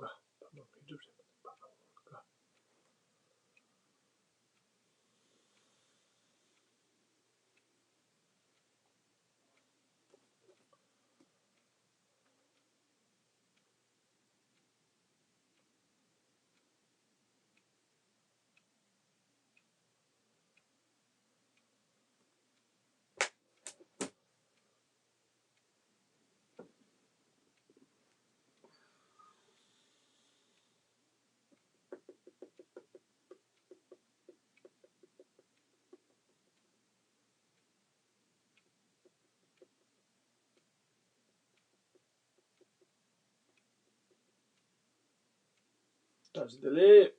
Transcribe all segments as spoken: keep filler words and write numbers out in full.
ག་ཕ་མ་མི་སྒྲུབ་རེད་མ་ཕ་མ་ག་བཀྲ་ཤིས་བདེ་ལེགས།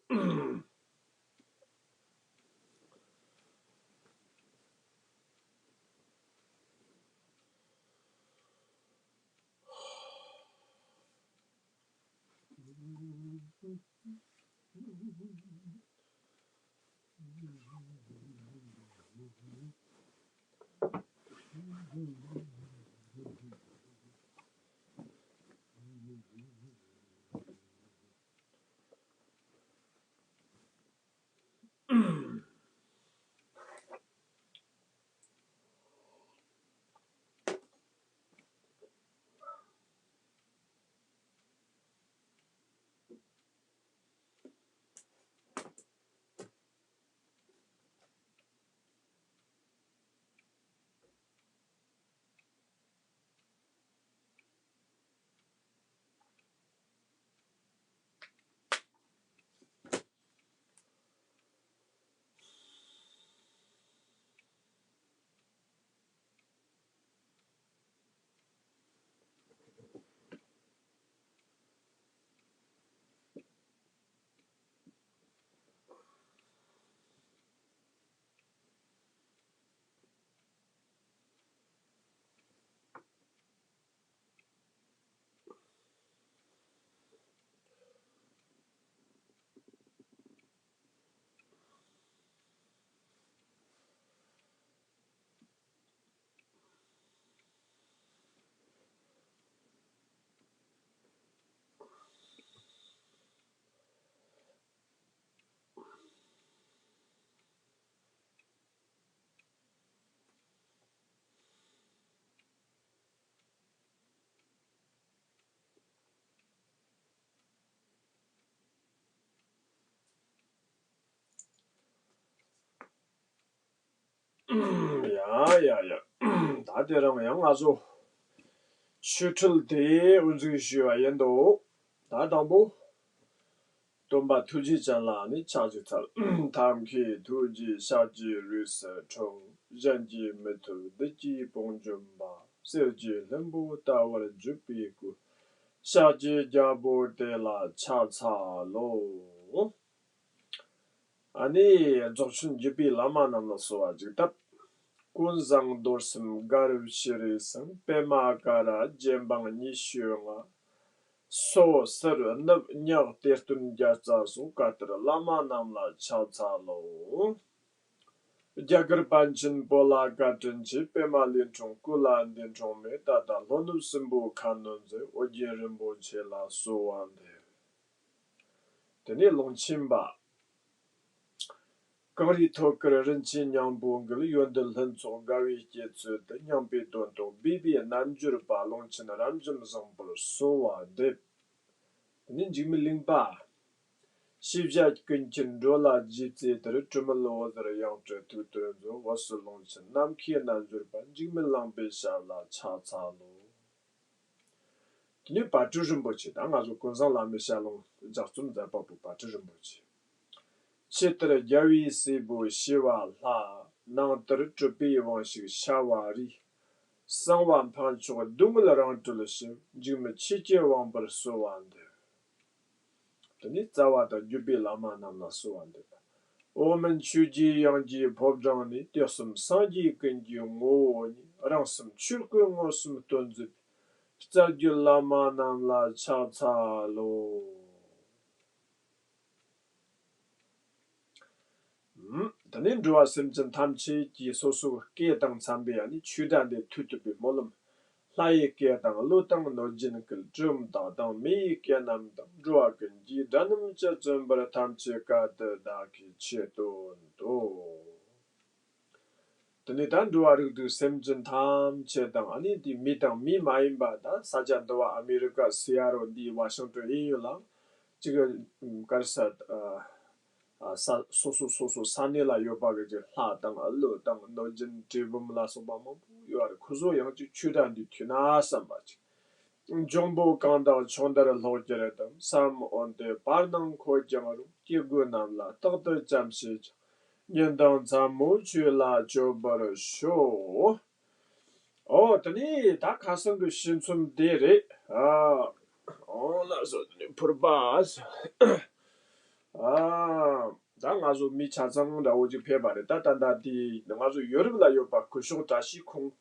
ཡ་ཡ་ཡ། ད་དེ་རིང་ཡང་ང་ཚོ་ཆོས་ཁྲིད་དེ་དབུ་འཛུགས་ཞུས་པ་ཡིན་འདུག་ད་དང་པོ། སྟོན་པ་ཐུགས་རྗེ་ཅན་ལ་ནི་ཕྱག་འཚལ། ཐབས་མཁས་ཐུགས་རྗེས་ཕྱག་གི་རིགས་སུ་འཁྲུངས། གཞན་གྱིས་མི་ཐུབ་བདུད་ཀྱི་དཔུང་འཇོམས་པ། གསེར་གྱི་ལྷུན་པོ་ལྟ་བུར་བརྗིད་པའི་སྐུ། ཕྱག་གི་རྒྱལ་པོ་དེ་ལ་ཕྱག་འཚལ་ལོ། ཨ་ནི་རྫོགས་ཆེན་བརྒྱུད་པའི་བླ་མ་རྣམས་ལ་གསོལ་བ་འདེབས་སྟབས། ཀུན་བཟང་རྡོར་གསུམ་དགའ་རབ་ཤྲཱི་སེང་། པདྨ་ཀ་ར་རྗེ་འབངས་ཉི་ཤུ་ལྔ། སོ་ཟུར་ནུབ་ཉག་གཏེར་སྟོན་རྒྱལ་རྩ་སོགས་བཀའ་གཏེར་བླ་མ་རྣམས་ལ་ཕྱག་འཚལ་ལོ། རྒྱ་གར་པཎ་ཆེན་པོ་ལ་བཀའ་དྲིན་ཆེ། པདྨ་ལས་འཁྲུངས་ཀུན་ལ་འདས་འཁྲུངས་མེད། ད་ལྟ་ལྷོ་ནུབ་སྲིན་པོ་ཁ་གནོན་མཛད། ཨོ་རྒྱན་རིན་པོ་ཆེ་ལ་གསོལ་བ་འདེབས། དེ་ནས་ཀློང་ཆེན་པ། གངས་རིའི་ཐོད་དཀར་རིན་ཆེན་སྙིང་པོ་འགུལ། ཡོན་ཏན་ལྷུན་ཚོགས་དགའ་བའི་སྐྱེད་ཚལ་དུ། སྙིང་པོའི་དོན་རྟོགས་སྦས་པའི་རྣལ་འབྱོར་པ། ཀློང་ཆེན་རབ་འབྱམས་བཟང་པོར་གསོལ་བ་འདེབས། དེ་ནས་འཇིགས་མེད་གླིང་པ། ཤེས་བྱ་ཀུན་མཁྱེན་འགྲོ་ལ་རྗེས་བརྩེ་ལྟར། གྲུབ་མཐའ་འོད་ཟེར་ཡང་སྤྲུལ་ཐུགས་གཏེར་མཛོད། འོད་གསལ་ཀློང་ཆེན་ནམ་མཁའི་རྣལ་འབྱོར་པ། འཇིགས་མེད་གླིང་པའི་ཞབས་ལ་ཕྱག་འཚལ་ལོ། དེ་ནས་བར་དྲི་རིན་པོ་ཆེ་དང་། ང་ཚོ་ཀུན་བཟང་བླ་མའི་ཞལ་ལུང་ལྗགས་རྩོམ་མཛད་པ་པོ་བར་དྲི་རིན་པོ་ཆེ། ཆེ་ལྟར་རྒྱལ་བའི་སྲས་པོ་བྱེ་བ་ལྷ། ནང་ལྟར་གྲུབ་པའི་དབང་ཕྱུག་ཤ་བ་རི། གསང་བ་འཕགས་མཆོག་སྡུག་བསྔལ་རང་གྲོལ་ཞིང་། འཇིགས་མེད་ཆོས་ཀྱི་དབང་པོར་གསོལ་བ་འདེབས། དེ་ནས་རྩ་བ་དང་བརྒྱུད་པའི་བླ་མ་རྣམས་ལ་གསོལ་བ་འདེབས། འོག་མིན་ཆོས་ཀྱི་དབྱིངས་ཀྱི་ཕོ་བྲང་ནས། དུས་གསུམ་སངས་རྒྱས་ཀུན་གྱི་ངོ་བོ་ཉིད། རང་གསུམ་ཆོས་སྐུ་མངོན་སུམ་སྟོན་མཛད་པའི། རྩ་བརྒྱུད་བླ་མ་རྣམས་ལ་ཕྱག་འཚལ་ལོ། དེ་ནས་འགྲོ་བ་སེམས་ཅན་ཐམས་ཅད་ཀྱི་སོ་སོའི་སྐད་དང་འཚམ་པའི་ཨ་ནི་ཆོས་སྒྲ་འདི་ཐོས་ཐུབ་པའི་སྨོན་ལམ། ལྷ་ཡི་སྐད་དང་ཀླུ་དང་གནོད་སྦྱིན་སྐད། གྲུལ་བུམ་དག་དང་མི་ཡི་སྐད་རྣམས་དང་། འགྲོ་བ་ཀུན་གྱི་སྒྲ་རྣམས་ཀྱིས། བཅོམ་པར་ཐམས་ཅད་སྐད་དུ་བདག་གིས་ཆོས་བསྟན་ཏོ། དེ་ནས་ད་འགྲོ་བ་རིགས་དྲུག་སེམས་ཅན་ཐམས་ཅད་དང་། ཨ་ནི་དེ་མི་དང་མི་མ་ཡིན་པ། ད་ས་ཆ་འདི་བ་ཨ་མི་རི་ཀ་སི་ཨེ་ཊལ་འདི་ཝ་ཤིང་ཊོན་ཨེ་ཡུ་ལ་ཅིག་ག་རེ་ཟེར། ཨ་ས་སོ་སོ་སོ་སོ་ས་གནས་ལ་ཡོད་པ་གི་ཅིག་ལྷ་དང་ཀླུ་དང་གནོད་སྦྱིན་གྲུལ་བུམ་ལ་སོགས་པ་མང་པོ་ཡོད་རེད། ཁོ་ཚོ་ཡང་ཅིག་ཆོས་སྒྲ་འདི་ཐོས་ན་བསམ་པ་ཅིག་འབྱུང་པོ་གང་དག་ཆོས་འདིར་ལྷོད་གྱུར་ཏམ། ས་རྣམས་འོན་ཏེ་བར་སྣང་འཁོད་ཀྱང་རུང་། སྐྱེ་དགུ་རྣམས་ལ་རྟག་ཏུ་བྱམས་བྱེད་ཅིང་། ཉོན་དང་མཚན་མོ་ཆོས་ལ་སྤྱོད་པར་ཤོག། ཨོ་དེ་ནས་ད་ཁ་སང་གི་ཞུ་མཚམས་དེ་རེད། ཨ་ཨོ་ལགས་སོ། དེ་ནས་ཕུར་པ། ཨ་ད་ང་ཚོ་མི་ཆ་ཚང་འདྲ་བོ་ཅིག་ཕེབས་པ་རེད། ད་ད་ལྟ་དེ་ང་ཚོ་ཡོ་རོབ་ལ་ཡོད་པ་སྐུ་ཞབས་བཀྲ་ཤིས་ཁོང་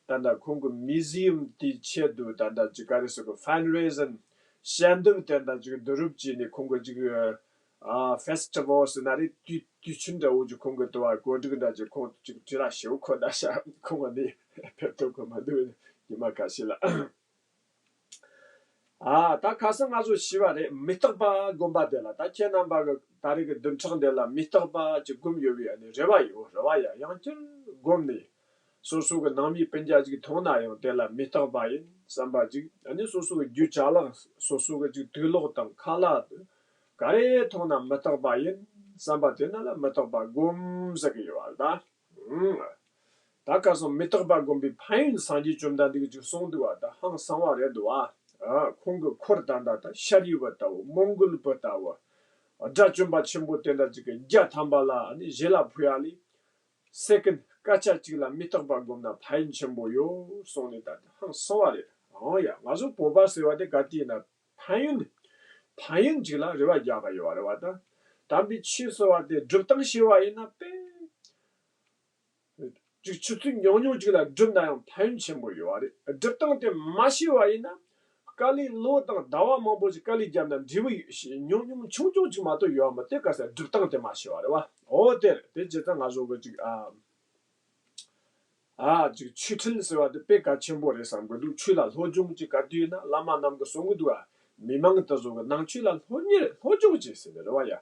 ད་ལྟ་ཁོང་གི་མུ་ཟི་ཡམ་དེའི་ཆེད་དུ་ད་ལྟ་ཅིག་ག་རེ་ཟེར་གི། ཕན་རེ་ཟིང་། ཞལ་འདེབས་དེ་ད་ཅིག་བསྡུ་རུབ་བྱས་ནས་ཁོང་གི་ཅིག་ཨ་ཕེ་སི་ཊི་བལ་ཟེར་ན་རེད། དུས་དུས་ཆེན་འདྲ་བོ་ཅིག་ཁོང་གི་དུ་བ་གོ་སྒྲིག་འདྲ་ཅིག་ཁོང་ཅིག་བྲེལ་བ་ཞེ་པོ་ཁོ་ད་ཤ་ཁོང་ག་ནས་ཕེབས་ཐུབ་ཀྱི་མི་འདུག་ཉི་མ་ཁ་ཤས་ལ། ཨ་ད་ཁ་སང་ང་ཚོ་ཞུས་པ་རེད། མི་རྟག་པ་སྒོམ་པ་དེ་ལ། ད་ཁྱེད་རྣམ་པ་གི་ད་རེས་ཀྱི་བདུན་ཕྲག་འདི་ལ་མི་རྟག་པ་ཅིག་སྒོམ་ཡོད་པའི་ཨ་ནི་རེ་བ་ཡོད། རེ་བ་ཡ་ཡང་བསྐྱར་སྒོམ་ནས་སོ་སོ་གི་ནང་མི་སྤུན་ཀྱག་ཅིག་མཐོང་ན་ཡང་དེ་ལ་མི་རྟག་པ་ཡིན་བསམ་པ་ཅིག་ཨ་ནི་སོ་སོ་གི་རྒྱུ་ཅ་ལག་སོ་སོ་གི་ཅིག་དུག་ལོག་དང་ཁ་ལག་དེ་ག་རེ་མཐོང་ན་མི་རྟག་པ་ཡིན་བསམ་པ་དེ་ན་ལ་མི་རྟག་པ་སྒོམ་ཟེར་གི་ཡོད་པ་རེད་ད། ད་ཁ་སང་མི་རྟག་པ་སྒོམ་པའི་ཕན་ཡོན་སངས་རྒྱས་བཅོམ་ལྡན་འདས་ཀྱིས་གསུངས་འདུག་བ། ད་ཧང་སང་བ་རེད་འདུག་བ། ཁོང་གི་འཁོར་ད་ལྟ་ད་ཤཱ་རིའི་བུ་ལྟ་བུ། མོའུ་འགལ་བུ་ལྟ་བུ། དགྲ་བཅོམ་པ་ཆེན་པོ་དེ་འདྲ་ཅིག་གི་བརྒྱ་ཐམ་པ་ལ་ནི་ཞལ་ལ་ཕུལ་ཡ་ལས། སེ་ཀན་སྐད་ཆ་གཅིག་ལ་མི་རྟག་པ་སྒོམ་ན་ཕན་ཡོན་ཆེན་པོ་ཡོད་གསུངས་ནས་ད་ཧང་སང་བ་རེད། འོ་ཡ། ང་ཚོ་བོད་པ་ཟེར་བ་དེ་ག་དུས་ཡིན་ན་ཕན་ཡོན་ཕན་ཡོན་གཅིག་ལ་རེ་བ་རྒྱག་ག་ཡོད་བ་རེད་བ། ད་དམ་པའི་ཆོས་ཟེར་བ་དེ་སྒྲུབ་སྟངས་ཤེས་བ་ཡིན་ན་དཔེ་ཅིག་ཆུ་ཚོད་ཉུང་ཉུང་ཅིག་ལ་བསྒྲུབས་ན་ཡང་ཕན་ཡོན་ཆེན་པོ་ཡོད་རེད། སྒྲུབ་སྟངས་དེ་མ་ཤེས་པ་ཡིན་ན། དཀའ་ལས་ལོ་དང་ཟླ་བ་མང་པོ་ཞིག་དཀའ་ལས་བརྒྱབ་ན་འབྲས་བུ་ཡོད་ཞེས་ཉུང་ཉུང་ཆུང་ཆུང་ཅིག་མ་གཏོགས་ཡོད་མ་རེད། དེ་ག་ས་སྒྲུབ་སྟངས་དེ་མ་ཤེས་པ་རེད་བ། འོ་དེ་རེད། དེ་བྱས་ཙང་ང་ཚོ་གི་ཅིག་ཨ། ཨ་ཅིག་ཆོས་ཁྲིད་ཟེར་བ་དེ་དཔེ་གལ་ཆེན་པོ་རེད་བསམ་གི་འདུག་ཆོས་ལ་སློབ་སྦྱོང་ཅིག་ག་དུས་ཡིན་ན་བླ་མ་རྣམས་ཀྱིས་གསུང་གི་འདུག་ཨ། མི་མང་དེ་ཚོ་གི་ནང་ཆོས་ལ་སློབ་གཉེར་སློབ་སྦྱོང་བྱེད་ཟེར་ནི་རེད་བ་ཡ།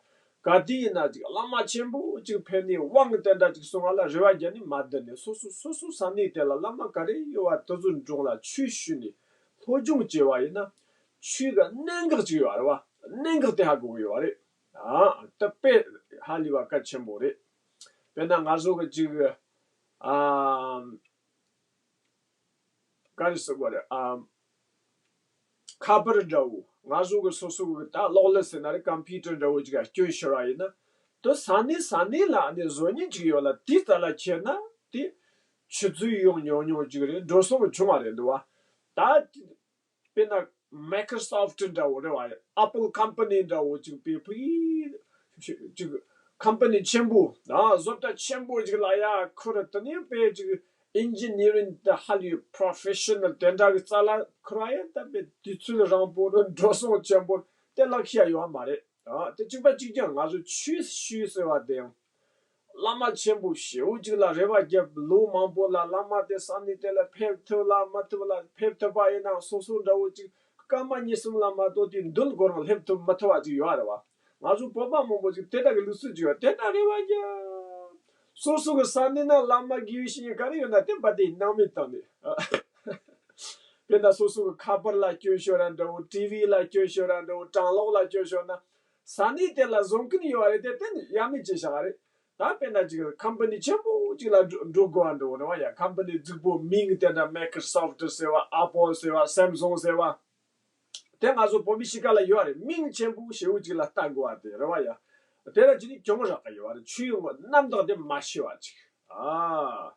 ག་དུས་ཡིན་ན་ཅིག་བླ་མ་ཆེན་པོ་ཅིག་ཕེབས་ནས་དབང་དེ་འདྲ་ཅིག་གསུང་བ་ལ་རེ་བ་རྒྱག་ནས་མ་བསྡད་ནས། སོ་སོ་སོ་སོ་ས་གནས་དེ་ལ་བླ་མ་ག་རེ་ཡོད་བ་དེ་ཚོའི་དྲུང་ལ་ཆོས་ཞུས་ནས་སློབ་སྦྱོང་བྱས་པ་ཡིན་ན། ཆོས་ཀྱི་གནད་འགག་ཅིག་ཡོད་རེད་བ། གནད་འགག་དེ་ཧ་གོ་གི་ཡོད་རེད། ཨ་དེ་དཔེ་ཧ་ལས་པ་གལ་ཆེན་པོ་རེད། དཔེར་ན་ང་ཚོ་གི་ཅིག་ཨ། ག་རེ་ཟེར་དགོས་རེད་ཨ། ཁ་པར་འདྲ་བོ། ང་ཚོ་གི་སོ་སོ་གི་ད་གློག་ཀླད་ཟེར་ན་རེད། ཀམ་པུ་ཊར་འདྲ་བོ་ཅིག་ལ་སྐྱོན་ཤོར་བ་ཡིན་ན། དེ་ས་གནས་ས་གནས་ལ་ནི་བཟོ་མཁན་ཅིག་ཡོད་ལ། དེའི་རྩ་ལ་ཁྱེར་ན་དེ་ཆུ་ཚོད་ཡང་ཉུང་ཉུང་ཅིག་རེད། འགྲོ་སོང་བྱུང་བ་རེད་འདུག་བ། ད་དཔེར་ན་མའི་ཀྲོ་སོཕ་ཊི་འདྲ་བོ་རེད་བ། ཨེ་པལ་ཀམ་པ་ནི་འདྲ་བོ་ཅིག་དཔེ་ཕུ་ཡི་ཅིག་ཀམ་པ་ནི་ཆེན་པོ་ཨ། བཟོ་གྲྭ་ཆེན་པོ་ཅིག་ལ་ཡ་ཁུར་དེ་ནས་དཔེ་ཅིག་ཨིན་ཇི་ནི་རིང་དང་ཧ་ལས་པྲོ་ཕེ་ཤ་ནལ་དེ་འདྲ་གི་རྩ་ལ་ཁུར་བ་ཡིན་ན་དཔེ་དུས་ཚོད་རིང་པོ་རེད། འགྲོ་སོང་ཆེན་པོ་རེད། དེ་ལག་ཤེས་ཡོད་མ་རེད་ཨ། དེ་གཅིག་པ་གཅིག་རྐྱང་ང་ཚོ་ཆོས་ཞུས་ཟེར་བ་དེ་ཡང་། བླ་མ་ཆེན་པོ་ཞེ་པོ་ཅིག་ལ་རེ་བ་བརྒྱབ། ལོ་མང་པོ་ལ་བླ་མ་དེ་ས་གནས་དེ་ལ་ཕེབས་ཐུབ་ལ་མ་ཐུབ་ལ། ཕེབས་ཐུབ་པ་ཡིན་ན་སོ་སོ་འདྲ་བོ་ཅིག་སྐར་མ་གཉིས་གསུམ་ལ་མ་གཏོགས་དེ་འདུལ་སྒོ་རང་སླེབས་ཐུབ་མ་ཐུབ་པ་ཅིག་ཡོད་རེད་བ། ང་ཚོ་བོད་པ་མང་པོ་ཅིག་དེ་འདྲ་གི་ལུགས་སྲོལ་ཅིག་ཡོད། དེ་འདྲ་རེ་བ་རྒྱབ། སོ་སོ་གི་ས་གནས་ན་བླ་མ་དགེ་བའི་བཤེས་གཉེན་ག་རེ་ཡོད་ན་དེ་འབའ་དེ་སྣང་མེད་བཏང་ནས། དཔེར་ན་སོ་སོ་གི་ཁ་པར་ལ་སྐྱོན་ཤོར་ར་འདྲ་བོ། ཊི་ཝི་ལ་སྐྱོན་ཤོར་ར་འདྲ་བོ། གྲང་གློག་ལ་སྐྱོན་ཤོར་ན། ས་གནས་དེ་ལ་བཟོ་མཁན་ཡོད་རེད་དེ། དེ་ནི་ཡ་མེད་ཅིག་བཞག་རེད། ད་དཔེར་ན་ཅིག་ཀམ་པ་ནི་ཆེན་པོ་ཅིག་ལ་འགྲོ་འགྲོ་དགོས་པ་འགྲོ་རེད་བ་ཡ། ཀམ་པ་ནི་རྫིག་པོ་མིང་དེ་འདྲ་མའི་ཀྲོ་སོཕ་ཊི་ཟེར་བ། ཨེ་པལ་ཟེར་བ། སེམ་སུང་ཟེར་བ། དེ་ང་ཚོ་བོད་མི་གཤིས་ཀ་ལ་ཡོད་རེད། མིང་ཆེན་པོ་ཞེ་པོ་ཅིག་ལ་ལྟ་དགོས་པ་དེ་རེད་བ་ཡ། དེ་ལ་ཅི་ནི་གྱོང་རག་ག་ཡོད་རེད། ཆུ་ཡོང་བ་རྣམ་དག་དེ་མ་ཤེས་པ་ཅིག་ཨ།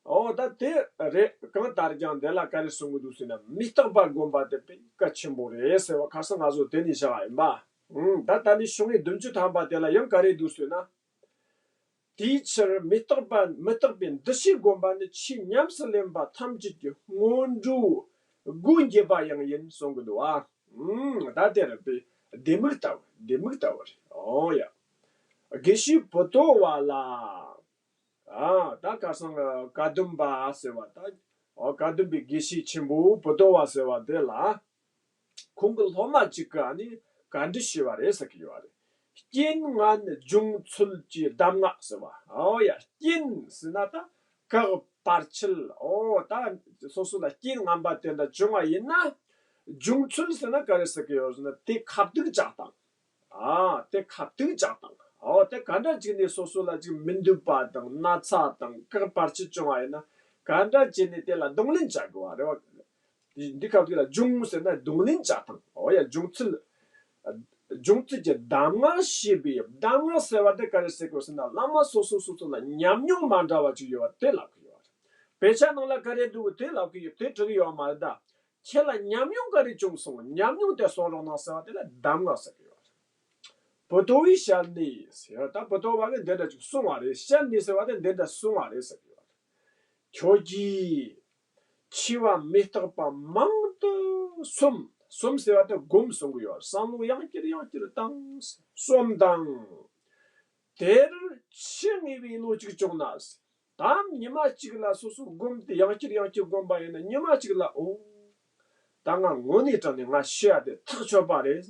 ཨོ་ད་དེ་རེད། གང་ལྟར་ཀྱང་དེ་ལ་ག་རེ་གསུང་གི་འདུག་ཟེར་ན། མི་རྟག་པ་སྒོམ་པ་དེ་དཔེ་གལ་ཆེན་པོ་རེད་ཟེར་བ་ཁ་སང་ང་ཚོ་དེ་ནས་བྱ་བ་ཡིན་པ། ཨང་། ད་ད་ནི་ཤོག་ངོས་བདུན་ཅུ་ཐམ་པ་དེ་ལ་ཡང་ག་རེ་འདུག་ཟེར་ན། དེའི་ཕྱིར་མི་རྟག་པ་མི་རྟག་པའི་འདུ་ཤེས་སྒོམ་པ་ནི་ཆེས་ཉམས་སུ་ལེན་པ་ཐམས་ཅད་ཀྱི་སྔོན་འགྲོའི་སྒོ་འབྱེད་པ་ཡང་ཡིན་གསུང་གི་འདུག་ཨ། ཨང་། ད་དེ་རེད་པས། ལྡེ་མིག་ལྟ་བུ། ལྡེ་མིག་ལྟ་བུ་རེད། ཨོ་ཡ། དགེ་བཤེས་བུ་ཐོ་བ་ལ། ཨ། ད་ཁ་སང་བཀའ་གདམས་པ་ཟེར་བ་ད། ཨོ་བཀའ་གདམས་པའི་དགེ་བཤེས་ཆེན་པོ་བུ་དོ་བ་ཟེར་བ་དེ་ལ། ཁོང་གི་སློབ་མ་གཅིག་གིས་ཨ་ནི་བཀའ་འདྲི་ཞུས་པ་རེད་ཟེར་གི་ཡོད་རེད། རྐྱེན་ངན་འབྱུང་ཚུལ་གྱི་གདམས་ངག་ཟེར་བ། ཨོ་ཡ། རྐྱེན་ཟེར་ན་ད་བཀག་བར་ཆད། ཨོ་ད་སོ་སོ་ལ་རྐྱེན་ངན་པ་དེ་འདྲ་བྱུང་བ་ཡིན་ན། འབྱུང་ཚུལ་ཟེར་ན་ག་རེ་ཟེར་གི་ཡོད་ཟེར་ན། དེ་ཁ་ཐུག་བཅག་དང་། ཨ་དེ་ཁ་ཐུག་བཅག་དང་། ཨོ་དེ་ག་འདྲ་བྱས་ནས་སོ་སོ་ལ་ཅིག་མི་འདོད་པ་དང་ན་ཚ་དང་བཀག་བར་ཆད་བྱུང་བ་ཡིན་ན། ག་འདྲ་བྱས་ནས་དེ་ལ་གདོང་ལེན་བྱ་དགོས་པ་རེད་བ། འདི་སྐབས་དེ་ལ་འབྱུང་ཟེར་ན་གདོང་ལེན་བྱ་དང་། འོ་ཡ། འབྱུང་ཚུལ། འབྱུང་ཚུལ་གྱི་གདམས་ངག་ཞེས་པའི། གདམས་ངག་ཟེར་བ་དེ་ག་རེ་ཟེར་དགོས་ཟེར་ན། བླ་མ་སོ་སོ་སོ་སོ་ལ་ཉམས་མྱོང་མ་འདྲ་བ་ཅིག་ཡོད་པ་དེ་ལབ་ཀྱི་ཡོད་རེད། དཔེ་ཆ་ནང་ལ་ག་རེ་འདུག་དེ་ལབ་ཀྱི་ཡོད། དེ་འབྲི་གི་ཡོད་མ་རེད་ད། ཁྱེད་ལ་ཉམས་མྱོང་ག་རེ་བྱུང་སོང་། ཉམས་མྱོང་དེ་གསུང་རོགས་གནང་ཟེར་བ་དེ་ལ་གདམས་ངག་ཟེར་གྱི་ཡོད་རེད། བུ་དོ་བས་བཤད་ནས་ཟེར། ད་བུ་དོ་བ་གིས་འདི་འདྲ་ཅིག་གསུངས་པ་རེད། བཤད་ནས་ཟེར་བ་དེ་འདི་འདྲ་གསུངས་པ་རེད་ཟེར་གྱི་ཡོད་རེད། ཁྱོད་ཀྱིས་འཆི་བ་མི་རྟག་པ་མང་དུ་བསམ། བསམ་ཟེར་བ་དེ་སྒོམ་གསུང་གི་ཡོད། བསམ་བློ་ཡང་བསྐྱར་ཡང་བསྐྱར་བཏང་། བསམ་དང་། དེར་འཆི་ངེས་པའི་བློ་གཅིག་བྱུང་ན། དམ་ཉི་མ་གཅིག་ལ་སོ་སོ་སྒོམ་སྟེ་ཡང་བསྐྱར་ཡང་བསྐྱར་སྒོམ་པ་ཡིན་ན། ཉི་མ་གཅིག་ལ། འོ། ད་ང་དངོས་གནས་དྲང་ནས་ང་ཤི་ཡ་དེ་ཐག་ཆོད་པ་རེད།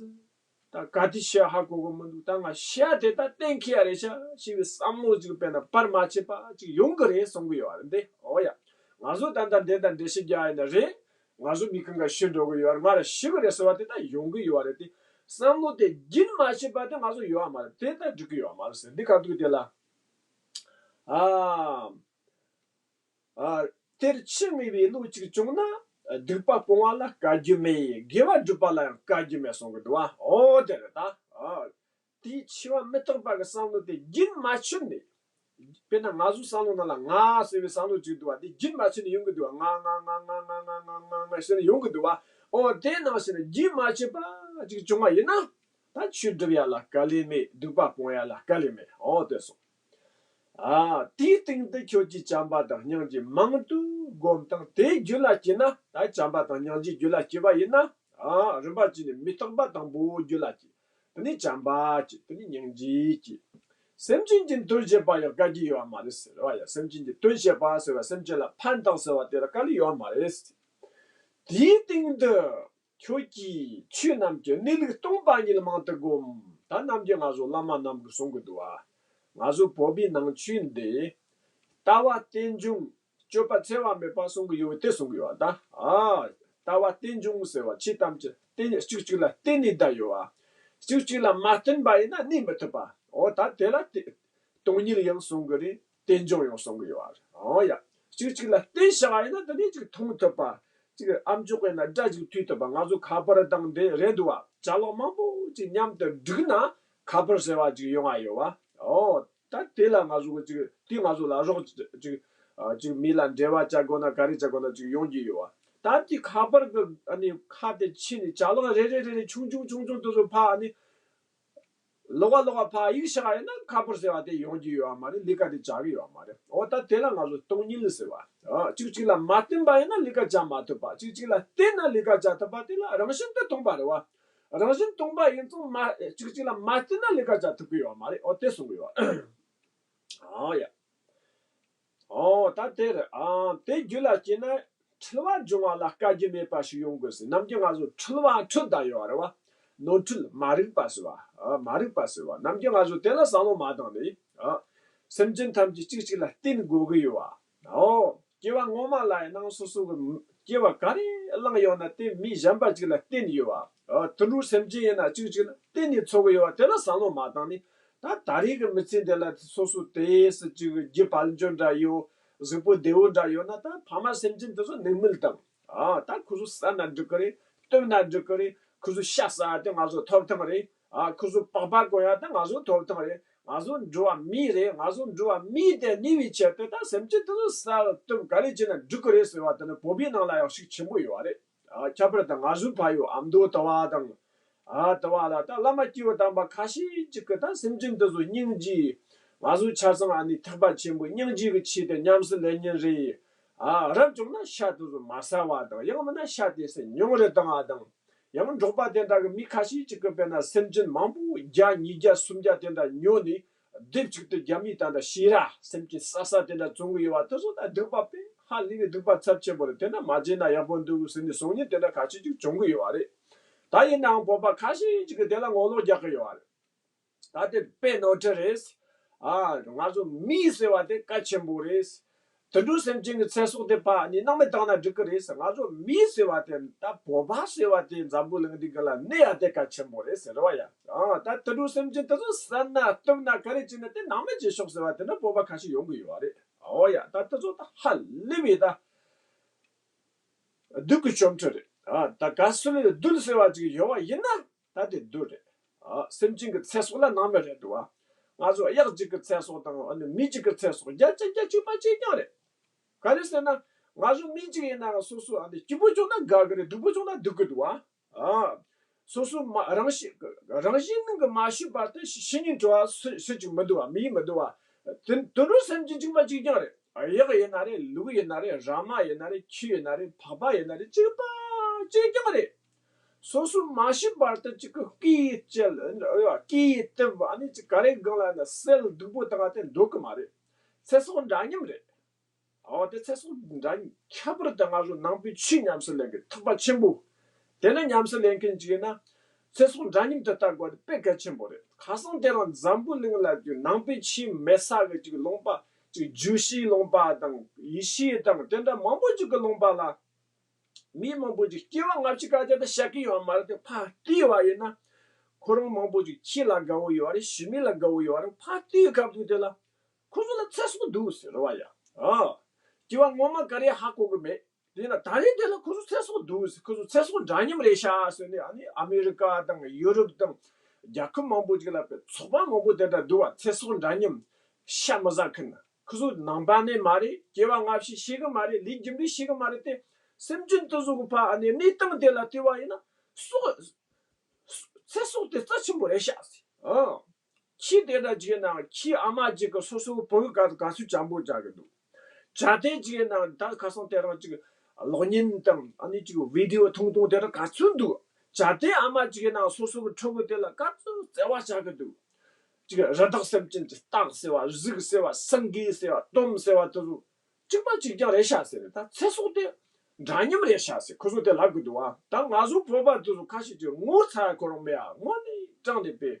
ད་ག་དུས་ཤི་ཡ་ཧ་གོ་གི་མི་འདུག་ད་ང་ཤི་ཡ་དེ་ད་གཏན་འཁེལ་ཡ་རེད་ཤག་ཞེས་པའི་བསམ་བློ་ཅིག་དཔེར་ན་བར་མ་ཆད་པ་ཅིག་ཡོང་གི་རེད་གསུང་གི་ཡོད་རེད་འདི། འོ་ཡ། ང་ཚོ་ད་ལྟ་འདི་ལྟར་འགྲེལ་བཤད་རྒྱག་ཡ་ཡིན་ན་རེད། ང་ཚོ་མི་ཁང་ཁ་ཤི་འགྲོ་གི་ཡོད་རེད། ང་ར་ཤི་གི་རེད་ཟེར་བ་དེ་ད་ཡོང་གི་ཡོད་རེད་དེ། བསམ་བློ་དེ་རྒྱུན་མ་ཆད་པ་དེ་ང་ཚོ་ཡོད་མ་རེད། དེ་ད་འགྲིག་གི་ཡོད་མ་རེད་ཟེར། འདི་ཁ་ཐུག་དེ་ལ། ཨ། ཨ། དེར་འཆི་ངེས་པའི་བློ་གཅིག་བྱུང་ན། སྡིག་པ་སྤོང་བ་ལ་དཀའ་རྒྱུ་མེད། དགེ་བ་སྒྲུབ་པ་ལ་ཡང་དཀའ་རྒྱུ་མེད་གསུང་གི་འདུག་བ། འོ་དེ་རེད་ད། ཨ། དེའི་འཆི་བ་མི་རྟག་པ་གི་བསམ་བློ་དེ་རྒྱུན་མ་ཆད་ནས། དཔེར་ན་ང་ཚོའི་བསམ་བློ་ནང་ལ་ང་ཟེར་བའི་བསམ་བློ་གཅིག་འདུག་བ། དེ་རྒྱུན་མ་ཆད་ནས་ཡོང་གི་འདུག་བ། ང་ང་ང་ཟེར་ནས་ཡོང་གི་འདུག་བ། འོ་དེ་ནང་བཞིན་རྒྱུན་མ་ཆད་པ་ཅིག་བྱུང་བ་ཡིན་ན། ད་ཆོས་སྒྲུབ་ཡ་ལ་དཀའ་ལས་མེད། སྡིག་པ་སྤོང་ཡ་ལ་དཀའ་ལས་མེད། འོ་དེ་སོང་། ཨ། དེའི་སྟེང་དུ་ཁྱོད་ཀྱིས་བྱམས་པ་དང་སྙིང་རྗེ་མང་དུ་བསྒོམས་དང་། དེའི་རྒྱུད་ལ་སྐྱེས་ན། ད་བྱམས་པ་དང་སྙིང་རྗེ་རྒྱུད་ལ་སྐྱེས་པ་ཡིན་ན། ཨ། རིམ་པ་བྱས་ནས་མི་རྟག་པ་དང་པོ་རྒྱུད་ལ་སྐྱེས། དེ་ནས་བྱམས་པ་སྐྱེས། དེ་ནས་སྙིང་རྗེ་སྐྱེས། སེམས་ཅན་གྱི་དོན་བྱེད་པ་ཡང་དཀའ་རྒྱུ་ཡོད་མ་རེད་ཟེར་བ་ཡ། སེམས་ཅན་གྱི་དོན་བྱེད་པ་ཟེར་བ། སེམས་ཅན་ལ་ཕན་བཏགས་ཟེར་བ་དེ་ལ་དཀའ་ལས་ཡོད་མ་རེད། དེའི་སྟེང་དུ་ཁྱོད་ཀྱིས་ཆོས་རྣམས་ཀྱི་གནས་ལུགས་སྟོང་པ་ཉིད་མང་དུ་བསྒོམ། ད་ནམ་རྒྱུན་ང་ཚོ་བླ་མ་རྣམས་ཀྱིས་གསུང་གི་འདུག་བ། ང་ཚོ་བོད་པའི་ནང་ཆོས་འདི་ལྟ་བ་རྟེན་འབྱུང་སྤྱོད་པ་འཚེ་བ་མེད་པ་གསུང་གི་ཡོད་པ་དེ་གསུང་གི་ཡོད་བ། ད། ཨ། ལྟ་བ་རྟེན་འབྱུང་ཟེར་བ། ཆོས་ཐམས་ཅད་རྟེན་གཅིག་གཅིག་ལ་བརྟེན་ནས་བསྡད་ཡོད་བ། གཅིག་གཅིག་ལ་མ་བརྟེན་པ་ཡིན་ན་གནས་མི་ཐུབ་པ། འོ་ད་དེ་ལ་དེ། སྟོང་ཉིད་ཡང་གསུང་གི་རེད། རྟེན་འབྱུང་ཡང་གསུང་གི་ཡོད་རེད། འོ་ཡ། གཅིག་གཅིག་ལ་བརྟེན་བཞག་པ་ཡིན་ན་དེ་ནས་ཅིག་མཐོང་ཐུབ་པ། ཅིག་ཨ་མཆོག་ཡིན་ན་སྒྲ་ཅིག་ཐོས་ཐུབ་པ། ང་ཚོ་ཁ་པར་དང་དེ་རེད་འདུག་བ། ཅ་ལག་མང་པོ་ཅིག་མཉམ་དུ་སྒྲིག་ན་ཁ་པར་ཟེར་བ་ཅིག་ཡོང་བ་ཡོད་བ། འོ་ད་དེ་ལ་ང་ཚོ་གི་ཅིག་དེ་ང་ཚོ་ལ་རོགས་ཅིག་ཨ་ཅིག་མི་ལ་འབྲེལ་བ་བྱ་དགོས་ན་ག་རེ་བྱ་དགོས་ན་ཅིག་ཡོང་གི་ཡོད་བ། ད་དེ་ཁ་པར་གི་ཨ་ནི་ཁ་དེ་ཕྱེ་ནས་ཅ་ལག་རེ་རེ་རེ་རེ་ཆུང་ཆུང་ཆུང་ཆུང་དེ་ཚོ་ཕར་ཨ་ནི། ལོག་པ་ལོག་པ་ཕར་གཡུག་བཞག་ཡིན་ན་ཁ་པར་ཟེར་བ་དེ་ཡོང་རྒྱུ་ཡོད་མ་རེད། ལས་ཀ་དེ་བྱ་གི་ཡོད་མ་རེད། འོ་ད་དེ་ལ་ང་ཚོ་སྟོང་ཉིད་ཟེར་བ། ཨ། གཅིག་གཅིག་ལ་མ་བརྟེན་པ་ཡིན་ན་ལས་ཀ་བྱ་མ་ཐུབ་པ། གཅིག་གཅིག་ལ་བརྟེན་ན་ལས་ཀ་བྱ་ཐུབ་པ་དེ་ལ་རང་བཞིན་དུ་སྟོང་པ་རེད་བ། རང་བཞིན་སྟོང་པ་ཡིན་ཙང་མ། གཅིག་གཅིག་ལ་མ་བརྟེན་ན་ལས་ཀ་བྱ་ཐུབ་ཀྱི་ཡོད་མ་རེད། འོ་དེ་གསུང་གི་ཡོད། ཨ་ཡ། ཨོ་ད་དེ་རེད། ཨ། དེ་རྒྱུད་ལ་སྐྱེས་ན་འཁྲུལ་བ་སྦྱོང་བ་ལ་དཀའ་རྒྱུ་མེད་པ་ཞིག་ཡོང་དགོས་ཟེར། ནམ་རྒྱུན་ང་ཚོ་འཁྲུལ་བ་འཁྲུལ་བསྡད་ཡོད་རེད་བ། ནོར་འཁྲུལ་མ་རིག་པ་ཟེར་བ། ཨ། མ་རིག་པ་ཟེར་བ། ནམ་རྒྱུན་ང་ཚོ་དེ་ལ་བསམ་བློ་མ་བཏང་ནས། ཨ། སེམས་ཅན་ཐམས་ཅད་གཅིག་གཅིག་ལ་བརྟེན་དགོས་ཀྱི་ཡོད་བ། ཨོ། སྐྱེ་བ་སྔོན་མ་ལ་ཡིན་ནའང་སོ་སོ་གི་སྐྱེ་བ་ག་རེ་བླངས་ཡོད་ན་དེ་མི་གཞན་པ་གཅིག་ལ་བརྟེན་ཡོད་བ། ཨ། དུད་འགྲོ་སེམས་ཅན་ཡིན་ན་གཅིག་གཅིག་ལ་བརྟེན་ནས་འཚོ་གི་ཡོད་བ། དེ་ལ་བསམ་བློ་མ་བཏང་ནས། ད་ད་རེས་ཀྱི་མི་ཚེ་འདི་ལ་སོ་སོ་དེ་སུ་གཅིག་རྒྱུ་བལ་འབྱོར་འདྲ་ཡོད། གཟུགས་པོ་བདེ་བོ་འདྲ་ཡོད་ན། ད་ཕ་མ་སེམས་ཅན་དེ་ཚོ་ནད་མེད་དང་། ཨ། ད་ཁོ་ཚོ་ཟ་ན་འགྲིག་གི་རེད། བཏུང་ན་འགྲིག་གི་རེད། ཁོ་ཚོ་ཤ་ཟ་ཡ་དེ་ང་ཚོ་ཐོབ་ཐང་རེད། ཨ། ཁོ་ཚོ་པགས་པ་གོན་ཡ་དེ་ང་ཚོ་ཐོབ་ཐང་རེད། ང་ཚོ་འགྲོ་བ་མི་རེད། ང་ཚོ་འགྲོ་བ་མི་དེ་གནས་པའི་ཆེད་དུ་ད་སེམས་ཅན་དེ་ཚོ་ཟ་བཏུང་ག་རེ་བྱས་ན་འགྲིག་གི་རེད་ཟེར་བ་དེ་ནི་བོད་པའི་ནང་ལ་ཡང་ཤུགས་ཆེན་པོ་ཡོད་རེད། ཨ། ཁྱད་པར་དུ་ང་ཚོའི་ཕ་ཡུལ་ཨ་མདོ་དུ་བ་དང་། ཨ། དུ་བ་ལ་ད་བླ་མ་སྐྱེས་བུ་དམ་པ་ཁ་ཤས་ཅིག་གིས་ད་སེམས་ཅན་འདི་ཚོ་སྙིང་རྗེ། ང་ཚོ་ཆ་ཚང་ཨ་ནི་ཐེག་པ་ཆེན་པོའི་སྙིང་རྗེ་གི་ཆེད་དུ་ཉམས་སུ་ལེན་མཁན་རེད། ཨ། རབ་བྱུང་ན་ཤ་དེ་ཚོ་མ་ཟ་བ་དང་། ཡང་མིན་ན་ཤ་དེ་ཚོ་ཉུང་རུ་བཏང་བ་དང་། ཡང་འབྲོག་པ་དེ་འདྲ་གི་མི་ཁ་ཤས་ཅིག་གིས་དཔེར་ན་སེམས་ཅན་མང་པོ་བརྒྱ་ཉིས་བརྒྱ་སུམ་བརྒྱ་དེ་འདྲ་ཉོས་ནས། སྡེབ་གཅིག་ཏུ་རྒྱ་མིའི་ད་ལྟ་ཤེས་ར་སེམས་ཅན་ཟ་ས་དེ་འདྲ་བཙོང་གི་ཡོད་བ། དེ་ཚོ་ད་སྡིག་པ་དཔེ་ ཧ་ལས་པའི་སྡིག་པ་ཚབས་ཆེན་པོ་རེད། དེ་འདྲ་མ་བྱས་ན་ཡག་པོ་འདུག་ཟེར་ནས་གསུང་མཁན་དེ་འདྲ་ཁ་ཤས་ཅིག་བྱུང་གི་ཡོད་པ་རེད། ད་ཡིན་ནའང་བོད་པ་ཁ་ཤས་ཅིག་གིས་དེ་ལ་ངོ་ལོག་རྒྱག་གི་ཡོད་པ་རེད། ད་དེ་དཔེ་ནོར་འཁྲུལ་རེད། ཨ། ང་ཚོ་མི་ཟེར་བ་དེ་གལ་ཆེན་པོ་རེད། དུད་འགྲོ་སེམས་ཅན་གྱི་ཚེ་སྲོག་དེ་ཕར་ནས་སྣང་མེད་བཏང་ན་འགྲིག་གི་རེད། ང་ཚོ་མི་ཟེར་བ་དེ། ད་བོད་པ་ཟེར་བ་དེ་འཛམ་བུ་གླིང་འདི་ག་ལ་གནས་ཡ་དེ་གལ་ཆེན་པོ་རེད་ཟེར་བ་ཡ། ཨ། ད་དུད་འགྲོ་སེམས་ཅན་དེ་ཚོ་བསད་ན་གཏུབ་ན་ག་རེ་བྱས་ན་དེ་སྣང་མེད་བྱེད་ཤོག་ཟེར་བ་དེ་འདྲ་བོད་པ་ཁ་ཤས་ཡོང་གི་ཡོད་པ་རེད། ཨོ་ཡ། ད་དེ་ཚོ་ད་ཧ་ལས་པའི་ད་བདུད་ཀྱི་བཅོམ་འཕྲུལ་རེད། ཨ། ད་གལ་སྲིད་བདུད་ཟེར་བ་ཅིག་ཡོད་པ་ཡིན་ན། ད་དེ་བདུད་རེད། ཨ། སེམས་ཅན་གྱི་ཚེ་སྲོག་ལ་སྣང་མེད་རེད་འདུག་བ། ང་ཚོ་གཡག་གཅིག་གི་ཚེ་སྲོག་དང་། ཨ་ནི་མི་གཅིག་གི་ཚེ་སྲོག་བརྒྱ་ཆ་བརྒྱ་གཅིག་པ་གཅིག་རྐྱང་རེད། ག་རེ་ཟེར་ན། ང་ཚོ་མི་གཅིག་ཡིན་ན་སོ་སོ། ཨ་ནི་སྐྱིད་པོ་བྱུང་ན་དགའ་གི་རེད། སྡུག་པོ་བྱུང་ན་སྡུག་གི་འདུག་བ། ཨ། སོ་སོ་མ་རང་བཞིན་རང་བཞིན་ནང་གི་མ་ཤི་བར་དུ་ཤི་ཤི་ཉིན་བྲོ་བ་སུ་སུ་གཅིག་མི་འདུག་བ། མི་མི་འདུག་བ། དུད་དུད་འགྲོ་སེམས་ཅན་གཅིག་པ་གཅིག་རྐྱང་རེད། གཡག་ཡིན་ན་རེད། ལུག་ཡིན་ན་རེད། ར་མ་ཡིན་ན་རེད། ཁྱི་ཡིན་ན་རེད། ཕག་པ་ཡིན་ན་རེད། གཅིག་པ་གཅིག་རྐྱང་རེད། སོ་སོ་མ་ཤི་བར་དུ་གཅིག་གི་སྐེ་ཡི་བཅད། སྐེ་ཡི་གཏུབ། ཨ་ནི་གཅིག་ག་རེ་སྒང་ལ་ན་བསད། སྡུག་པོ་བཏང་བ་དེ་འདུག་གི་མ་རེད། ཚེ་སྲོག་འདྲ་མཉམ་རེད། ཨོ། དེ་ཚེ་སྲོག་འདྲ་མཉམ། ཁྱད་པར་དུ་ང་ཚོ་ནང་པའི་ཆོས་ཉམས་སུ་ལེན་མཁན་ཐེག་པ་ཆེན་པོ། དེ་ནས་ཉམས་སུ་ལེན་མཁན་ཅིག་ཡིན་ན། ཚེ་སྲོག་འདྲ་མཉམ་དུ་ལྟ་དགོས་པ་དེ་དཔེ་གལ་ཆེན་པོ་རེད། ཁ་སང་དེ་རིང་འཛམ་བུ་གླིང་ལ་ཅིག་ནང་པའི་ཆོས་མེད་ས་གི་ཅིག་ལུང་པ་ཅིག་བརྗོད་བྱའི་ལུང་པ་དང་ཡེ་ཤུའི་དང་དེ་འདྲ་མང་པོ་ཅིག་གི་ལུང་པ་ལ། མི་མང་པོ་ཅིག་སྐྱེ་བ་སྔ་ཕྱི་སྐད་ཆ་དེ་བཤད་ཀྱི་ཡོད་མ་རེད་དེ། ཕར་བལྟས་པ་ཡིན་ན། ཁོ་རང་མང་པོ་ཅིག་ཁྱི་ལ་དགའ་བོ་ཡོད་རེད། ཞི་མི་ལ་དགའ་བོ་ཡོད་རེད། ཕར་བལྟས་སྐབས་དུས་དེ་ལ། ཁོ་ཚོ་ལ་ཚེ་སྲོག་འདུག་ཟེར་བ་ཡ། ཨ། སྐྱེ་བ་སྔོན་མ་ག་རེ་ཧ་གོ་གི་མེད། དེས་ན་ད་རེས་དེ་ལ་ཁོ་ཚོ་ཚེ་སྲོག་འདུག་ཟེར། ཁོ་ཚོ་ཚེ་སྲོག་འདྲ་མཉམ་རེད་ཤག་ཟེར་ནས། ཨ་ནི་ཨ་མེ་རི་ཀ་དང་ཡུ་རོབ་དང་རྒྱལ་ཁབ་མང་པོ་ཅིག་ལ་དཔེ་ཚོགས་པ་མང་པོ་དེ་འདྲ་འདུག་བ། ཚེ་སྲོག་འདྲ་མཉམ་ཤ་མི་ཟ་མཁན། ཁོ་ཚོ་ནང་པ་ནས་མ་རེད། སྐྱེ་བ་སྔ་ཕྱི་ཤེས་གི་མ་རེད། ལས་རྒྱུ་འབྲས་ཤེས་གི་མ་རེད་དེ། སེམས་ཅན་དེ་ཚོ་གི་ཕ་ཨ་ནི་གནས་སྟངས་དེ་ལ་བལྟས་པ་ཡིན་ན། སྲོག་ཚེ་སྲོག་དེ་རྩ་ཆེན་པོ་རེད་ཤག་ཟེར། ཨང་། ཁྱི་དེ་འདྲ་ཅིག་ཡིན་ནའང་ཁྱི་ཨ་མ་ཅིག་གིས་སོ་སོའི་བུ་ག་ག་ཚོད་བྱམས་པོ་བྱ་གི་འདུག་བྱ་དེ་ཅིག་ཡིན་ནའང་ད་ཁ་སང་དེ་རིང་ཅིག་གློག་བརྙན་དང་ཨ་ནི་ཅིག་བི་ཌི་ཡོ་ཐུང་ཐུང་དེ་འདྲ་ག་ཚོད་འདུག་བྱ་དེ་ཨ་མ་ཅིག་ཡིན་ནའང་སོ་སོ་གི་ཕྲུ་གུ་དེ་ལ་ག་ཚོད་བརྩེ་བ་བྱ་གི་འདུག་ཅིག་རི་དྭགས་སེམས་ཅན་གྱི་སྟག་ཟེར་བ། གཟིག་ཟེར་བ། སེང་གེ་ཟེར་བ། དོམ་ཟེར་བ་དེ་ཚོ་གཅིག་པ་གཅིག་རྐྱང་རེད་ཤག་ཟེར། ད་ཚེ་སྲོག་དེ་འདྲ་མཉམ་རེད་ཤག་ཟེར་ཁོ་ཚོ་དེ་ལབ་གི་འདུག་བ། ད་ང་ཚོ་བོད་པ་དེ་ཚོ་ཁ་ཤས་ཀྱིས་ངོ་ཚ་ཁོ་རང་མེད་ཨ། དངོས་གནས་དྲང་གནས་པའི་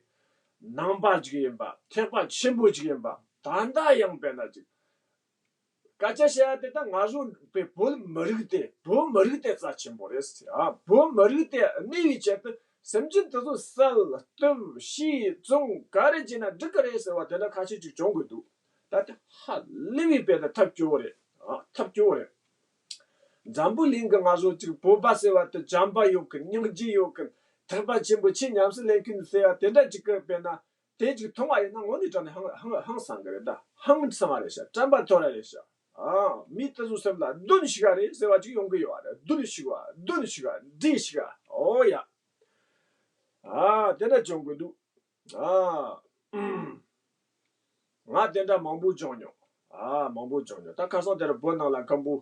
ནང་པ་ཅིག་ཡིན་པ། ཐེག་པ་ཆེན་པོ་ཅིག་ཡིན་པ། ད་ལྟ་ཡང་དཔེར་ན་ཅིག་སྐད་ཆ་བཤད་ཡ་དེ། ད་ང་ཚོ་བོད་བོད་མི་རིགས་དེ། བོད་མི་རིགས་དེ་རྩ་ཆེན་པོ་རེད་ཟེར། ཨ། བོད་མི་རིགས་དེ་གནས་པའི་ཆེད་དུ་སེམས་ཅན་དེ་ཚོ་བསད་གཏུབ་ཤི་བཙོང་ག་རེ་བྱས་ན་འགྲིག་གི་རེད་ཟེར་བ་དེ་འདྲ་ཁ་ཤས་ཅིག་བྱུང་གི་འདུག་ད་དེ་ཧ་ལས་པའི་དཔེ་ད་ཐབས་སྐྱོ་བོ་རེད། ཨ། ཐབས་སྐྱོ་བོ་རེད། འཛམ་བུ་གླིང་གི་ང་ཚོ་ཅིག་བོད་པ་ཟེར་བ་དེ་བྱམས་པ་ཡོད་མཁན། སྙིང་རྗེ་ཡོད་མཁན། ཐེག་པ་ཆེན་པོ་ཆོས་ཉམས་སུ་ལེན་མཁན་ཟེར་བ་དེ་འདྲ་ཅིག་གི་དཔེར་ན་དེ་ཅིག་མཐོང་བ་ཡིན་ན་དངོས་གནས་དྲང་གནས་ཧང་ཧང་ཧང་སང་གི་རེད། ད་ཧང་སང་བ་རེད་ཤག་དྲན་པ་ཐོར་བ་རེད་ཤག་ཨ། མི་དེ་ཚོ་སེམས་ལ་གདོན་ཞིག་ག་རེད་ཟེར་བ་ཅིག་ཡོང་གི་ཡོད་རེད། གདོན་ཞིག་བ། གདོན་ཞིག་ག་འདྲེ་ཞིག་ག་ཨོ་ཡ། ཨ། དེ་འདྲ་བྱུང་གི་འདུག་ཨ། ང་དེ་འདྲ་མང་པོ་བྱུང་མྱོང་། ཨ། མང་པོ་བྱུང་མྱོང་། ད་ཁ་སང་དེར་བོད་ནང་ལ་མཁན་པོ་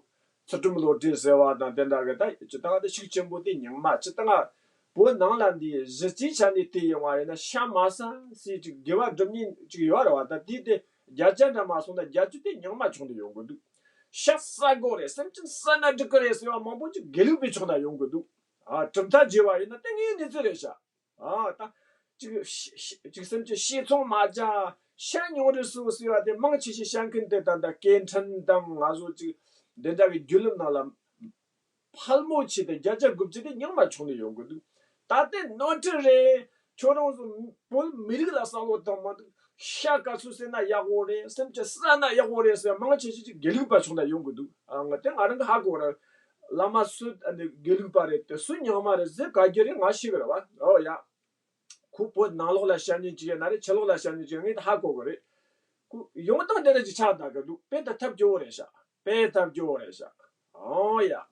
ཚུལ་ཁྲིམས་བློ་གྲོས་ཟེར་བ་དང་དེ་འདྲ་གི། ད་སྤྱིར་བཏང་དེ་ཤུགས་ཆེན་པོ་དེ་རྙིང་མ། སྤྱིར་བཏང་བོད་ནང་ལ་འདི་གཞི་རྩའི་ཆ་ནས་བལྟས་ཡོང་བ་ཡིན་ན། ཤ་མ་ཟ་ཟེར་ཅིག་དགེ་བ་སྒྲུབ་མཁན་ཅིག་ཡོད་རེད་བ། ད་དེ་དེ་བརྒྱ་ཆ་འདྲ་མ་སོང་ན་བརྒྱད་ཅུ་དེ་རྙིང་མ་བྱུང་དུ་ཡོང་གི་འདུག་ཤ་ཟ་དགོས་རེད། སེམས་ཅན་བསད་ན་འགྲིག་གི་རེད་ཟེར་བ་མང་པོ་ཅིག་དགེ་ལུགས་པའི་ཕྱོགས་ནས་ཡོང་གི་འདུག་ཨ། གྲུབ་མཐའ་བརྗེ་བ་ཡིན་ན་དེ་ངའི་གནས་ཚུལ་རེད་ཤག་ཨ། ད་ཅིག་ཤ་ཤ་ཅིག་སེམས་ཅན་ཤ་ཚོང་མ་རྒྱག་ཤ་ཉུང་རུ་སོང་ཟེར་བ་དེ་མང་ཆེ་ཤས་བཤད་མཁན་དེ་ད་ལྟ་སྐད་འཕྲིན་དང་ང་ཚོ་ཅིག་འདི་འདྲ་གི་བརྒྱུད་ལམ་ནང་ལ་ཕལ་མོ་ཆེ་དེ་བརྒྱ་ཆ་དགུ་བཅུ་དེ་རྙིང་མ་བྱུང་ནས་ཡོང་གི་འདུག་ད་དེ་ནོར་འཁྲུལ་རེད། ཁྱོད་རང་ཚོ་བོད་མི་རིགས་ལ་བསམ་བློ་བཏང་མ་འདུག་ཤ་ག་ཚོད་ཟོས་ན་ཡག་པོ་རེད། སེམས་ཅན་བསད་ན་ཡག་པོ་རེད་ཟེར་མང་ཆེ་ཤས་ཅིག་དགེ་ལུགས་པ་བྱུང་ནས་ཡོང་གི་འདུག་ཨ། ང་དེ་ང་རང་གི་ཧ་གོ་ར། བླ་མ་སུ་ཨ་ནི་དགེ་ལུགས་པ་རེད་དེ། སུ་རྙིང་མ་རེད་ཟེར་ག་གི་རེད་ང་ཤེས་གི་རེད་བ། ཨོ་ཡ། ཁོ་བོད་ནང་ལོགས་ལ་བཤད་མཁན་ཅིག་ཡིན་ན་རེད། ཕྱི་ལོགས་ལ་བཤད་མཁན་ཅིག་ཡིན་ན་ཧ་གོ་གི་རེད། ཁོ་ཡོང་སྟངས་དེ་འདྲ་ཅིག་ཆགས་བསྡད་གི་འདུག་དཔེ་ད་ཐབས་སྐྱོ་བོ་རེད་ཤག་དཔེ་ཐབས་སྐྱོ་བོ་རེད་ཤག་ཨོ་ཡ། ཨ།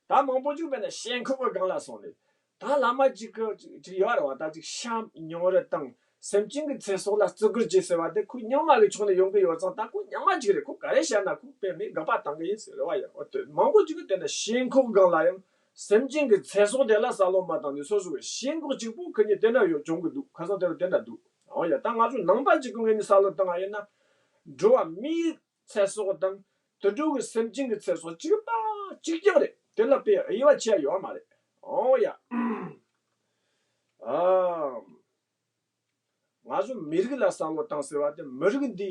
ད་མང་པོ་ཅིག་དཔེར་ན་ཞེན་ཁོག་གི་སྒང་ལ་སོང་ནས། ད་བླ་མ་ཅིག་གི་ཅིག་ཅིག་ཡོད་རེད་བ། ད་ཅིག་ཤ་ཉུང་རུ་དང་སེམས་ཅན་གྱི་ཚེ་སྲོག་ལ་བརྩི་བཀུར་བྱེད་ཟེར་བ་དེ་ཁོ་རྙིང་མ་གི་ཕྱོགས་ནས་ཡོང་གི་ཡོད་ཙང་། ད་ཁོ་རྙིང་མ་ཅིག་རེད། ཁོ་ག་རེ་བཤད་ན་ཁོ་དཔེ་མི་དགག་པ་བཏང་གི་ཡིན་ཟེར་རེད་བ་ཡ། འོ་དེ་མང་པོ་ཅིག་གིས་དེ་འདྲ་ཞེན་ཁོག་སྒང་ལ་ཡང་སེམས་ཅན་གྱི་ཚེ་སྲོག་དེ་ལ་བསམ་བློ་མ་བཏང་ནས་སོ་སོ་གི་ཞེན་ཁོག་གཅིག་པོ་ཁུར་ནས་དེ་འདྲ་ཡོད་བྱུང་གི་འདུག་ཁ་སང་དེ་འདྲ་དེ་འདྲ་འདུག་འོ་ཡ། ད་ང་ཚོ་ནང་པ་ཅིག་གི་ངོས་ནས་བསམ་བློ་བཏང་བ་ཡིན་ན། འགྲོ་བ་མིའི་ཚེ་སྲོག་དང་ དུད་འགྲོ་གི་སེམས་ཅན་གྱི་ཚེ་སྲོག་གཅིག་པ་གཅིག་རྐྱང་རེད། དེ་ལ་དཔེ་དབྱེ་བ་ཕྱེ་ཡ་ཡོད་མ་རེད། ཨོ་ཡ། ཨ། ང་ཚོ་མི་རིགས་ལ་བསམ་བློ་བཏང་ཟེར་བ་དེ། མི་རིགས་འདི་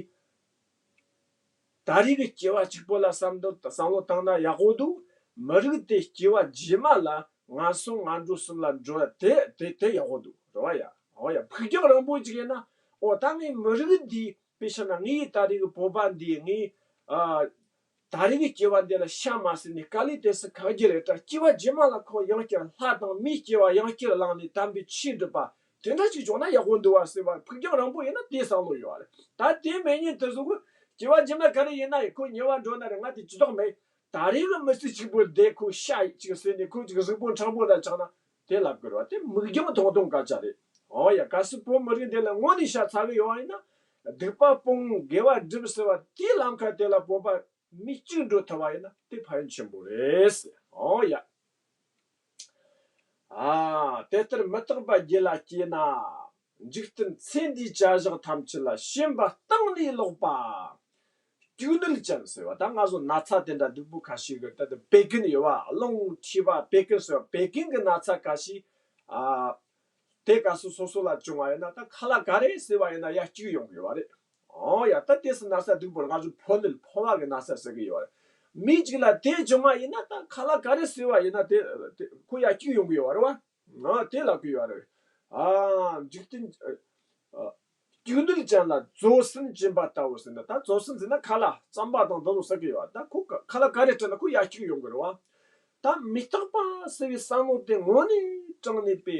ད་རེས་ཀྱི་སྐྱེ་བ་གཅིག་པོ་ལ་བསམ་བློ་བསམ་བློ་བཏང་ན་ཡག་པོ་འདུག་མི་རིགས་དེ་སྐྱེ་བ་རྗེས་མ་ལ་ངན་སོང་ངན་འགྲོ་གསུམ་ལ་འགྲོ་ཡ་དེ་དེ་དེ་ཡག་པོ་འདུག་རེད་བ་ཡ། འོ་ཡ། ཕུགས་རྒྱང་རིང་པོ་ཅིག་ཡིན་ན། འོ་ད་ངའི་མི་རིགས་འདི་དཔེ་བཞག་ན་ངའི་ད་རེས་ཀྱི་བོད་པ་འདི་ངའི་ཨ། ད་རེས་ཀྱི་སྐྱེ་བ་འདི་ལ་ཤ་མ་ཟོས་ནས་དཀའ་ལས་དེ་སུ་ཁག་རྒྱུ་རེད་དྲ། སྐྱེ་བ་རྗེས་མ་ལ་ཁོ་ཡང་བསྐྱར་ལྷ་དང་མིའི་སྐྱེ་བ་ཡང་བསྐྱར་བླངས་ནས་དམ་པའི་ཆོས་སྒྲུབ་པ་དེ་འདྲ་ཞིག་བྱུང་ན་ཡག་པོ་འདུག་བ་ཟེར་བ། ཕུགས་རྒྱང་རིང་པོ་ཡིན་ན་དེ་བསམ་བློ་ཡོད་བ་རེད། ད་དེ་མེད་མཁན་དེ་ཚོ་གི་སྐྱེ་བ་རྗེས་མ་ག་རེ་ཡིན་ན་ཡང་ཁོ་ཉེ་བར་འགྲོ་ན་རེད། ང་དེ་ཅི་ཐོག་མེད། ད་རེས་ཀྱི་མི་ཚེ་གཅིག་པོ་བསྡད། ཁོ་ཤ་གཅིག་ཟོས་ནས་ཁོ་གཅིག་གཟུགས་པོ་འཕྲང་པོ་ལ་ཆགས་ན་དེ་ལབ་དགོས་རེད་བ། དེ་མིག་རྒྱང་ཐུང་ཐུང་སྐད་ཆ་རེད། འོ་ཡ། གལ་སྲིད་བོད་མི་རིགས་འདི་ལ་དངོས་ནས་ཤ་ཚ་གི་ཡོད་བ་ཡིན་ན། སྡིག་པ་སྤོང་དགེ་བ་སྒྲུབ་ཟེར་བ་དེའི་ལམ་ཁ་དེ་ལ་བོད་པ་མི་གཅིག་འགྲོ་ཐུབ་པ་ཡིན་ན་དེ་ཕན་ཡོན་ཆེན་པོ་རེད། འོ་ཡ། ཨ། དེ་ལྟར་མི་རྟག་པ་རྒྱུད་ལ་སྐྱེས་ན། འཇིག་རྟེན་ཚེ་འདིའི་བྱ་བཞག་ཐམས་ཅད་ལ་ཞེན་པ་གཏིང་ནས་ལོག་པ། སྐྱུག་ནུས་ཅན་ཟེར་བ། ད་ང་ཚོ་ན་ཚ་དེ་འདྲ་སྡུག་པོ་ཁ་ཤས་ཀྱི་ད་ལྟ་བད་ཀན་ཡོད་བ། རླུང་མཁྲིས་པ་བད་ཀན་ཟེར་བ། བད་ཀན་གྱི་ན་ཚ་ཁ་ཤས། ཨ། དེ་ག་སོ་སོ་སོ་ལ་བྱུང་བ་ཡིན་ན་ད་ཁ་ལག་ག་རེ་ཟོས་པ་ཡིན་ན་ཡར་སྐྱུག་ཡོང་གི་ཡོད་བ་རེད། ཨོ་ཡ། ད་དེ་སུ་ན་ཚ་སྡུག་པོ་རེད། ང་ཚོ་ཕོ་ནད་ཕོ་བ་གི་ན་ཚ་ཟེར་གི་ཡོད་རེད། མི་གཅིག་ལ་དེ་བྱུང་བ་ཡིན་ན་ད་ཁ་ལག་ག་རེ་ཟོས་པ་ཡིན་ན་དེ་དེ་ཁོ་ཡར་སྐྱུག་ཡོང་གི་ཡོད་རེད་བ། ཨ། དེ་ལབ་གི་ཡོད་རེད། ཨ། འཇིག་རྟེན། ཨ། སྐྱུག་ནུས་ཅན་ལ་བཙོ་སྲན་སྦྱིན་པ་ལྟ་བུ་ཟེར་ན། ད་བཙོ་སྲན་ཟེར་ན་ཁ་ལག་རྩམ་པ་དང་འདི་ཚོ་ཟེར་གི་ཡོད་རེད། ད་ཁོ་ཁ་ལག་ག་རེ་སྤྲད་ན་ཁོ་ཡར་སྐྱུག་ཡོང་གི་རེད་བ། ད་མི་རྟག་པ་ཟེར་བའི་བསམ་བློ་དེ་དངོས་གནས་དྲང་གནས་པའི་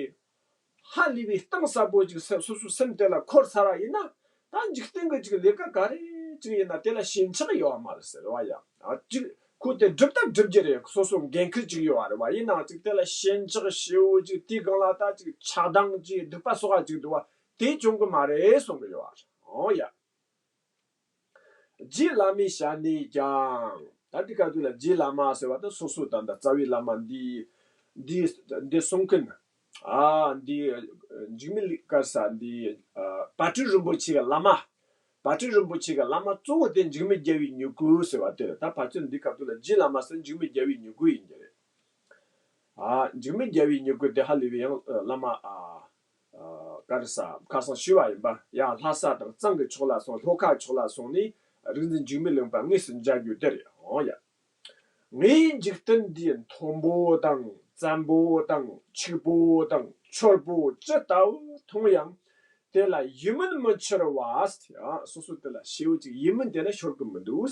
ཧ་ལས་པའི་གཏིང་ཟབ་པོ་ཅིག་སེམས་སོ་སོའི་སེམས་དེ་ལ་འཁོར་ཚར་བ་ཡིན་ན། ད་འཇིག་རྟེན་གྱི་ཅིག་ལས་ཀ་ག་རེ་ཅིག་ཡིན་ན་དེ་ལ་ཞེན་ཆགས་ཡོད་མ་རེད་ཟེར་བ་ཡ། ཨ། ཅིག་ཁོ་དེ་སྒྲུབ་ད་སྒྲུབ་རྒྱུ་རེད། སོ་སོ་འགན་ཁུར་ཅིག་ཡོད་བ་རེད་བ། ཡིན་ནའང་ཅིག་དེ་ལ་ཞེན་ཆགས་ཞེ་བོ་ཅིག་དེའི་སྒང་ལ་ད་ཅིག་ཆགས་སྡང་ཅིག་སྡིག་པ་གསོག་པ་ཅིག་འདུག་བ། དེ་བྱུང་གི་མ་རེད་གསུང་གི་ཡོད་བ་རེད། ཨོ་ཡ། རྗེ་བླ་མའི་ཞལ་ནས་ཀྱང་། ད་འདི་ག་དུས་ལ་རྗེ་བླ་མ་ཟེར་བ་ད་སོ་སོ་ད་ད་རྩ་བའི་བླ་མ་འདི་འདི་འདི་གསུང་མཁན། ཨ། འདི་འཇིགས་མེད་ག་རེ་ཟེར། འདི་ཨ་དཔལ་སྤྲུལ་རིན་པོ་ཆེ་གི་བླ་མ། དཔལ་སྤྲུལ་རིན་པོ་ཆེ་གི་བླ་མ་གཙོ་བོ་དེ་འཇིགས་མེད་རྒྱལ་བའི་མྱུ་གུ་ཟེར་བ་དེ་རེད། ད་ཕལ་ཆེར་འདི་ག་དུས་ལ་རྗེ་བླ་མ་ཟེར་འཇིགས་མེད་རྒྱལ་བའི་མྱུ་གུ་ཡིན་གྱི་རེད། ཨ། འཇིགས་མེད་རྒྱལ་བའི་མྱུ་གུ་དེ་ཧ་ལས་པའི་ཡང་བླ་མ། ཨ། ཨ། ག་རེ་ཟེར། ཁ་སང་ཞུས་པ་ཡིན་པ། ཡང་ལྷ་ས་དང་གཙང་གི་ཕྱོགས་ལ་སོང་། ལྷོ་ཁ་ཕྱོགས་ལ་སོང་ནས་རིག་འཛིན་འཇིགས་མེད་གླིང་པ་དངོས་སུ་མཇལ་རྒྱུ་དེ་རེད། འོ་ཡ། ངས་འཇིག་རྟེན་འདིའི་མཐོན་པོ་དང་བཙན་པོ་དང་ཕྱུག་པོ་དང་ཆོར་པོ་ཇི་ལྟ་བུ་མཐོང་ཡང་། དེ་ལ་ཡིད་སྨོན་མི་འཆོར་བ། ཨ། སོ་སོ་དེ་ལ་ཞེ་བོ་ཅིག་ཡིད་སྨོན་དེ་ལ་ཤོར་གི་མི་འདུག་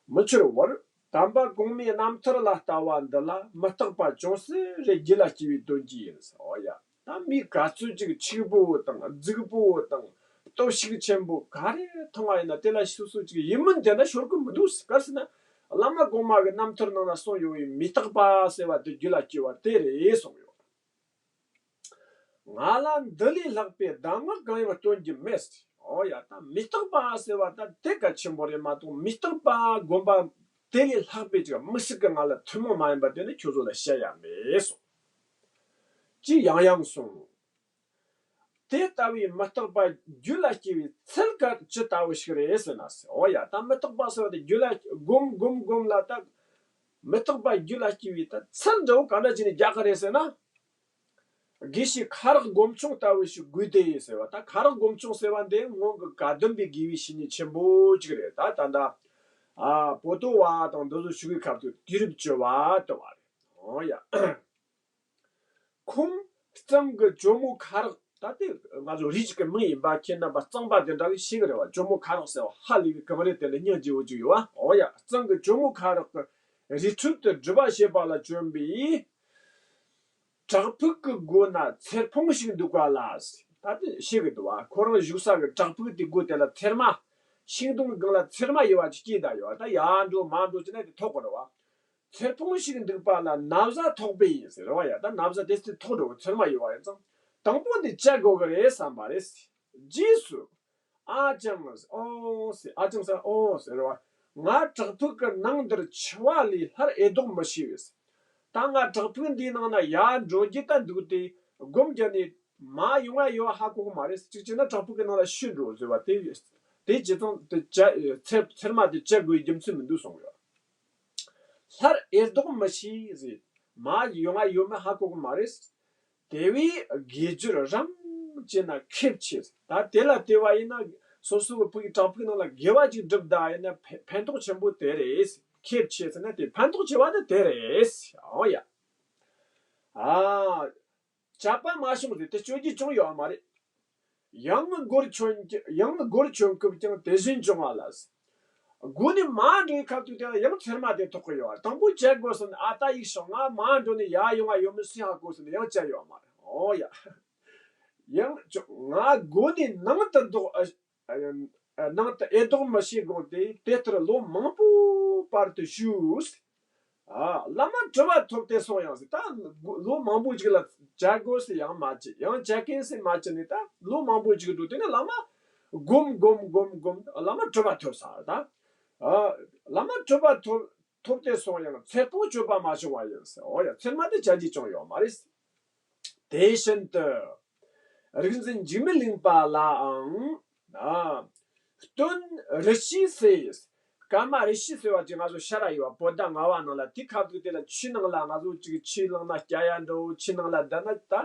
མི་འཆོར་བར། དམ་པ་གོང་མའི་རྣམ་ཐར་ལ་ལྟ་བ་འདི་ལ་མི་རྟག་པ་ཅུང་ཟད་རེ་རྒྱུད་ལ་སྐྱེ་བའི་དོན་གྱིས་ཡིན། འོ་ཡ། ད་མི་ག་ཚོད་ཅིག་ཕྱུག་པོ་དང་རྫིག་པོ་དང་སྟོབས་ཤུགས་ཆེན་པོ་ག་རེ་མཐོང་བ་ཡིན་ན་དེ་ལ་སོ་སོ་ཅིག་ཡིད་སྨོན་དེ་ན་ཤོར་གི་མི་འདུག་ག་རེ་ཟེར་ན། བླ་མ་གོང་མ་གི་རྣམ་ཐར་ནང་ན་གསུངས་ཡོད་པའི་མི་རྟག་པ་ཟེར་བ་དེ་རྒྱུད་ལ་སྐྱེ་བ་དེ་རེད་གསུངས་ཡོད། ང་ལ་འདི་ལས་ལྷག་པའི་གདམས་ངག་གང་ཡང་སྟོན་རྒྱུ་མེད། འོ་ཡ། ད་མི་རྟག་པ་ཟེར་བ་ད་དེ་གལ་ཆེན་པོ་རེད་མ་གཏོགས། མི་རྟག་པ་སྒོམ་པ་དེ་ལས་ལྷག་པའི་ཅིག་དམིགས་བསལ་གྱི་ང་ལ་ཐུན་མོང་མ་ཡིན་པ་དེ་ནི་ཁྱོད་ཚོ་ལ་བཤད་ཡ་མེད་གསུངས། ཅེས་ཡང་ཡང་གསུངས། དེ་ལྟ་བུའི་མི་རྟག་པ་རྒྱུད་ལ་སྐྱེ་བའི་ཚུལ་ག་ཇི་ལྟ་བུ་ཞིག་རེད་ཟེར་ན་ཟེར། འོ་ཡ། ད་མི་རྟག་པ་ཟེར་བ་དེ་རྒྱུད་ལ་སྒོམ་སྒོམ་སྒོམ་ལ་ད་མི་རྟག་པ་རྒྱུད་ལ་སྐྱེ་བའི་ད་ཚུལ་འདྲ་བོ་ག་འདྲ་བྱས་ནས་རྒྱག་གི་རེད་ཟེར་ན། དགེ་བཤེས་ཁ་རག་སྒོམ་ཆུང་ལྟ་བུ་ཞིག་དགོས་ཏེ་ཟེར་བ། ད་ཁ་རག་སྒོམ་ཆུང་ཟེར་བ་འདི་སྔོན་གྱི་བཀའ་གདམས་པའི་དགེ་བའི་བཤེས་གཉེན་ཆེན་པོ་ཅིག་རེད། ད་ད་ལྟ་ཨ་པོ་ཏོ་བ་དང་འདི་ཚོ་ཞུ་གི་སྐབས་དུ་དུས་རབས་བཅུ་བ་དུ་བ་རེད། འོ་ཡ། ཁོང་གཙང་གི་ཇོ་མོ་ཁ་རག་ད་ལྟའི་ང་ཚོ་རིགས་ཀྱི་མིང་ཡིན་པ། ཁྱེད་རྣམ་པ་གཙང་པ་དེ་འདྲ་གིས་ཤེས་གི་རེད་བ། ཇོ་མོ་ཁ་རག་ཟེར་བ་ཧ་ལས་པའི་གངས་རི་དེ་ལ་སྙིང་རྗེ་བོ་ཅིག་ཡོད་བ། འོ་ཡ། གཙང་གི་ཇོ་མོ་ཁ་རག་གི་རི་ཁྲོད་དུ་སྒྲུབ་པ་བྱེད་པ་ལ་བྱོན་པའི་བྲག་ཕུག་གི་སྒོ་ན་ཚེར་ཕུང་ཞིག་འདུག་པ་ལ། ད་དེ་ཤེས་གི་འདུག་བ། ཁོ་རང་བཞུགས་ས་གི་བྲག་ཕུག་དེ་སྒོ་དེ་ལ་ཚེར་མ། ཤིང་སྡོང་གི་སྒང་ལ་ཚེར་མ་ཡོད་བ་ཅིག་སྐྱེས་བསྡད་ཡོད་བ། ད་ཡར་འགྲོ་མར་འགྲོ་བྱས་ན་དེ་ཐོགས་གི་རེད་བ། ཚེར་ཕུང་ཞིག་འདུག་པ་ལ་ན་བཟའ་ཐོགས་པས་ཡིན་ཟེར་བ་ཡ། ད་ན་བཟའ་དེ་སྲིད་ཐོགས་འགྲོ་གི། ཚེར་མ་ཡོད་བ་ཡིན་ཙང་དང་པོ་འདི་བཅད་དགོས་གི་རེད་བསམ་པ་རེད། རྗེས་སུ། ཨ་ཅང་ཨོ་ཟེར། ཨ་ཅང་ཟེར་ཨོ་ཟེར་བ། ང་བྲག་ཕུག་གི་ནང་འདིར་འཆི་བ་ལས་སླར་ཨེ་ལྡོག་མི་ཤེས་པས། ད་ང་བྲག་ཕུག་འདིའི་ནང་ན་ཡར་འགྲོ་རྒྱུ་ད་འདུག་སྟེ་སྒོམ་བརྒྱབ་ནས་མར་ཡོང་ཡ་ཡོད་ཧ་གོ་གི་མ་རེད། གཅིག་བྱས་ན་བྲག་ཕུག་གི་ནང་ལ་ཤི་འགྲོ་ཟེར་བ་དེ། དེ་བྱས་ཙང་དེ་བཅད་ཚེར་ཚེར་མ་དེ་བཅད་དགོས་རྒྱུ་མཚན་མི་འདུག་གསུངས་ཡོད། སླར་ཨེ་ལྡོག་མི་ཤེས་ཟེར། མ་ཡོང་ང་ཡོད་མེད་ཧ་གོ་གི་མ་རེད། དེ་བས་དགེ་སྦྱོར་རམ་བྱས་ན་ཁེ་ཆེ། ད་དེ་ལ་དེ་བ་ཡིན་ན་སོ་སོ་གི་ཕུགས་བྲག་ཕུག་ནང་ལ་དགེ་བ་ཅིག་བསྒྲུབ་ད་ཡིན་ན་ཕན་ཕན་ཐོགས་ཆེན་པོ་དེ་རེད། ཁེ་ཆེ་ཟེར་ན་དེ་ཕན་ཐོགས་ཆེ་བ་ནི་དེ་རེད། ཨོ་ཡ། ཨ། ཆད་པ་མ་བྱུང་ཟེར་དེ་སྤྱོད་རྒྱུ་ཅུང་ཡོད་མ་རེད། ཡང་སྒོར་ཆོན་ཀྱི་ཡང་སྒོར་ཆོན་སྐབས་ཀྱང་དེ་བཞིན་བྱུང་བ་ལ། སྒོ་ནས་མ་འགྲོ་བའི་ཁ་ཐུག་དེ་ལ་ཡང་ཚེར་མ་དེ་ཐོགས་ཀྱི་ཡོད། དང་པོ་བྱེད་དགོས་ཟིན་ཨ་ད་ཡིག་ཤོག་ང་མ་འགྲོ་ནས་ཡ་ཡོང་བ་ཡོད་མི་སྲིད་ཧ་གོ་ཟིན་ཡང་བྱས་ཡོད་མ་རེད། ཨོ་ཡ། ཡང་ཅུང་ང་སྒོ་ནས་ནང་དུ་འདུག་ཨ། ནང་དུ་ཨེ་ལྡོག་མི་ཤེས་དགོངས་ཏེ་དེ་ལྟར་ལོ་མང་པོའི་བར་དུ་བཞུགས། ཨ། བླ་མ་གྲུབ་པ་ཐོབ་སྟེ་སོང་ཡང་ཟེར། ད་ལོ་མང་པོ་ཅིག་ལ་བྱ་དགོས་སེ་ཡང་མ་བྱེད། ཡང་བྱ་མཁན་སེ་མ་བྱེད་ནས་ད་ལོ་མང་པོ་ཅིག་འགྲོ། དེ་ནས་བླ་མ་སྒོམ་སྒོམ་སྒོམ་སྒོམ་བླ་མ་གྲུབ་པ་ཐོབ་ས་ད། ཨ། བླ་མ་གྲུབ་པ་ཐོབ་ཐོབ་སྟེ་སོང་ཡང་ཚེར་པོ་གཅོད་པ་མ་བྱུང་བ་ཡིན་ཟེར། འོ་ཡ། ཚེར་མ་དེ་བྱ་རྒྱུ་ཅུང་ཡོད་མ་རེད། དེ་བཞིན་དུ། རིག་འཛིན་འཇིགས་མེད་གླིང་པ་ལའང་། ཨ། སྟོན་རི་ཤི་ཟེར། སྐར་མ་རི་ཤི་ཟེར་བ་ཅིག་ང་ཚོ་ཤར་ར་ཡོད་པ་པོ་ཏ་ངག་དབང་ནང་ལ། དེ་ཁ་ཐུག་དེ་ལ་ཆུ་ནང་ལ་ང་ཚོ་ཅིག་ཆུ་བླངས་ན་སྐྱ་ཡ་འདྲ་བོ། ཆུ་ནང་ལ་བསྡད་ན་ད་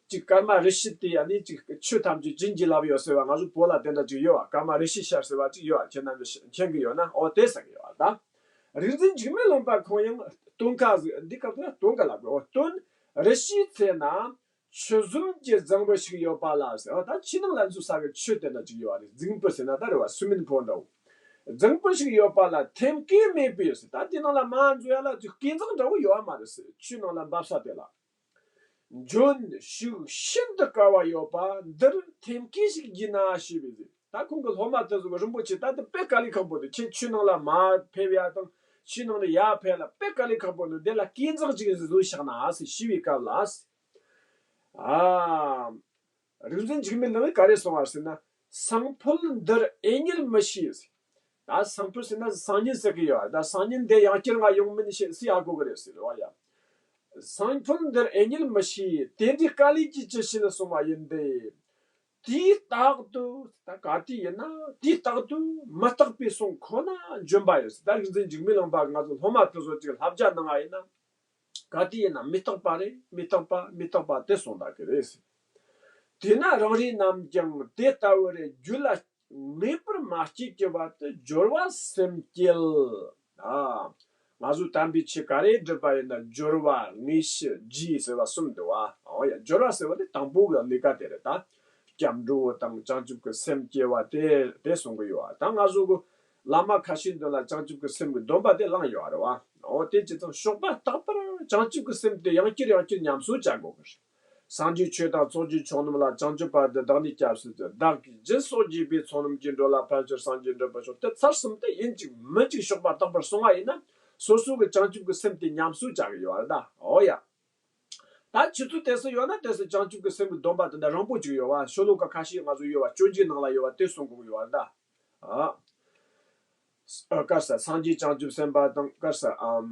ཅིག་སྐར་མ་རི་ཤི་དེ་ཡ་ནི་ཅིག་ཆུ་ཐམས་ཅད་བྱིན་གྱིས་བརླབས་ཡོད་ཟེར་བ། ང་ཚོ་བོད་ལ་དེ་འདྲ་ཅིག་ཡོད་པ། སྐར་མ་རི་ཤི་ཤར་ཟེར་བ་ཅིག་ཡོད་པ། ཁྱེད་རྣམས་ཀྱིས་མཁྱེན་གི་ཡོད་ན་ཨོ་དེ་ཟེར་གི་ཡོད་པ་ད། རིག་འཛིན་འཇིགས་མེད་གླིང་པ་ཁོང་ཡང་སྟོན་ཁ་ཟིག་འདི་སྐབས་དེ་ལ་སྟོན་ཁ་ལབ་དགོས། སྟོན་རི་ཤིའི་ཚལ་ན་ཆུ་ཟོམ་གྱི་རྫིང་བུ་ཞིག་ཡོད་པ་ལ་ཟེར། ཨོ་ད་ཆུ་ནང་ལ་འཛུལ་ས་གི་ཆུ་དེ་འདྲ་ཅིག་ཡོད་པ་རེད། རྫིང་བུ་ཟེར་ན་ད་རེད་བ། སུ་མིན་ཕོ་འདྲ་བོ། རྫིང་བུ་ཞིག་ཡོད་པ་ལ་ཐེམ་སྐས་མེད་པས་ཟེར། ད་དེ་ནང་ལ་མ་འཛུལ་ཡ་ལ་ཅིག་སྐས་འཛེག་འདྲ་བོ་ཡོད་པ་མ་རེད་ཟེར། ཆུ་ནང་ལ་འབབ་ས་དེ་ལ། འཇོན་ཤུགས་ཤིན་ཏུ་དཀའ་བ་ཡོད་པ་འདིར་ཐེམ་སྐས་ཤིག་བགྱིས་ན་ཞུས་པས་ཟེར། ད་ཁོང་གི་སློབ་མ་དེ་ཚོ་གི་རིན་པོ་ཆེ་ད་དེ་དཔེ་དཀའ་ལས་ཁག་པོ་དེ། ཁྱེད་ཆུ་ནང་ལ་མར་ཕེབས་ཡ་དང་ཆུ་ནང་ནས་ཡར་ཕེབས་ལ་དཔེ་དཀའ་ལས་ཁག་པོ་འདུག་དེ་ལ་སྐས་འཛེག་ཅིག་བཟོས་བཞག་ན་ཟེར་ཞུས་པའི་སྐབས་ལ། ཨ། རིག་འཛིན་འཇིགས་མེད་གླིང་པས་ག་རེ་གསུངས་པ་ཟེར་ན། སང་ཕོད་འདིར་ཨེ་རྙེད་མི་ཤེས། ད་སང་ཕོད་ཟེར་ན་སང་ཉིན་ཟེར་གི་ཡོད། ད་སང་ཉིན་འདི་ཡང་བསྐྱར་ང་ཡོང་མིན་ཤེས་སི་ཡ་གོ་གི་རེད་ཟེར་བ་ཡ། སང་ཕོད་འདིར་ཨེ་རྙེད་མི་ཤེས། དེ་འདྲའི་དཀའ་ལས་ཀྱིས་ཅི་ཕྱིར་གསུངས་པ་ཡིན་ཏེ། དུས་རྟག་ཏུ་ད་ག་དུས་ཡིན་ན་དུས་རྟག་ཏུ་མི་རྟག་པའི་གསུང་ཁོ་ན་འབྱོན་པ་ཡོད་ཟེར། ད་རིག་འཛིན་འཇིགས་མེད་གླིང་པ་ང་ཚོ་སློབ་མ་དེ་ཚོ་ཅིག་བསླབ་བྱ་གནང་བ་ཡིན་ན། ག་དུས་ཡིན་ན་མི་རྟག་པ་རེད། མི་རྟག་པ། མི་རྟག་པ་དེ་གསུངས་བསྡད་ཀྱི་རེད་ཟེར། དེས་ན་རང་རེ་རྣམས་ཀྱང་དེ་ལྟ་བུ་རེ་རྒྱུད་ལ་ངེས་པར་མ་སྐྱེས་ཀྱི་བར་དུ་སྦྱོར་བ་སེམས་བསྐྱེད། ཨ། ང་ཚོ་དམ་པའི་ཆོས་ག་རེ་སྒྲུབ་པ་ཡིན་ན་སྦྱོར་བ་དངོས་གཞི་རྗེས་ཟེར་བ་གསུམ་འདུག་བ། ཨོ་ཡ། སྦྱོར་བ་ཟེར་བ་དེ་དང་པོ་གི་ལས་ཀ་དེ་རེད་ད། སྐྱབས་འགྲོ་དང་བྱང་ཆུབ་ཀྱི་སེམས་བསྐྱེད་པ་དེ་དེ་གསུང་གི་ཡོད་བ། ད་ང་ཚོ་གི་བླ་མ་ཁ་ཤས་འདི་ལ་བྱང་ཆུབ་ཀྱི་སེམས་ཀྱི་སྡོམ་པ་དེ་བླངས་ཡོད་རེད་བ། འོ་དེ་ཇི་ཙམ་ཞོགས་པ་རྟག་པར་བྱང་ཆུབ་ཀྱི་སེམས་དེ་ཡང་བསྐྱར་ཡང་བསྐྱར་ཉམས་གསོ་བྱ་དགོས་ཀྱི་རེད། སངས་རྒྱས་ཆོས་དང་ཚོགས་ཀྱི་མཆོག་རྣམས་ལ། བྱང་ཆུབ་བར་དུ་བདག་ནི་སྐྱབས་སུ་མཆི། བདག་གིས་སྦྱིན་སོགས་བགྱིས་པའི་ཚོགས་རྣམས་ཀྱིས། འགྲོ་ལ་ཕན་ཕྱིར་སངས་རྒྱས་འགྲུབ་པར་ཤོག་དེ་ཚར་གསུམ་དེ་ཡིན་གཅིག་མིན་གཅིག་ཞོགས་པ་རྟག་པར་གསུང་བ་ཡིན་ན་སོ་སོ་གི་བྱང་ཆུབ་ཀྱི་སེམས་དེ་ཉམས་གསོ་བྱ་གི་ཡོད་རེད་ད། འོ་ཡ། ད་ཆུ་ཚོད་དེ་སུ་ཡོད་ན་དེ་སུ་བྱང་ཆུབ་ཀྱི་སེམས་ཀྱི་སྡོམ་པ་དེ་འདྲ་རིང་པོ་ཅིག་ཡོད་བ། ཤོ་ལོ་ཀ་ཁ་ཤས་ང་ཚོ་ཡོད་བ། སྤྱོད་འཇུག་ནང་ལ་ཡོད་བ། དེ་གསུང་དགོས་ཀྱི་ཡོད་བ་ད། ཨ། ཨ། ག་རེ་ཟེར། སངས་རྒྱས་བྱང་ཆུབ་སེམས་དཔའ་དང་། ག་རེ་ཟེར། ཨམ།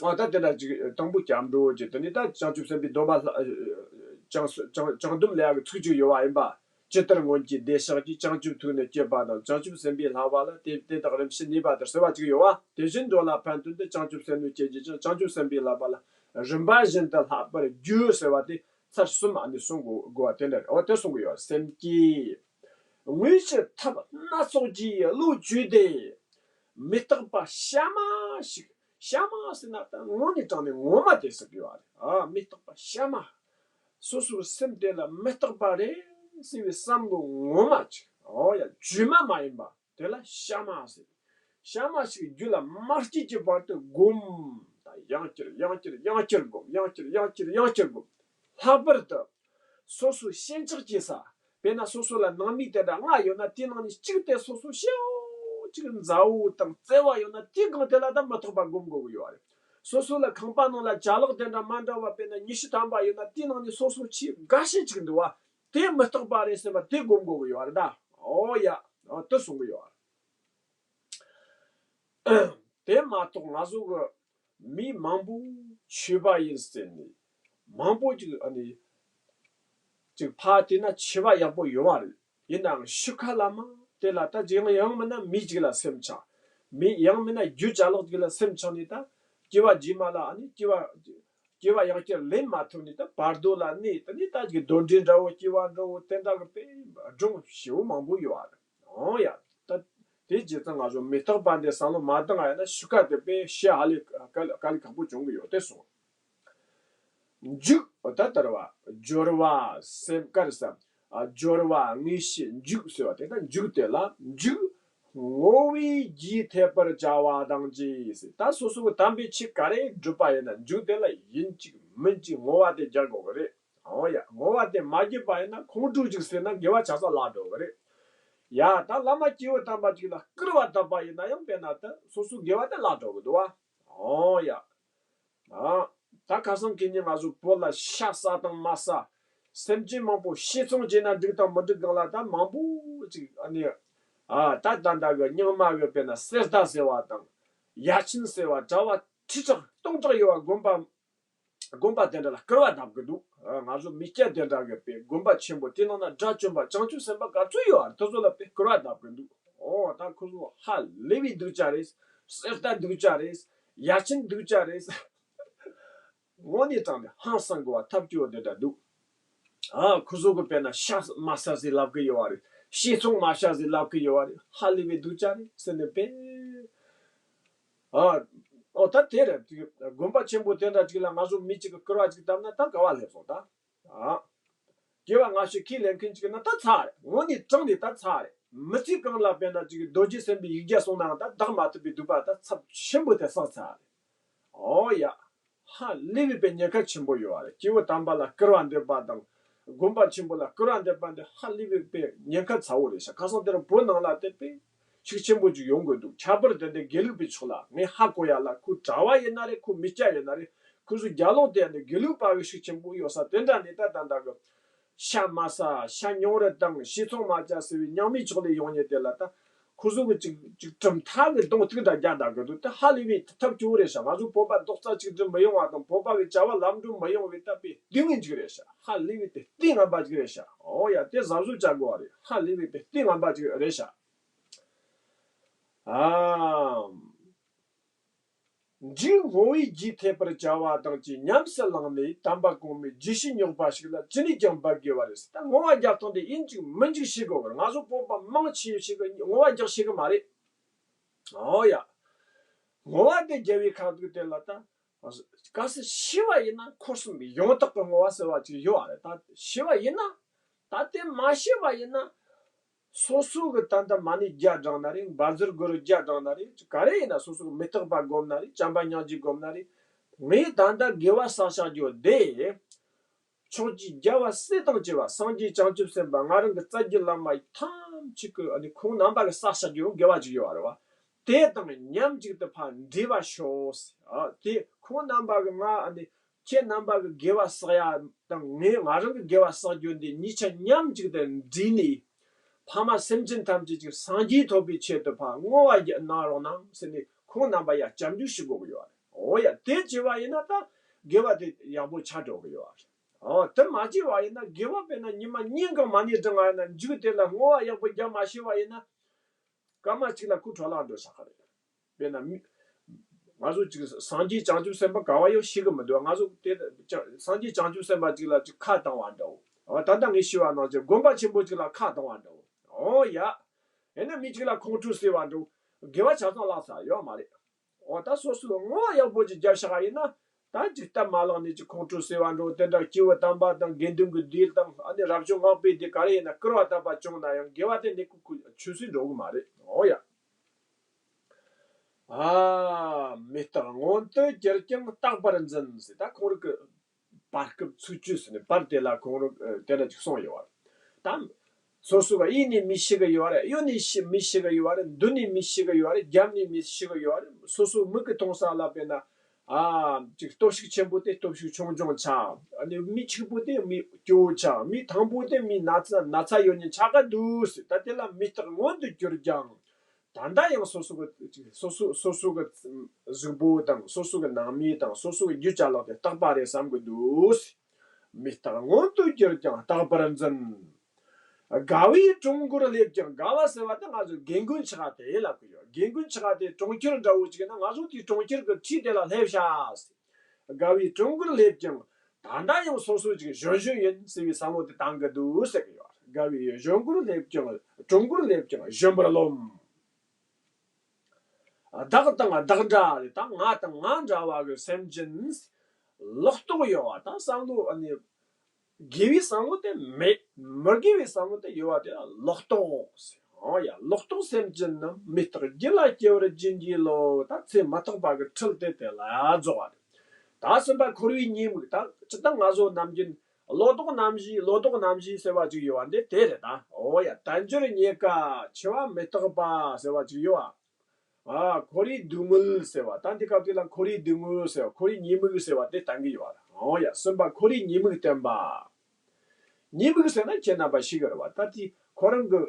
ཨ། ད་དེ་འདྲ་ཅིག་དང་པོ་སྐྱབས་འགྲོ་གི་དེ་ནི་ད་བྱང་ཆུབ་སེམས་དཔའི་སྡོམ་པ་ལྷ། བྱང་སོ། བྱང་། བྱང་སྡོམ་ལབ་ཡག་གི་ཚིག་ཅིག་ཡོད་བ་ཡིན་པ། ཇི་ལྟར་སྔོན་གྱི་བདེ་གཤེགས་ཀྱིས། བྱང་ཆུབ་ཐུགས་ནི་བསྐྱེད་པ་དང་། བྱང་ཆུབ་སེམས་དཔའི་བསླབ་པ་ལ། དེ་དེ་དག་རིམ་བཞིན་ནུས་པ་ལྟར་ཟེར་བ་ཅིག་ཡོད་བ། དེ་བཞིན་འགྲོ་ལ་ཕན་དོན་དུ། བྱང་ཆུབ་སེམས་ནི་བསྐྱེད་བགྱིད་ཅིང་། བྱང་ཆུབ་སེམས་དཔའི་བསླབ་པ་ལ། རིམ་པ་བཞིན་དུ་བསླབ་པར་བགྱི་ཟེར་བ་དེ་ཚར་གསུམ་ཨ་ནི་གསུང་དགོས་དགོས་པ་དེ་འདྲ་རེད། འོ་དེ་གསུང་གི་ཡོད། སེམས་བསྐྱེད། དངོས་ཀྱི་ཐབས་སྣ་ཚོགས་ཀྱིས་བློ་བཅོས་ཏེ། མི་རྟག་པ་གཤའ་མ་ཞིག་གཤའ་མ་ཟེར་ན་ད་དངོས་ནས་དྲང་ནས་ངོ་མ་དེ་ཟེར་གི་ཡོད་རེད། ཨ། མི་རྟག་པ་གཤའ་མ། སོ་སོའི་སེམས་དེ་ལ་མི་རྟག་པ་རེད་ཟེར་བའི་བསམ་བློ་ངོ་མ་ཅིག་འོ་ཡ། བཅོས་མ་མ་ཡིན་པ་དེ་ལ་གཤའ་མ་ཟེར། གཤའ་མ་ཞིག་རྒྱུད་ལ་མ་སྐྱེས་ཀྱི་བར་དུ་སྒོམ། ད་ཡང་བསྐྱར་ཡང་བསྐྱར་ཡང་བསྐྱར་སྒོམ། ཡང་བསྐྱར་ཡང་བསྐྱར་ཡང་བསྐྱར་སྒོམ། ལྷག་པར་དུ་སོ་སོའི་ཞེན་ཆགས་སྐྱེ་ས། དཔེར་ན་སོ་སོ་ལ་ནང་མི་དེ་འདྲ་ལྔ་ཡོད་ན་དེའི་ནང་ནས་གཅིག་དེ་སོ་སོ་ཞེ་པོ་ཅིག་མཛའ་བོ་དང་བརྩེ་བ་ཡོད་ན་དེའི་སྒང་དེ་ལ་ད་མི་རྟག་པ་སྒོམ་དགོས་ཀྱི་ཡོད་རེད། སོ་སོ་ལ་ཁང་པ་ནང་ལ་ཅ་ལག་དེ་འདྲ་མ་འདྲ་བ་དཔེར་ན་ཉི་ཤུ་ཐམ་པ་ཡོད་ན་དེའི་ནང་ནས་སོ་སོ་ཆེས་དགའ་ཤོས་ཅིག་འདུག་བ། དེ་མི་རྟག་པ་རེད་ཟེར་བ་དེ་སྒོམ་དགོས་ཀྱི་ཡོད་རེད་ད། ཨོ་ཡ། ཨོ་དེ་གསུང་གི་ཡོད་རེད། དེ་མ་གཏོགས་ང་ཚོ་གི་མི་མང་པོ་ཆོས་པ་ཡིན་ཟེར་ནས་མང་པོ་ཅིག་ཨ་ནི་ཅིག་ཕར་བལྟས་ན་ཆོས་པ་ཡག་པོ་ཡོད་མ་རེད། ཡིན་ནའང་ཤི་ཁ་ལ་མ་དེ་ལ་ད་ཅིག་ཡང་ཡང་མིན་ན་མི་ཅིག་ལ་སེམས་ཆགས། མི་ཡང་མིན་ན་རྒྱུ་ཅ་ལག་ཅིག་ལ་སེམས་ཆགས་ནས་ད་ སྐྱེ་བ་རྗེས་མ་ལ་ཨ་ནི་སྐྱེ་བ་སྐྱེ་བ་ཡང་བསྐྱར་ལེན་མ་ཐུབ་ནས་ད་བར་དོ་ལ་གནས། དེ་ནས་ད་ཅིག་གདོན་འདྲེ་འདྲ་བོ་སྐྱེ་བ་འདྲ་བོ་དེ་འདྲ་གི་དཔེ་སྒྲུང་ཞེ་བོ་མང་པོ་ཡོད་ཨ་རེད། འོ་ཡ། ད་དེ་རྗེས་ཙང་ང་ཚོ་མི་རྟག་པ་འདི་བསམ་བློ་མ་བཏང་ཨ་ཡིན་ན་ཤུགས་ཀ་དེ་དཔེ་བཤད་ཧ་ལས་དཀའ་ལས་ཁག་པོ་བྱུང་གི་ཡོད་དེ་སོང་། འཇུག་ད་ལྟར་བ། སྦྱོར་བ་སེམས་དཀར་ས། སྦྱོར་བ་དངོས་གཞི་འཇུག་ཟེར་བ་དེ་ད་འཇུག་དེ་ལ་འཇུག་ངོ་བོའི་རྒྱུས་ཐེབས་པར་བྱ་བ་དང་བཅས་ཟེར། ད་སོ་སོ་གི་དམ་པའི་ཆོས་ག་རེ་སྒྲུབ་པ་ཡིན་ན་འཇུག་དེ་ལ་ཡིན་གཅིག་མིན་གཅིག་བསྔོ་བ་དེ་རྒྱག་དགོས་གི་རེད། འོ་ཡ། བསྔོ་བ་དེ་མ་བརྒྱབ་པ་ཡིན་ན་ཁོང་ཁྲོ་ཅིག་ཟེར་ན་དགེ་བ་ཆ་ཚང་བརླག་འགྲོ་གི་རེད། ཡ། ད་བླ་མ་སྐྱེས་བུ་དམ་པ་ཅིག་ལ་སྐུར་བ་བཏབ་པ་ཡིན་ན་ཡང་དཔེར་ན་ད་སོ་སོའི་དགེ་བ་དེ་བརླག་འགྲོ་གི་འདུག་བ། འོ་ཡ། ཨ། ད་ཁ་སང་གི་ཉིན་ང་ཚོ་བོད་ལ་ཤ་ཟ་དང་མ་ཟ། སེམས་ཅན་མང་པོ་ཤི་ཚོང་བྱས་ན་འགྲིག་དང་མི་འགྲིག་སྒང་ལ་ད་མང་པོ་ཅིག་ཨ་ནི། ཨ། ད་ད་ད་གི་རྙིང་མ་གི་དཔེར་ན་གསེར་རྟ་ཟེར་བ་དང་། ཡ་ཆེན་ཟེར་བ་གྲྭ་བ་ཁྲི་ཕྲག་སྟོང་ཕྲག་ཡོད་བ་དགོན་པ། དགོན་པ་དེ་འདྲ་ལ་སྐུར་བ་བཏབ་གི་འདུག་ཨ། ང་ཚོ་མི་སྐྱ་དེ་འདྲ་གི་དཔེ་དགོན་པ་ཆེན་པོ་དེ་ནང་ན་དགྲ་བཅོམ་པ་བྱང་ཆུབ་སེམས་དཔའ་ག་ཚོད་ཡོད་ཨ། དེ་ཚོ་ལ་དཔེ་སྐུར་བ་བཏབ་གི་འདུག་འོ་ད་ཁོ་ཚོ་ཧ་ལས་པའི་སྡུག་ཅག་རེད། གསེར་རྟ་སྡུག་ཅག་རེད། ཡ་ཆེན་སྡུག་ཅག་རེད། དངོས་གནས་དྲང་ནས་ཧང་སང་དགོས་པ་ཐབས་སྐྱོ་བོ་དེ་འདྲ་འདུག་ཨ། ཁོ་ཚོ་གི་དཔེར་ན་ཤ་མ་ཟ་ཟེར་ལབ་གི་ཡོད་བ་རེད། ཤི་ཚོང་མ་བྱ་ཟེར་ལབ་གི་ཡོད་བ་རེད། ཧ་ལས་པའི་སྡུག་ཅག་རེད་ཟེར་ནས་དཔེ། ཨ། ཨོ་ད་དེ་རེད། དགོན་པ་ཆེན་པོ་དེ་འདྲ་ཅིག་ལ་ང་ཚོ་མི་གཅིག་གི་སྐུར་བ་ཅིག་བཏབ་ན་ད་ག་བ་སླེབས་སོང་ད། ཨ། སྐྱེ་བ་སྔ་ཕྱི་ཁས་ལེན་མཁན་ཅིག་ན་ད་ཚར་རེད། དངོས་གནས་དྲང་ནས་ད་ཚར་རེད། མི་ཚེ་གང་ལ་དཔེར་ན་ཅིག་རྡོ་རྗེ་སེམས་དཔའི་ཡིག་བརྒྱ་གསུངས་ནའང་ད་བདག་མ་ཐུབ་པའི་སྡིག་པ་ད་ཚབས་ཆེན་པོ་དེ་བསགས་ཚར་རེད། ཨོ་ཡ། ཧ་ལས་པའི་དཔེ་ཉེན་ཁ་ཆེན་པོ་ཡོད་རེད། སྐྱེས་བུ་དམ་པ་ལ་སྐུར་བ་འདེབས་པ་དང་། དགོན་པ་ཆེན་པོ་ལ་སྐུར་བ་འདེབས་པ་འདི་ཧ་ལས་པའི་དཔེ་ཉེན་ཁ་ཚ་བོ་རེད་ཤག་ཁ་སང་དེར་བོད་ནང་ལ་དེ་དཔེ་ཤུགས་ཆེན་པོ་ཅིག་ཡོང་དགོས་འདུག་ཁྱད་པར་དེ་འདྲའི་དགེ་ལུགས་པའི་ཕྱོགས་ལ་ངས་ཧ་གོ་ཡ་ལ། ཁོ་གྲྭ་བ་ཡིན་ན་རེད། ཁོ་མི་སྐྱ་ཡིན་ན་རེད། ཁོ་ཚོ་རྒྱལ་ལོང་དེ་ཡ་ནི་དགེ་ལུགས་པ་གི་ཤུགས་ཆེན་པོ་ཡོད་ས་དེ་འདྲ་ནས་ད་ད་ད་གི་ཤ་མ་ཟ། ཤ་ཉུང་རུ་བཏང་། ཤི་ཚོང་མ་བྱ་ཟེར་བའི་རྙིང་མའི་ཕྱོགས་ལས་ཡོང་མཁན་དེ་ལ་ད་ཁོ་ཚོ་གི་ཅིག་ཅིག་གྲུབ་མཐའ་གི་གདོང་ཐུག་འདྲ་རྒྱག་འདྲ་གི་འདུག་ད་ཧ་ལས་པའི་ཐབས་སྐྱོ་བོ་རེད་ཤག་ང་ཚོ་བོད་པ་རྡོག་རྩ་གཅིག་སྒྲིལ་མི་ཡོང་བ་དང་། བོད་པ་གི་བྱ་བ་ལམ་འགྲོ་མི་ཡོང་བའི་ད་དཔེ་སྡུག་བསྔལ་ཅིག་རེད་ཤག་ཧ་ལས་པའི་དེ་ལྟས་ངན་པ་ཅིག་རེད་ཤག་འོ་ཡ། དེ་གཟབ་གཟབ་བྱ་དགོས་བ་རེད། ཧ་ལས་པའི་དེ་ལྟས་ངན་པ་ཅིག་རེད་ཤག་ཨ། འཇུག་བསྔོ་བའི་རྒྱུས་ཐེབས་པར་བྱ་བ་དང་བཅས་ཉམས་སུ་བླངས་ནས། དམ་པ་གོང་མའི་རྒྱུད་བཞི་རྙོག་པ་ཞིག་ལ་ཅི་ནས་ཀྱང་འབད་དགོས་པ་རེད་ཟེར། ད་བསྔོ་བ་རྒྱག་སྟངས་དེ་ཡིན་གཅིག་མིན་གཅིག་བྱེད་དགོས་པར། ང་ཚོ་བོད་པ་མང་ཆེ་ཞིག་གིས་བསྔོ་བ་རྒྱག་ཤེས་གི་མ་རེད། ཨོ་ཡ། བསྔོ་བ་དེ་རྒྱལ་བའི་ཁ་ཐུག་དེ་ལ་ད། གལ་སྲིད་ཤི་བ་ཡིན་ན་འཁོར་གསུམ་ཡང་དག་གི་བསྔོ་བ་ཟེར་བ་ཅིག་ཡོད་རེད། ད་ཤི་བ་ཡིན་ན། ད་དེ་མ་ཤི་བ་ཡིན་ན། སོ་སོ་གི་ད་ལྟ་མ་ཎི་བརྒྱ་བགྲངས་ན་རེད། བཛྲ་གུ་རུ་བརྒྱ་བགྲངས་ན་རེད། ག་རེ་ཡིན་ན་སོ་སོ་གི་མི་རྟག་པ་བསྒོམ་ན་རེད། བྱམས་པ་སྙིང་རྗེ་བསྒོམ་ན་རེད། ངས་ད་ལྟ་དགེ་བ་བསགས་བཞག་རྒྱུ་དེ། ཕྱོགས་ཀྱི་རྒྱལ་བ་སྲས་དང་བཅས་པ་སངས་རྒྱས་བྱང་ཆུབ་སེམས་དཔའ་ང་རང་གི་རྩ་བརྒྱུད་བླ་མ་ཐམས་ཅད་ཀྱིས་ཨ་ནི་ཁོང་རྣམ་པ་གིས་བསགས་བཞག་རྒྱུ་དགེ་བ་ཅིག་ཡོད་རེད་བ། དེ་དང་མཉམ་གཅིག་ཏུ་ཕར་འདྲེས་པར་ཤོག་ཨ། དེ་ཁོང་རྣམ་པ་གིས་ང་ཨ་ནི་ཁྱེད་རྣམ་པ་གི་དགེ་བ་བསགས་ཡ་དང་ངས་ང་རང་གི་དགེ་བ་བསགས་རྒྱུ་འདི་གཉིས་ཆ་མཉམ་གཅིག་ཏུ་འདྲེས་ནས། ཕ་མ་སེམས་ཅན་ཐམས་ཅད་ཀྱི་སངས་རྒྱས་ཐོབ་པའི་ཆེད་དུ་ཕར་བསྔོ་བ་རྒྱ་གནང་རོགས་གནང་ཟེར་ནས་ཁོང་རྣམ་པ་ཡ་སྐྱབས་འཇུག་ཞུ་དགོས་ཀྱི་ཡོད་རེད། འོ་ཡ། དེ་བྱས་པ་ཡིན་ན་ད་དགེ་བ་དེ་ཡག་པོ་ཆགས་འགྲོ་གི་ཡོད་རེད། འོ་དེ་མ་བྱས་པ་ཡིན་ན་དགེ་བ་དཔེར་ན་ཉི་མ་གཉིས་གང་མ་ཎི་བགྲངས་པ་ཡིན་ན། མཇུག་དེ་ལ་བསྔོ་བ་ཡག་པོ་རྒྱག་མ་ཤེས་པ་ཡིན་ན། སྐར་མ་གཅིག་ལ་ཁོ་འཕྲོ་བརླག་འགྲོ་ས་ག་རེད། དཔེར་ན་མི། ང་ཚོ་ཅིག་སངས་རྒྱས་བྱང་ཆུབ་སེམས་དཔའ་ག་བ་ཡོད་ཤེས་གི་མི་འདུག་ང་ཚོ་དེ་སངས་རྒྱས་བྱང་ཆུབ་སེམས་དཔའ་ཅིག་ལ་ཅིག་ཁ་བཏང་བ་འདྲ་བོ། འོ་ད་ལྟ་ངས་ཞུས་པ་ནང་བཞིན་དགོན་པ་ཆེན་པོ་ཅིག་ལ་ཁ་བཏང་བ་འདྲ་བོ། འོ་ཡ། ཡིན་ན་མི་གཅིག་ལ་ཁོང་ཁྲོ་ཟེར་བ་འདྲ་བོ། དགེ་བ་ཆ་ཚང་བརླག་ས་ཡོད་མ་རེད། འོ་ད་སོ་སོས་བསྔོ་བ་ཡག་པོ་ཅིག་བརྒྱབ་བཞག་པ་ཡིན་ན། ད་ཅིག་སྟབས་མ་ལེགས་ནས་ཅིག་ཁོང་ཁྲོ་ཟེར་བ་འདྲ་བོ་དེ་འདྲ། སྐྱེས་བུ་དམ་པ་དང་དགེ་འདུན་གྱི་སྡེ་དང་ཨ་ནི་རབ་བྱུང་སྔགས་པའི་སྡེ་ག་རེ་ཡིན་ན་སྐུར་བ་བཏབ་པ་བྱུང་ན་ཡང་དགེ་བ་དེ་ནི་ཁོ་ཁོ་ཆུད་ཟོས་འགྲོ་གི་མ་རེད། འོ་ཡ། ཨ། མི་རྟག་མངོན་དུ་གྱུར་ཀྱང་རྟག་པར་འཛིན་ཟེར། ད་ཁོང་རང་གི་བར་སྐབས་ཚིགས་བཅད་ཟེར་ནས་བར་དེ་ལ་ཁོང་རང་དེ་འདྲ་ཅིག་གསུངས་ཡོད་རེད། ད། སོ་སོ་གི་གཡས་ནས་མི་ཤི་གི་ཡོད་རེད། གཡོན་ནས་ཤི་མི་ཤི་གི་ཡོད་རེད། མདུན་ནས་མི་ཤི་གི་ཡོད་རེད། རྒྱབ་ནས་མི་ཤི་གི་ཡོད་རེད། སོ་སོ་མིག་གིས་མཐོང་ས་ལ་དཔེར་ན། ཨ། ཅིག་སྟོབས་ཤུགས་ཆེན་པོ་དེ་སྟོབས་ཤུགས་ཆུང་ཆུང་ཆགས། ཨ་ནི་མི་ཕྱུག་པོ་དེ་མི་སྐྱོ་བོ་ཆགས། མི་ཐང་པོ་དེ་མི་ན་ཚ་ན་ཚ་ཡོད་མཁན་ཆགས་ཀ་འདུག་ཟེར། ད་དེ་ལ་མི་རྟག་མངོན་དུ་གྱུར་ཀྱང་། ད་ལྟ་ཡང་སོ་སོ་གི་སོ་སོ་སོ་སོ་གི་གཟུགས་པོ་དང་སོ་སོ་གི་ནང་མི་དང་སོ་སོ་གི་རྒྱུད་ཅ་ལག་དེ་རྟག་པ་རེད་བསམ་གི་འདུག་མི་རྟག་མངོན་དུ་གྱུར་ཀྱང་རྟག་པར་འཛིན། དགའ་བའི་གྲོང་སྒོར་སླེབས་ཀྱང་། དགའ་བ་ཟེར་བ་དེ་ང་ཚོ་རྒན་རྒོན་ཆགས་དེ་ལབ་ཀྱི་ཡོད། དགེ་འདུན་ཆེ་བ་དེ་གྲོང་ཁྱེར་འདྲ་བོ་ཅིག་ཡིན་ན། ང་ཚོ་དེའི་གྲོང་ཁྱེར་གྱི་ཁྲི་དེ་ལ་སླེབས་ཤག་ཟེར། དགའ་བའི་གྲོང་ཁྱེར་སླེབས་ཀྱང་། ད་ལྟ་ཡང་སོ་སོ་ཅིག་གཞོན་གཞོན་ཡིན་ཟེར་བའི་བསམ་བློ་དེ་བཏང་གི་འདུག་ཟེར་གི་ཡོད། དགའ་བའི་གཞོན་ཁྱེར་སླེབས་ཀྱང་། གྲོང་ཁྱེར་སླེབས་ཀྱང་གཞོན་པར་རློམ། བདག་དང་བདག་འདྲ་རེད། ད་ང་དང་ང་འདྲ་བ་གི་སེམས་ཅན་ལོག་རྟོག་ཡོད་པ། ད་བསམ་བློ་ཨ་ནི་དགེ་བའི་བསམ་བློ་དེ་མེད། མི་དགེ་བའི་བསམ་བློ་དེ་ཡོད་པ་དེ་ལ་ལོག་རྟོག་ཟེར། ཨོ་ཡ། ལོག་རྟོག་སེམས་ཅན་རྣམས། མི་རྟག་རྒྱུད་ལ་སྐྱེ་བར་བྱིན་གྱིས་རློབས། ད་ཚེ་མི་རྟག་པ་གི་འཁྲུལ་དེ་དེ་ལ་རྫོགས་པ་རེད། ད་གསུམ་པ་འཁོར་བའི་ཉེས་དམིགས། ད་ཅི་ལྟར་ང་ཚོ་ནམ་རྒྱུན་ལོ་ཏོག་རྣམ་བཞི་ལོ་ཏོག་རྣམ་བཞི་ཟེར་བ་ཅིག་ཡོད་པ་འདི་དེ་རེད། ད་ཨོ་ཡ། དལ་འབྱོར་རྙེད་དཀའ། འཆི་བ་མི་རྟག་པ་ཟེར་བ་ཅིག་ཡོད་པ། ཨ། འཁོར་བའི་སྡུག་བསྔལ་ཟེར་བ། ད་འདི་སྐབས་དེ་ལ་འཁོར་བའི་སྡུག་བསྔལ་ཟེར་བ། འཁོར་བའི་ཉེས་དམིགས་ཟེར་བ་དེ་བསྟན་གི་ཡོད་པ་རེད། ཨོ་ཡ། གསུམ་པ་འཁོར་བའི་ཉེས་དམིགས་བསྟན་པ། ཉེས་དམིགས་ཟེར་ན་ཁྱེད་རྣམ་པ་ཤེས་གི་རེད་པ། ད་དེ་ཁོ་རང་གི་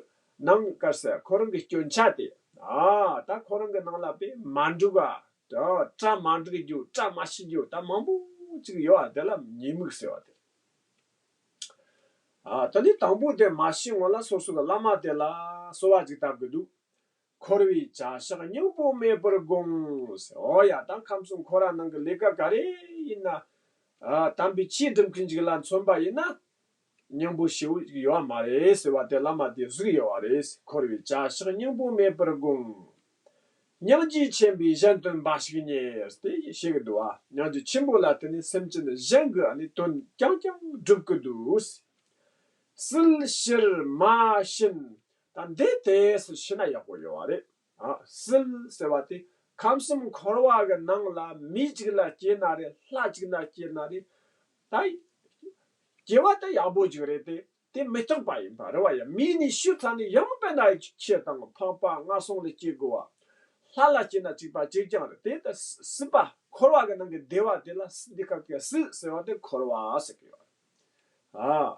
ནང་དཀར་ཟེར། ཁོ་རང་གི་སྐྱོན་ཆ་དེ། ཨ། ད་ཁོ་རང་གི་ནང་ལ་དཔེ་མ་འགྲིག་པ། ད་བཀྲ་མ་འགྲིག་རྒྱུ། བཀྲ་མ་ཤིས་རྒྱུ་ད་མང་པོ་ཅིག་ཡོད་པ་དེ་ལ་ཉེས་དམིགས་ཟེར་བ་དེ། ཨ། ད་ནི་དང་པོ་དེ་མ་ཤེས་སྔོན་ལ་སོ་སོ་གི་བླ་མ་དེ་ལ་གསོལ་བ་ཅིག་བཏབ་གི་འདུག། འཁོར་བའི་བྱ་བཞག་སྙིང་པོ་མེད་པར་དགོངས་ཟེར། ཨོ་ཡ། ད་ཁམས་གསུམ་འཁོར་བ་ནང་གི་ལས་ཀ་ག་རེ་ཡིན་ན། ཨ། དམ་པའི་ཆོས་སྒྲུབ་མཁན་ཅིག་ལ་མཚོན་པ་ཡིན་ན། སྙིང་པོ་ཞེ་པོ་ཅིག་ཡོད་པ་མ་རེད་ཟེར་བ་དེ་བླ་མ་དེས་གཟིགས་ཡོད་པ་རེད། འཁོར་བའི་བྱ་བཞག་སྙིང་པོ་མེད་པར་དགོངས། སྙིང་རྗེ་ཆེན་པོས་གཞན་དོན་འབའ་ཞིག་བརྙེས་ཏེ་བཤད་གི་འདུག་པ། སྙིང་རྗེ་ཆེན་པོ་ལ་བརྟེན་ནས་སེམས་ཅན་གཞན་གྱི་ཨ་ནི་དོན་རྐྱང་རྐྱང་སྒྲུབ་གི་འདུག། སྲིད་ཕྱིར་མ་ཕྱིན། ད་འདི་དེ་སྲིད་ཕྱིན་ན་ཡག་པོ་ཡོད་པ་རེད། ཨ། སྲིད་ཟེར་བ་དེ་ཁམས་གསུམ་འཁོར་བ་གི་ནང་ལ་མི་གཅིག་ལ་སྐྱེས་ན་རེད། ལྷ་གཅིག་ན་སྐྱེས་ན་རེད། ད་སྐྱེ་བ་དེ་ཡག་པོ་ཅིག་རེད་དེ། དེ་མི་རྟག་པ་ཡིན་པ་རེད་པ། ཡ། མིའི་ནི་ཤུལ་ཚ་ནི་ཡང་དཔེར་ན་ཁྱི་དང་ཕག་པ་ང་སོང་ལ་སྐྱེ་དགོས་པ། ལྷ་ལ་སྐྱེས་ན་གཅིག་པ་གཅིག་རྐྱང་རེད། དེ་ལྟར་སྲིད་པ་འཁོར་བ་གི་ནང་གི་བདེ་བ་དེ་ལ་སྲིད། འདི་སྐབས་ཀྱི་སྲིད་ཟེར་བ་དེ་འཁོར་བ་ཟེར་གི་ཡོད་རེད། ཨ།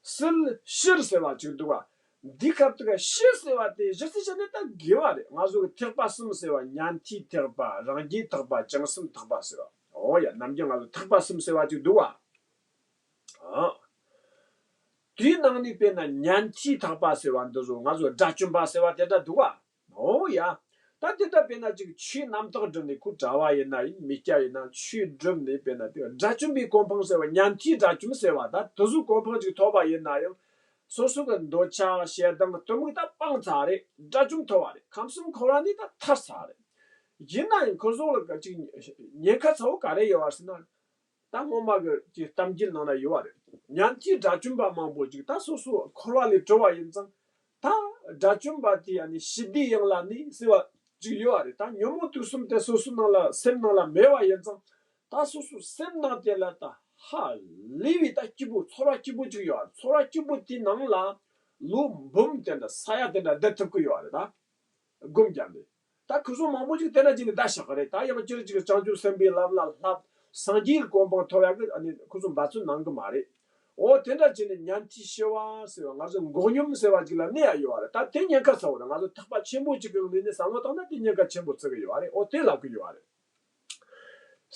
སྲིད་ཕྱིར་ཟེར་བ་ཅིག་འདུག་པ། འདི་སྐབས་དེ་ག་ཕྱིར་ཟེར་བ་དེ་གཞི་རྩའི་ཆ་ནས་ད་དགེ་བ་རེད། ང་ཚོ་གི་ཐེག་པ་གསུམ་ཟེར་བ། ཉན་ཐོས་ཐེག་པ། རང་རྒྱལ་ཐེག་པ། བྱང་སེམས་ཐེག་པ་ཟེར་བ། ཨོ་ཡ། ནམ་རྒྱུན་ང་ཚོ་ཐེག་པ་གསུམ་ཟེར་བ་ཅིག་འདུག་པ། ཨ། དེའི་ནང་ནས་དཔེར་ན་ཉན་ཐོས་ཐེག་པ་ཟེར་བ་འདི་ཚོ་ང་ཚོ་དགྲ་བཅོམ་པ་ཟེར་བ་དེ་འདྲ་འདུག་པ། ཨོ་ཡ། ད་དེ་ལྟར་དཔེར་ན་ཅིག་ཆོས་རྣམ་དག་བསྒྲུབས་ནས། ཁོ་གྲྭ་པ་ཡིན་ན་ཡིན། མི་སྐྱ་ཡིན་ན། ཆོས་བསྒྲུབས་ནས་དཔེར་ན་དེ་དགྲ་བཅོམ་པའི་གོ་འཕང་ཟེར་བ། ཉན་ཐོས་དགྲ་བཅོམ་ཟེར་བ། ད་དེ་ཚོའི་གོ་འཕང་ཅིག་ཐོབ་པ་ཡིན་ན་ཡང་། སོ་སོ་གི་འདོད་ཆགས་ཞེ་སྡང་གཏི་མུག་ད་སྤངས་ཚར་རེད། དགྲ་བཅོམ་ཐོབ་པ་རེད། ཁམས་གསུམ་འཁོར་བ་ནས་ད་ཐར་ཚར་རེད། ཡིན་ན་ཡང་ཁོ་ཚོ་ལ་ཅིག་ཉེན་ཁ་ཚ་བོ་ག་རེ་ཡོད་པ་ཟེར་ན། ད་སྔོན་མ་གི་ཅིག་གཏམ་རྒྱུད་ནང་ན་ཡོད་པ་རེད། ཉན་ཐོས་དགྲ་བཅོམ་པ་མང་པོ་ཅིག་ད་སོ་སོ་འཁོར་བ་ལས་གྲོལ་བ་ཡིན་ཙང་། ད་དགྲ་བཅོམ་པ་དེ་ཡང་ནི་ཞི་བདེའི་གཡང་ལ་གནས་ཟེར་བ་ཅིག་ཡོད་པ་རེད། ད་ཉོན་མོངས་དུག་གསུམ་དེ་སོ་སོའི་ནང་ལ་སེམས་ནང་ལ་མེད་པ་ཡིན་ཙང་། ད་སོ་སོའི་སེམས་ནང་དེ་ལ་ད་ཧ་ལས་པའི་ད་སྐྱིད་པོ། ཚོར་བ་སྐྱིད་པོ་ཅིག་ཡོད་པ་རེད། ཚོར་བ་སྐྱིད་པོ་དེའི་ནང་ལ་ལོ་འབུམ་དེ་འདྲ་ས་ཡ་དེ་འདྲ་བསྡད་ཐུབ་ཀྱི་ཡོད་པ་རེད་ད། སྒོམ་རྒྱབ་ནས། ད་ཁོ་ཚོ་མང་པོ་ཅིག་དེ་འདྲ་བྱས་ནས་བསྡད་བཞག་གི་རེད། ད་ཡང་སྤྱིར་ཅིག་བྱང་ཆུབ་སེམས་དཔའི་ལམ་ལ་བསླབ། སངས་རྒྱས་ཀྱི་གོ་འཕང་ཐོབ་ཡག་གི་ཨ་ནི་ཁོ་ཚོ་འབད་བརྩོན་གནང་གི་མ་རེད། འོ་དེ་འདྲ་བྱས་ནས་ཉན་ཐོས་ཞི་བ་ཟེར་བ། ང་ཚོ་འགོག་སྙོམས་ཟེར་བ་ཅིག་ལ་གནས་ཡ་ཡོད་པ་རེད། ད་དེ་ཉེན་ཁ་ཚ་བོ་རེད། ང་ཚོ་ཐེག་པ་ཆེན་པོ་ཅིག་གི་ངོས་ནས་བསམ་བློ་བཏང་ན་དེ་ཉེན་ཁ་ཆེན་པོ་བརྩི་གི་ཡོད་པ་རེད། འོ་དེ་ལབ་གི་ཡོད་པ་རེད།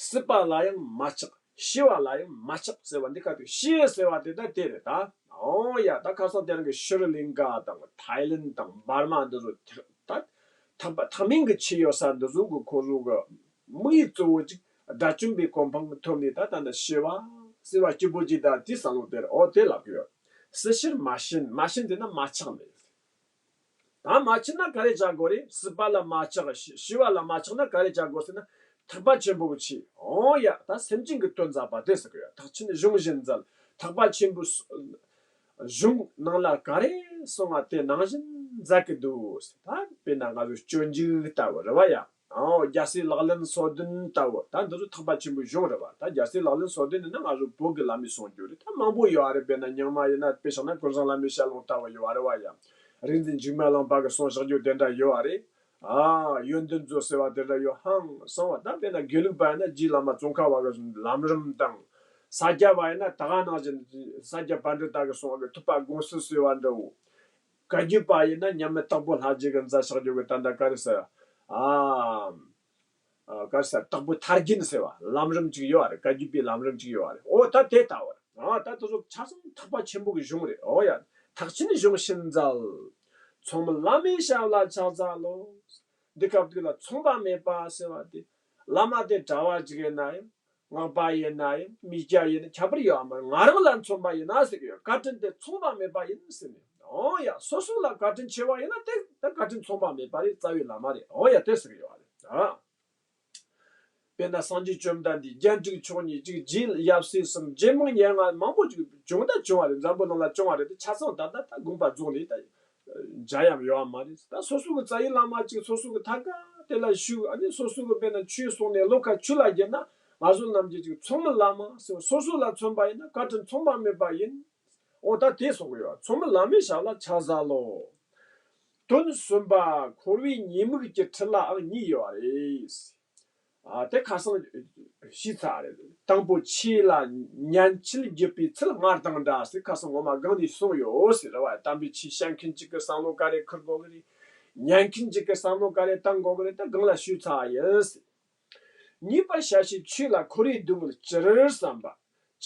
སྲིད་པ་ལ་ཡང་མ་ཆགས། ཞི་བ་ལ་ཡང་མ་ཆགས་ཟེར་བ་འདི་ག་དུས། ཞི་ཟེར་བ་དེ་ད་དེ་རེད་ད། ཨོ་ཡ། ད་ཁ་སང་དེ་རིང་གི་ཤྲི་ལིང་ཀ་དང་ཐའི་ལེན་དང་འབར་མ་འདི་ཚོ་ཐེག་ད་ཐེག་པ་ཐེག་དམན་གྱི་ཆོས་ཡོད་ས་འདི་ཚོ་གི་ཁོ་ཚོ་གི་དམིགས་ཡུལ་གཙོ་བོ་གཅིག་དགྲ་བཅོམ་པའི་གོ་འཕང་གི་ཐོབ་ནས། ད་ད་འདི་ཞི་བ་ཟེར་བ་སྐྱིད་པོ་གཅིག་ད་དེ་བསམ་བློ་དེ་རེད། ཨོ་དེ་ལབ་གི་ཡོད། སྲིད་ཕྱིར་མ་ཕྱིན། མ་ཕྱིན་ཟེར་ན་མ་ཆགས་ནས། ད་མ་ཕྱིན་ན་ག་རེ་བྱ་དགོས་རེད། སྲིད་པ་ལ་མ་ཆགས། ཞི་ཞི་བ་ལ་མ་ཆགས་ན་ག་རེ་བྱ་དགོས་ཟེར་ན། ཐེག་པ་ཆེན་པོ་གི་ཆོས། ཨོ་ཡ། ད་སེམས་ཅན་གྱི་དོན་མཛད་པ་དེ་ཟེར་གི་ཡོད། ཐེག་ཆེན་གཞུང་བཞིན་མཛད། ཐེག་པ་ཆེན་པོའི་གཞུང་ནང་ལ་ག་རེ་གསུངས་པ་དེ་ནང་བཞིན་མཛད་གི་འདུག་ཟེར། ད་དཔེར་ན་ང་ཚོ་སྤྱོད་འཇུག་ལྟ་བུ་རེད་པ་ཡ། ཨོ། རྒྱལ་སྲས་ལག་ལེན་སོ་བདུན་ལྟ་བུ། ད་འདི་ཚོ་ཐེག་པ་ཆེན་པོའི་གཞུང་རེད་པ། ད་རྒྱལ་སྲས་ལག་ལེན་སོ་བདུན་ནི་ང་ཚོ་བོད་ཀྱི་བླ་མའི་གསུང་རྒྱུན་རེད། ད་མང་པོ་ཡོད་རེད། དཔེར་ན་རྙིང་མ་ཡིན་ན། དཔེ་བཞག་ན་ཀུན་བཟང་བླ་མའི་ཞལ་ལུང་ལྟ་བུ་ཡོད་རེད་པ་ཡ། རིག་འཛིན་འཇིགས་མེད་གླིང་པ་གིས་གསུངས་བཞག་རྒྱུ་དེ་འདྲ་ཡོད་རེད། ཨ། ཡོན་ཏན་མཛོད་ཟེར་བ་དེ་འདྲ་ཡོད། ཧང་སང་བ། ད་དཔེར་ན་དགེ་ལུགས་པ་ཡིན་ན་རྗེ་བླ་མ་ཙོང་ཁ་པ་གི་ལམ་རིམ་དང་། ས་སྐྱ་པ་ཡིན་ན་ད་ག་ནང་བཞིན་ས་སྐྱ་པཎྜི་ཏ་གིས་གསུངས་པའི་ཐུབ་པ་དགོངས་གསལ་ཟེར་བ་འདྲ་བོ། བཀའ་བརྒྱུད་པ་ཡིན་ན་མཉམ་མེད་དྭགས་པོ་ལྷ་རྗེ་གིས་མཛད་བཞག་རྒྱུ་གི་ད་ལྟ་ག་རེ་ཟེར། ཨ། ཨ། ག་རེ་ཟེར། དྭགས་པོ་ཐར་རྒྱན་ཟེར་བ་ལམ་རིམ་ཅིག་ཡོད་རེད། བཀའ་བརྒྱུད་པའི་ལམ་རིམ་ཅིག་ཡོད་རེད། ཨོ་ད་དེ་ལྟ་བུ་རེད། ཨ། ད་དེ་ཚོ་ཆ་ཚང་ཐེག་པ་ཆེན་པོ་གི་གཞུང་རེད། ཨོ་ཡ། ཐེག་ཆེན་གཞུང་བཞིན་མཛད། མཚུངས་མེད་བླ་མའི་ཞབས་ལ་ཕྱག་འཚལ་ལོ། འདི་སྐབས་དུས་ལ་མཚུངས་པ་མེད་པ་ཟེར་བ་དེ། བླ་མ་དེ་གྲྭ་བ་ཅིག་ཡིན་ན་ཡང་། སྔགས་པ་ཡིན་ན་ཡང་། མི་སྐྱ་ཡིན་ན། ཁྱད་པར་ཡོད་མ་རེད། ང་རང་ལ་མཚོན་པ་ཡིན་ན་ཟེར་གི་ཡོད། བཀའ་དྲིན་དེ་མཚུངས་པ་མེད་པ་ཡིན་ཟེར་ནས། འོ་ཡ། སོ་སོ་ལ་བཀའ་དྲིན་ཆེ་བ་ཡིན་ན་དེ་ད་བཀའ་དྲིན་མཚུངས་པ་མེད་པ་རེད། རྩ་བའི་བླ་མ་རེད། འོ་ཡ། དེ་ཟེར་གི་ཡོད་རེད་ད། དཔེར་ན་སངས་རྒྱས་བཅོམ་ལྡན་འདས་རྒྱན་དྲུག་མཆོག་གཉིས་ཅིག་རྗེ་ཡབ་སྲས་གསུམ་རྗེ་མིང་སྙན་ལྔ་མང་པོ་ཅིག་བྱུང་ད་བྱུང་བ་རེད། འཛམ་བུ་གླིང་ལ་བྱུང་བ་རེད་དེ། ཆ་ཚང་ད་ལྟ་ད་དགོངས་པ་རྫོགས་ནས་ད་མཇལ་ཡང་ཡོད་བ་མ་རེད། ད་སོ་སོ་གི་རྩ་བའི་བླ་མ་ཅིག་སོ་སོ་གི་ཐད་ཀ་དེ་ལ་ཞུགས། ཨ་ནི་སོ་སོ་གི་དཔེར་ན་ཆོས་གསུངས་ནས་བློ་ཁ་ཆོས་ལ་བསྒྱུར་ན། ང་ཚོ་རྣམས་ཀྱི་ཅིག་མཚུངས་མེད་བླ་མ་ཟེར་བ། སོ་སོ་ལ་མཚོན་པ་ཡིན་ན་བཀའ་དྲིན་མཚུངས་པ་མེད་པ་ཡིན། འོ་ད་དེ་གསུང་གི་ཡོད། མཚུངས་མེད་བླ་མའི་ཞབས་ལ་ཕྱག་འཚལ་ལོ། དོན་གསུམ་པ། འཁོར་བའི་ཉེས་དམིགས་ཀྱི་ཁྲིད་ལའང་གཉིས་ཡོད་རེད། ཨ། དེ་ཁ་སང་ཞུས་ཚར་རེད། དང་པོ་ཆོས་ལ་ཉན་ཆད་བགྱིད་པའི་ཚུལ་སྔར་དང་འདྲ་ཟེར་ཁ་སང་ངོ་མ་སྒང་ནས་གསུངས་ཡོད་ཟེར་བ། དམ་པའི་ཆོས་བཤད་མཁན་གཅིག་གི་བསམ་བློ་ག་རེ་འཁུར་དགོས་གི་རེད། ཉན་མཁན་གཅིག་གི་བསམ་བློ་ག་རེ་བཏང་དགོས་གི་རེད། ད་སྒང་ལ་ཞུས་ཚར་ཡིན་ཟེར། གཉིས་པ། བྱ་བྱེད་ཆོས་ལ་འཁོར་བའི་སྡུག་བསྔལ་སྤྱིར་བསམ་པ།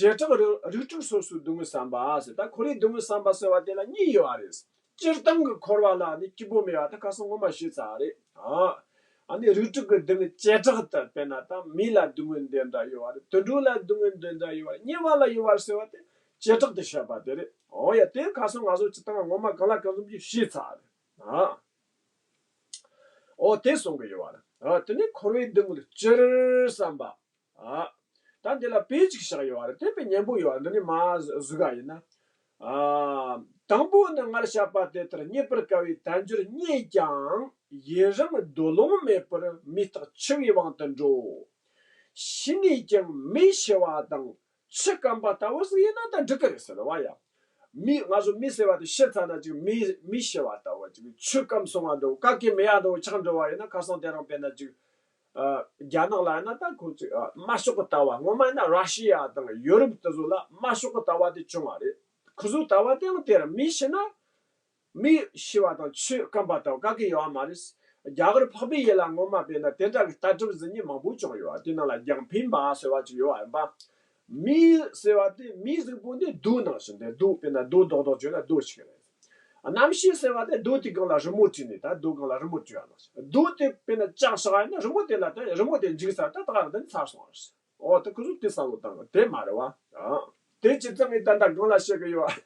བྱེ་བྲག་རིགས་རིགས་དྲུག་སོ་སོའི་སྡུག་བསྔལ་བསམ་པ་ཟེར། ད་འཁོར་བའི་སྡུག་བསྔལ་བསམ་པ་ཟེར་བ་དེ་ལ་གཉིས་ཡོད་རེད། སྤྱིར་བཏང་གི་འཁོར་བ་ལ་ནི་སྐྱིད་པོ་མེད་པ་ད་ཁ་སང་ངོ་མ་ཞུས་ཚར་རེད། ཨ། ཨ་ནི་རིགས་དྲུག་གི་སྡུག་བསྔལ་བྱེ་བྲག་ཏུ་དཔེར་ན་ད་མི་ལ་སྡུག་བསྔལ་འདི་འདྲ་ཡོད་རེད། དུད་འགྲོ་ལ་སྡུག་བསྔལ་འདི་འདྲ་ཡོད་རེད། དམྱལ་བ་ལ་ཡོད་རེད་ཟེར་བ་དེ་བྱེ་བྲག་ཏུ་བཤད་པ་དེ་རེད། འོ་ཡ། དེ་ཁ་སང་ང་ཚོ་སྤྱིར་བཏང་ངོ་མ་གང་ལ་གང་འཚམ་ཞིག་ཞུས་ཚར་རེད། ཨ། འོ་དེ་གསུང་གི་ཡོད་རེད། ཨ། དེ་ནི་འཁོར་བའི་སྡུག་བསྔལ་སྤྱིར་བསམ་པ། ཨ། ད་འདི་ལ་དཔེ་ཅིག་བཞག་ཡོད་རེད། དེ་དཔེ་སྙན་པོ་ཡོད་རེད། འདི་ནི་མ་གཟིགས་ག་ཡིན་ན། ཨ། དང་པོ་ནི་སྔར་བཤད་པ་དེ་ལྟར་རྙེད་པར་དཀའ་བའི་དལ་འབྱོར་རྙེད་ཀྱང་ཡུན་རིང་འདོད་ལོང་མེད་པར་མི་རྟག་འཆི་བའི་དབང་དུ་འགྲོ། ཤི་ནས་ཀྱང་མི་ཤི་བ་དང་ཆུ་སྐམ་པ་ལྟ་བུ་ཟིག་ཡིན་ན་ད་འགྲིག་གི་རེད་ཟེར་བ་ཡ། མི་ང་ཚོ་མི་ཟེར་བ་དེ་ཤི་ཚར་ན་ཅིག་མི་མི་ཤི་བ་ལྟ་བུ་ཅིག་ཆུ་སྐམ་སོང་བ་འདྲ་བོ་ཀ་ཀའི་མེ་ཡག་འདྲ་བོ་ཆགས་འགྲོ་བ་ཡིན་ན། ཁ་སང་དེ་རིང་དཔེར་ན་ཅིག་ཨ། རྒྱ་ནག་ལ་ཡིན་ན་ད་ཁོ་ཅིག་ཨ། དམར་ཤོག་གི་ལྟ་བ། ངོ་མ་ཡིན་ན་ར་ཤི་ཡ་དང་ཡོ་རོབ་དེ་ཚོ་ལ་དམར་ཤོག་གི་ལྟ་བ་དེ་བྱུང་བ་རེད། ཁོ་ཚོའི་ལྟ་བ་དེ་ཡང་དེ་རེད། མི་ཤི་ན། མི་ཤི་བ་དང་ཆུ་སྐམ་པ་ལྟ་བུ་ག་གེ་ཡོད་མ་རེད། རྒྱ་གར་འཕགས་པའི་ཡུལ་ལ་ངོ་མ་དཔེར་ན་དེ་འདྲ་གི་ལྟ་གྲུབ་ཟེར་མཁན་མང་པོ་བྱུང་ཡོད། དེ་ནང་ལ་རྒྱང་འཕེན་པ་ཟེར་བ་ཅིག་ཡོད་པ་ཡིན་པ། མི་ཟེར་བ་དེ་མི་གཟུགས་པོ་འདི་རྡོ་ནང་བཞིན་དེ། རྡོ་དཔེར་ན་རྡོ་རྡོག་རྡོག་བྱས་ན་རྡོ་ཞིག་རེད། གནམ་གཤིས་ཟེར་བ་དེ་རྡོ་དེ་སྒང་ལ་རི་མོ་བྲིས་ནས། ད་རྡོ་སྒང་ལ་རི་མོ་བྲིས་པ་ནང་བཞིན། རྡོ་དེ་དཔེར་ན་བཅག་བཞག་ཡིན་ན་རི་མོ་དེ་ལ་དེ་རི་མོ་དེ་འཇིག་ཚར། ད་ད་ག་རང་དེ་ནི་ཚར་སོང་བ་རེད། འོ་དེ་ཁོ་ཚོ་དེ་བསམ་བློ་བཏང་གི། དེ་མ་རེད་བ། ཨ། དེ་ཇི་ཙམ་གྱིས་ད་ལྟ་སྒང་ལ་བཤད་གི་ཡོད།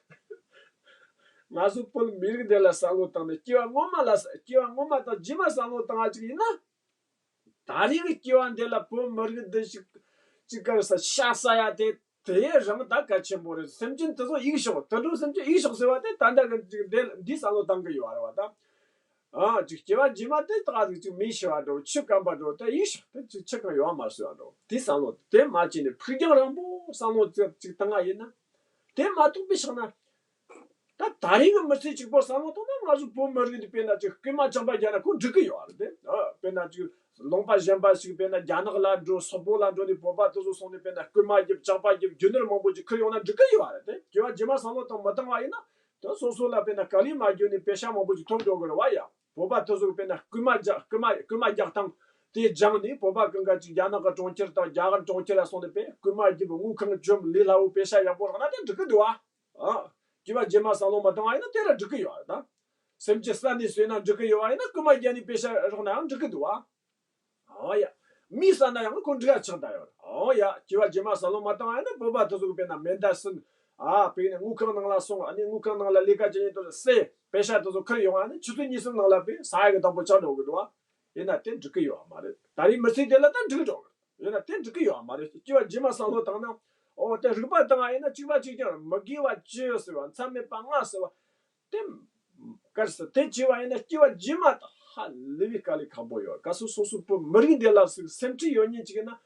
ང་ཚོ་བོད་མི་རིགས་འདི་ལ་བསམ་བློ་བཏང་ནས་སྐྱེ་བ་སྔོན་མ་ལ། སྐྱེ་བ་སྔོན་མ་དང་རྗེས་མ་བསམ་བློ་བཏང་བ་ཅིག་ཡིན་ན། ད་རེས་ཀྱི་སྐྱེ་བ་འདི་ལ་བོད་མི་རིགས་འདི་ཞིག་ཅིག་ག་རེ་ཟ། ཤ་ཟ་ཡ་དེ་དེ་རང་ད་གལ་ཆེན་པོ་རེད། སེམས་ཅན་དེ་ཚོ་ཡིག་ཤོག་དུད་འགྲོ་སེམས་ཅན་ཡིག་ཤོག་ཟེར་བ་དེ་ད་ལྟ་གི་ཅིག་འདི་འདི་བསམ་བློ་བཏང་གི་ཡོད་རེད་བ་ད། ཨ། ཅིག་སྐྱེ་བ་རྗེས་མ་དེ་ད་ག་ཟིག་ཅིག་མི་ཤི་བ་འགྲོ། ཆུ་སྐམ་པ་འགྲོ། དེ་ཡིག་ཤོག་དེ་ཅིག་ཆུ་གང་ཡོད་མ་ཟེར་བ་འགྲོ། དེ་བསམ་བློ་དེ་མ་བྱས་ནས་ཕུགས་རྒྱང་རིང་པོ་བསམ་བློ་ཅིག་བཏང་བ་ཡིན་ན། དེ་མ་གཏོགས་པའི་ཕྱོགས་ན། ད་ད་རེས་ཀྱི་མི་ཚེ་གཅིག་པོ་བསམ་བློ་བཏང་ན། ང་ཚོ་བོད་མི་རིགས་འདི་དཔེར་ན་ཅིག་རྐུན་མ་ཇག་པ་རྒྱག་ན་ཁོ་འགྲིག་གི་ཡོད་རེད་དེ། ཨ། དཔེར་ན་ཅིག་ལུང་པ་གཞན་པ་ཞིག་དཔེར་ན་རྒྱ་ནག་ལ་འགྲོ། སོག་པོ་ལ་འགྲོ་ནས་བོད་པ་དེ་ཚོ་སོང་ནས་དཔེར་ན་རྐུན་མ་རྒྱབ། ཇག་པ་རྒྱབ། རྒྱུ་ནོར་མང་པོ་ཅིག་ཁུར་ཡོང་ན་འགྲིག་གི་ཡོད་རེད་དེ། སྐྱེ་བ་རྗེས་མ་བསམ་བློ་བཏང་མ་བཏང་བ་ཡིན་ན། དེ་སོ་སོ་ལ་དཔེར་ན་དཀའ་ལས་མ་བརྒྱབ་ནས་པེ་ཤ་མང་པོ་ཅིག་ཐོབ་འགྲོ་གི་རེད་བ་ཡ། བོད་པ་དེ་ཚོ་གི་དཔེར་ན་རྐུན་མ་རྒྱག་རྐུན་མ་རྐུན་མ་རྒྱག་སྟངས་དེ་སྦྱངས་ནས། བོད་པ་གང་ག་ཅིག་རྒྱ་ནག་གི་གྲོང་ཁྱེར་དང་རྒྱ་གར་གྲོང་ཁྱེར་ལ་སོང་ནས་དཔེ་རྐུན་མ་རྒྱབ། དངུལ་ཁང་བཅོམ། ལས་སླ་བོ་པེ་ཤ་ཡག་པོ་རག་ན་དེ་འགྲིག་གི་འདུག་བ། ཨ། སྐྱེ་བ་རྗེས་མ་བསམ་བློ་མ་བཏང་བ་ཡིན་ན་དེ་ར་འགྲིག་གི་ཡོད་རེད་ད། སེམས་ཅན་བསད་ནས་ཟོས་ན་འགྲིག་གི་ཡོད་བ་ཡིན་ན། རྐུན་མ་རྒྱག་ནས་པེ་ཤ་རག་ན་ཡང་འགྲིག་གི་འདུག་བ། ཨོ་ཡ། མི་བསད་ན་ཡང་ཁོ་འགྲིག་ཡ་ཆགས་བསྡད་ཡོད་རེད། ཨོ་ཡ། སྐྱེ་བ་རྗེས་མ་བསམ་བློ་མ་བཏང་བ་ཡིན་ན། བོད་པ་དེ་ཚོ་གི་དཔེར་ན་མེ་མདའ་ཟིན། ཨ། དཔེར་ན་དངུལ་ཁང་ནང་ལ་སོང་། ཨ་ནི་དངུལ་ཁང་ནང་ལ་ལས་ཀ་བྱེད་མཁན་དེ་ཚོ་བསད། པེ་ཤ་དེ་ཚོ་ཁུར་ཡོང་བ་ནི་ཆུ་ཚོད་གཉིས་གསུམ་ནང་ལ་དཔེ་ས་ཡ་གི་བདག་པོ་ཆགས་འགྲོ་གི་འདུག་བ། ཡིན་ན་དེ་འགྲིག་གི་ཡོད་མ་རེད། ད་རེས་མི་ཚེ་དེ་ལ་ད་འགྲིག་འགྲོ་གི། ཡིན་ན་དེ་འགྲིག་གི་ཡོད་མ་རེད། སྐྱེ་བ་རྗེས་མ་བསམ་བློ་བཏང་ན། ཨོ་དེ་རིག་པ་བཏང་བ་ཡིན་ན། གཅིག་པ་གཅིག་རྐྱང་རེད། མི་དགེ་བ་བཅུ་ཟེར་བ། མཚམས་མེད་པ་ལྔ་ཟེར་བ། དེ་གར་ཟེར་དེ་བྱས་པ་ཡིན་ན་སྐྱེ་བ་རྗེས་མ་ད་ཧ་ལས་པའི་དཀའ་ལས་ཁག་པོ་ཡོད། གལ་སྲིད་སོ་སོ་བོད་མི་རིགས་འདི་ལ་ཟིག་སེམས་ཁྲལ་ཡོད་མཁན་ཅིག་ཡིན་ན།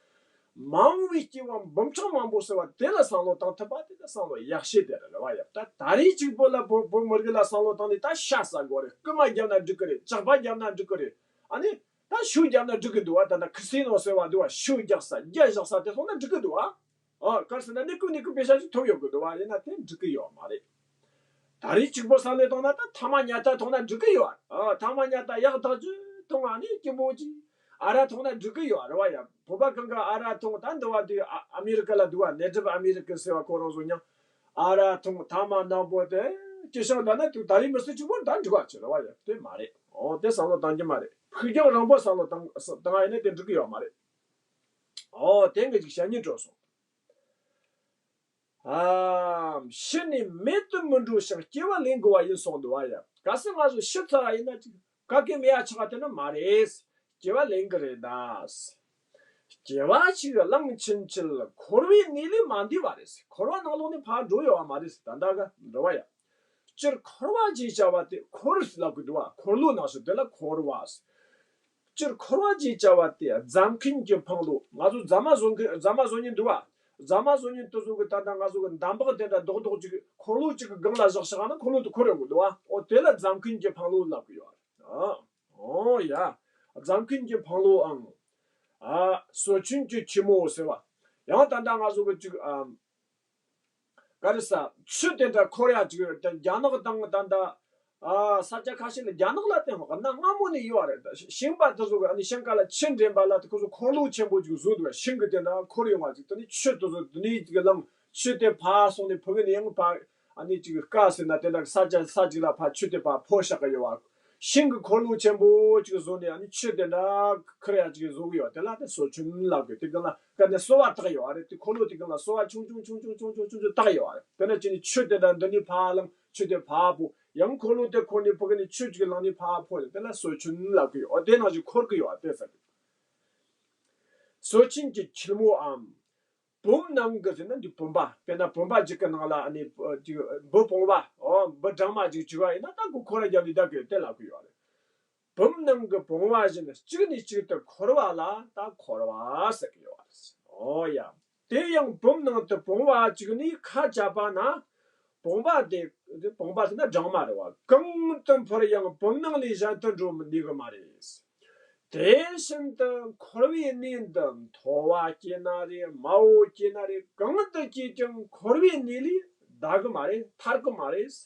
མ་འོངས་པའི་སྐྱེ་བ་འབུམ་ཕྲག་མང་པོ་ཟེར་བ་དེ་ལ་བསམ་བློ་བཏང་ཐུབ་པ་དེ་ད་བསམ་བློ་ཡག་ཤོས་དེ་རེད་བ་ཡ། ད་ད་རེས་གཅིག་པོ་ལ་བོད་བོད་མི་རིགས་ལ་བསམ་བློ་བཏང་ནས་ད་ཤ་ཟ་དགོས་རེད། རྐུན་མ་བརྒྱབ་ན་འགྲིག་གི་རེད། ཇག་པ་བརྒྱབ་ན་འགྲིག་གི་རེད། ཨ་ནི། ད་ཤུགས་རྒྱབ་ན་འགྲིག་གི་འདུག་བ། ད་ལྟ་ཁུ་སིའི་ནང་ཟེར་བ་འདུག་བ། ཤུགས་རྒྱག་ས་རྒྱ་བཞག་ས་དེ་སོང་ན་འགྲིག་གི་འདུག་བ། ཨ། གལ་སྲིད་ན་ནི་ཀུན་ནི་ཀུན་པེ་ཤ་ཞིག་ཐོབ་ཡོང་གི་འདུག་བ། ཡིན་ན་དེ་འགྲིག་གི་ཡོད་མ་རེད། ད་རེས་གཅིག་པོ་བསམ་བློ་བཏང་ན་ད་ཐ་མག་ཉལ་ཐ་འཐུང་ན་འགྲིག་གི་ཡོད། ཨ། ཐ་མག་ཉལ་ཐ་ཡག་ཐག་ཆོད་འཐུང་བ་ནི་སྐྱིད་པོ་ཅིག་ཨ་རག་འཐུང་ན་འགྲིག་གི་ཡོད་རེད་བ་ཡ། བོད་པ་གང་ག་ཨ་རག་འཐུང་། ད་འདི་བ་དུས་ཨ་ཨ་མི་རི་ཀ་ལ་འདུག་བ། ནེ་ཊིབ་ཨ་མི་རི་ཀན་ཟེར་བ་ཁོ་རང་ཚོ་མཉམ་ཨ་རག་འཐུང་། ཐ་མག་ནག་པོ་དེ་སྐྱེ་ཤོག་འདྲ་ན་དུས་ད་རེས་མི་ཚེ་གཅིག་པོ་ད་འགྲིག་བ་ཆེ་རེད་བ་ཡ། དེ་མ་རེད། ཨོ་དེ་བསམ་བློ་བཏང་རྒྱུ་མ་རེད། ཕུགས་རྒྱང་རིང་པོ་བསམ་བློ་བཏང་བཏང་བ་ཡིན་ན་དེ་འགྲིག་གི་ཡོད་མ་རེད། ཨོ་དེ་འགའ་ཅིག་བཤད་སྙིང་བྲོ་སོང་། ཨ། ཤི་ནས་མེད་དུ་མི་འགྲོ་ཞིང་སྐྱེ་བ་ལེན་དགོས་པ་ཡིན་གསུངས་འདུག་བ་ཡ། གལ་སྲིད་ང་ཚོ་ཤི་ཚར་བ་ཡིན་ན་ཅིག་ག་གེ་མེད་ཡ་ཆགས་པ་དེ་ནི་མ་རེད། སྐྱེ་བ་ལེན་གི་རེད་ད། སྐྱེ་བ་ཞིག་བླངས་ཕྱིན་ཆད་འཁོར་བའི་གནས་ལས་མ་འདས་པ་རེད། འཁོར་བ་ནང་ལོགས་ནས་ཕར་འགྲོ་ཡོད་བ་མ་རེད། ད་ལྟ་ག་འགྲོ་བ་ཡ། སྤྱིར་འཁོར་བ་ཞེས་བྱ་བ་དེ་འཁོར་ལབ་གི་འདུག་བ། འཁོར་ལོ་ནང་བཞིན་དེ་ལ་འཁོར་བ། སྤྱིར་འཁོར་བ་ཞེས་བྱ་བ་དེ་རྫ་མཁན་གྱི་འཕང་ལོ། ང་ཚོ་རྫ་མ་བཟོ་མཁན་རྫ་མ་བཟོ་མཁན་འདུག་བ། རྫ་མ་བཟོ་མཁན་དེ་ཚོ་གི་ད་ལྟ་ང་ཚོ་གི་འདམ་བག་དེ་འདྲ་རྡོག་རྡོག་ཅིག་འཁོར་ལོ་ཅིག་གི་སྒང་ལ་བཞག་བཞག་ན་འཁོར་ལོ་དེ་འཁོར་ཡོང་གི་འདུག་བ། ཨོ་དེ་ལ་རྫ་མཁན་གྱི་འཕང་ལོ་ལབ་གི་ཡོད་རེད། ཨོ་ཡ། རྫ་མཁན་གྱི་འཕང་ལོའང་། ཨ། སྲོག་ཆུན་གྱི་ཁྱི་མོ་ཟེར་བ། ཡང་ད་ལྟ་ང་ཚོ་གི་ཅིག་ཨ། ག་རེ་ཟ། ཆུ་དེ་འདྲ་འཁོར་ཡ་ཅིག་ཡོད་དེ། རྒྱ་ནག་དང་ད་ལྟ་ཨ་ས་ཆ་ཁ་ཤས་ལ། རྒྱ་ནག་ལ་དེ་སྔ་མོ་ནས་ཡོད་རེད། ཤིང་པ་དེ་ཚོ་གི་ཨ་ནི་ཤིང་ཁ་ལ་ཆུ་འདྲེན་པ་ལ་དེ་ཁོ་ཚོ་འཁོར་ལོ་ཆེན་པོ་ཅིག་བཟོས་འདུག་ཤིང་གི་དེ་འདྲ་འཁོར་ཡོང་བ་ཅིག་དེ་ནི་ཆུ་དེ་ཚོ་དེ་ནས་ཅིག་ལངས། ཆུ་དེ་ཕར་སོང་ནས་ཕ་གི་ནས་ཡང་ཕར་ཨ་ནི་ཅིག་ཀ་ཟེར་ན་དེ་འདྲ་ས་ཆ་ས་ཅིག་ལ་ཕར་ཆུ་དེ་ཕར་ཕོ་བཞག་གི་ཡོད་བ། ཤིང་གི་འཁོར་ལོ་ཆེན་པོ་ཅིག་བཟོས་ནས་ཨ་ནི་ཆུ་དེ་འདྲ་འཁོར་ཡ་ཅིག་བཟོ་གི་ཡོད། དེ་ལ་དེ་སྲོག་ཆུན་ལབ་གི། དེ་གི་ལ་ག་ནས་གསོ་བ་བཏགས་ཡོད་རེད། དེ་འཁོར་ལོ་དེ་གི་ལ་གསོ་བ་ཆུང་ཆུང་ཆུང་ཆུང་བཏགས་ཡོད་རེད། དེ་ནས་ཅི་ནས་ཆུ་དེ་འདྲ་འདི་ནས་ཕར་ལངས། ཆུ་དེ་ཕར་ཕོ། ཡང་འཁོར་ལོ་དེ་འཁོར་ནས་ཕ་གི་ནས་ཆུ་ཅིག་ལངས་ནས་ཕར་ཕོ། དེ་ལ་སྲོག་ཆུན་ལབ་གི་ཡོད། དེ་ནང་བཞིན་འཁོར་གི་ཡོད་དེ་ཟེར། སྲོག་ཆུན་གྱི་ཁྱི་མོའམ། བུམ་ནང་གི་ཟེར་ན་འདི་བུམ་པ། དཔེར་ན་བུམ་པ་ཅིག་གི་ནང་ལ་ཨ་ནི་ཅིག་འབུ་བུང་བ། ཨོ་འབུ་སྦྲང་མ་ཅིག་བྱུགས་པ་ཡིན་ན་ད་ཁོ་འཁོར་རྒྱབ་ནས་བསྡད་གི་དེ་ལབ་གི་ཡོད་རེད། བུམ་ནང་གི་བུང་བ་བཞིན་གཅིག་ནས་གཅིག་ཏུ་འཁོར་བ་ལ་ད་འཁོར་བ་ཟེར་གི་ཡོད་རེད། ཨོ་ཡ། དེ་ཡང་བུམ་ནང་དུ་བུང་བ་གཅིག་ནས་ཁ་བཅད་པ་ན། བུང་བ་དེ། བུང་བ་ཟེར་ན་སྦྲང་མ་རེད་བ། གང་དུ་འཕུར་ཡང་བུམ་ནང་ལས་གཞན་དུ་འགྲོ་མི་ནུས་གི་མ་རེད། དེ་བཞིན་དུ་འཁོར་བའི་གནས་འདི་མཐོ་བ་སྐྱེས་ན་རེ། དམའ་བོ་སྐྱེས་ན་རེ། གང་དུ་སྐྱེས་ཀྱང་འཁོར་བའི་གནས་ལས་འདའ་གི་མ་རེད། ཐར་གི་མ་རེད།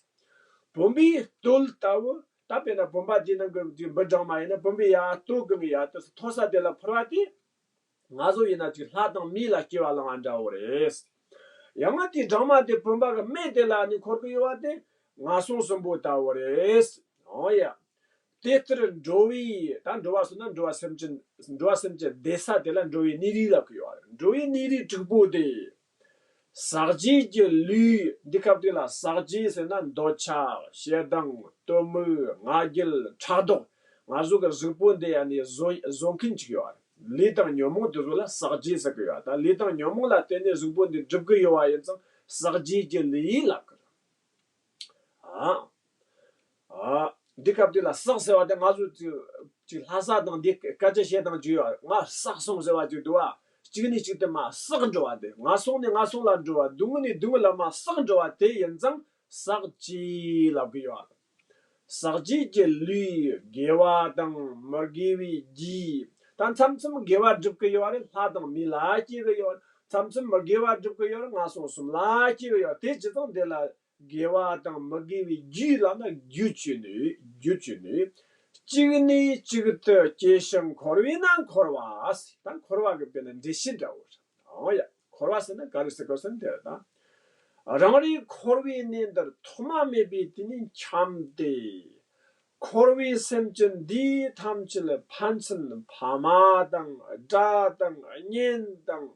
བུམ་པའི་སྟོད་ལྟ་བུ། ད་དཔེར་ན་བུམ་པ་དེའི་ནང་གི་འབུ་སྦྲང་མ་ཡིན་ན་བུམ་པའི་ཡ་སྟོད་གི་ཡ་དེ་མཐོ་ས་དེ་ལ་འཕུར་བ་དེ། ང་ཚོ་ཡིན་ན་ཅིག་ལྷ་དང་མི་ལ་སྐྱེ་བ་བླང་བ་འདྲ་བོ་རེད། ཡང་ན་དེ་སྦྲང་མ་དེ་བུམ་པ་གི་སྨད་དེ་ལ་ནི་འཁོར་གི་ཡོད་པ་དེ་ངན་སོང་གསུམ་པོ་ལྟ་བུ་རེད། འོ་ཡ། དེ་ལྟར་འགྲོ་བའི། ད་འགྲོ་བ་ཟེར་ན་འགྲོ་བ་སེམས་ཅན། འགྲོ་བ་སེམས་ཅན་བསྡད་ས་དེ་ལ་འགྲོ་བའི་གནས་རིས་ལབ་གི་ཡོད་རེད། འགྲོ་བའི་གནས་རིས་དྲུག་པོ་དེ། ཟག་བཅས་ཀྱི་ལུས། འདི་སྐབས་དེ་ལ་ཟག་བཅས་ཟེར་ན་འདོད་ཆགས། ཞེ་སྡང་། གཏི་མུག་ང་རྒྱལ། ཕྲག་དོག་ང་ཚོ་གི་གཟུགས་པོ་འདི་ཡ་ནི་བཟོ་བཟོ་མཁན་ཅིག་ཡོད་རེད། ལས་དང་ཉོན་མོངས་དེ་ཚོ་ལ་ཟག་བཅས་ཟེར་གི་ཡོད། ད་ལས་དང་ཉོན་མོངས་ལ་བརྟེན་ནས་གཟུགས་པོ་འདི་འགྲུབ་གི་ཡོད་པ་ཡིན་ཙང་ཟག་བཅས་ཀྱི་ལུས་ལབ་གི་རེད། ཨ། ཨ། འདི་སྐབས་དེ་ལ་ཟག་ཟེར་བ་དེ་ང་ཚོ་ཅིག་ཅིག་ལྷ་ས་དང་འདི་སྐད་ཆ་བཤད་སྟངས་ཅིག་ཡོད། ང་ཟག་སོང་ཟེར་བ་ཅིག་འདུག་བ། གཅིག་ནས་གཅིག་ཏུ་མར་ཟག་འགྲོ་བ་དེ། ངན་སོང་ནས་ངན་སོང་ལ་འགྲོ་བ། སྡུག་བསྔལ་ནས་སྡུག་བསྔལ་ལ་མར་ཟག་འགྲོ་བ་དེ་ཡིན་ཙང་ཟག་བཅས་ལབ་གི་ཡོད། ཟག་བཅས་ཀྱི་ལུས། དགེ་བ་དང་མི་དགེ་བའི་རྒྱུ། ད་མཚམས་མཚམས་དགེ་བ་སྒྲུབ་གི་ཡོད་རེད། ལྷ་དང་མི་ལ་སྐྱེ་གི་ཡོད། མཚམས་མཚམས་མི་དགེ་བ་སྒྲུབ་གི་ཡོད་རེད། ངན་སོང་གསུམ་ལ་སྐྱེ་གི་ཡོད། དེ་ཇི་ཙམ་དེ་ལ། དགེ་བ་དང་མི་དགེ་བའི་རྒྱུ་ལབ་ན་རྒྱུ་བཅུ་ནི། རྒྱུ་བཅུ་ནི། གཅིག་ནས་གཅིག་ཏུ་སྐྱེ་ཞིང་འཁོར་བས་ན་འཁོར་བ་ཟེར། ད་འཁོར་བ་གི་དཔེར་ན་འགྲེལ་བཤད་འདྲ་བོ་རེད། ཨོ་ཡ། འཁོར་བ་ཟེར་ན་ག་རེ་ཟེར་དགོས་ཟེར་ན་དེ་རེད་ད། རང་རེའི་འཁོར་བའི་གནས་འདིར་ཐོག་མ་མེད་པའི་དུས་ནས་འཁྱམས་ཏེ། འཁོར་བའི་སེམས་ཅན་འདི་ཐམས་ཅད་ཕན་ཚུན་ཕ་མ་དང་དགྲ་དང་གཉེན་དང་།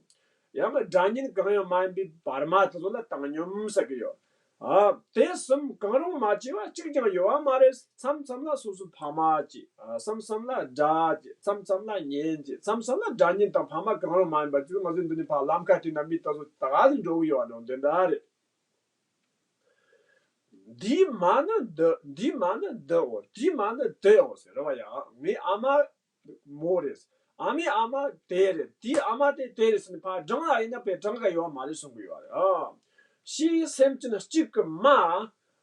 ཡང་དགྲ་གཉེན་གང་ཡང་མ་ཡིན་པའི་བར་མ་དེ་ཚོ་ལ་བཏང་སྙོམས་ཟེར་གི་ཡོད། ཨ། དེ་གསུམ་གང་རུང་མ་སྐྱེས་པ་གཅིག་ཀྱང་ཡོད་པ་མ་རེད། མཚམས་མཚམས་ལ་སོ་སོའི་ཕ་མ་སྐྱེས། ཨ། མཚམས་མཚམས་ལ་དགྲ་སྐྱེས། མཚམས་མཚམས་ལ་གཉེན་སྐྱེས། མཚམས་མཚམས་ལ་དགྲ་གཉེན་དང་ཕ་མ་གང་རུང་མ་ཡིན་པ་ཅིག་ང་ཚོས་འདི་ནས་ཕར་ལམ་ཁ་བལྟས་ན་མི་དེ་ཚོ་ད་ག་ཟེ་འགྲོ་གི་ཡོད་པ་འདྲ་བོ་འདི་འདྲ་རེད། འདིའི་མ་ནི་འདི། འདིའི་མ་ནི་འདིའོ། དེའི་མ་ནི་དེའོ་ཟེར་རེད་བ་ཡ། ངའི་ཨ་མ་མོ་རེད། ཨ་མའི་ཨ་མ་དེ་རེད། དེའི་ཨ་མ་དེ་དེ་རེད་ཟེར་ནས་ཕར་བགྲང་ལ་ཡིན་ན་དཔེ་གྲངས་ཀ་ཡོད་མ་རེད་གསུང་གི་ཡོད་རེད། ཨ། ཕྱིའི་སེམས་ཅན་གཅིག་གི་མ།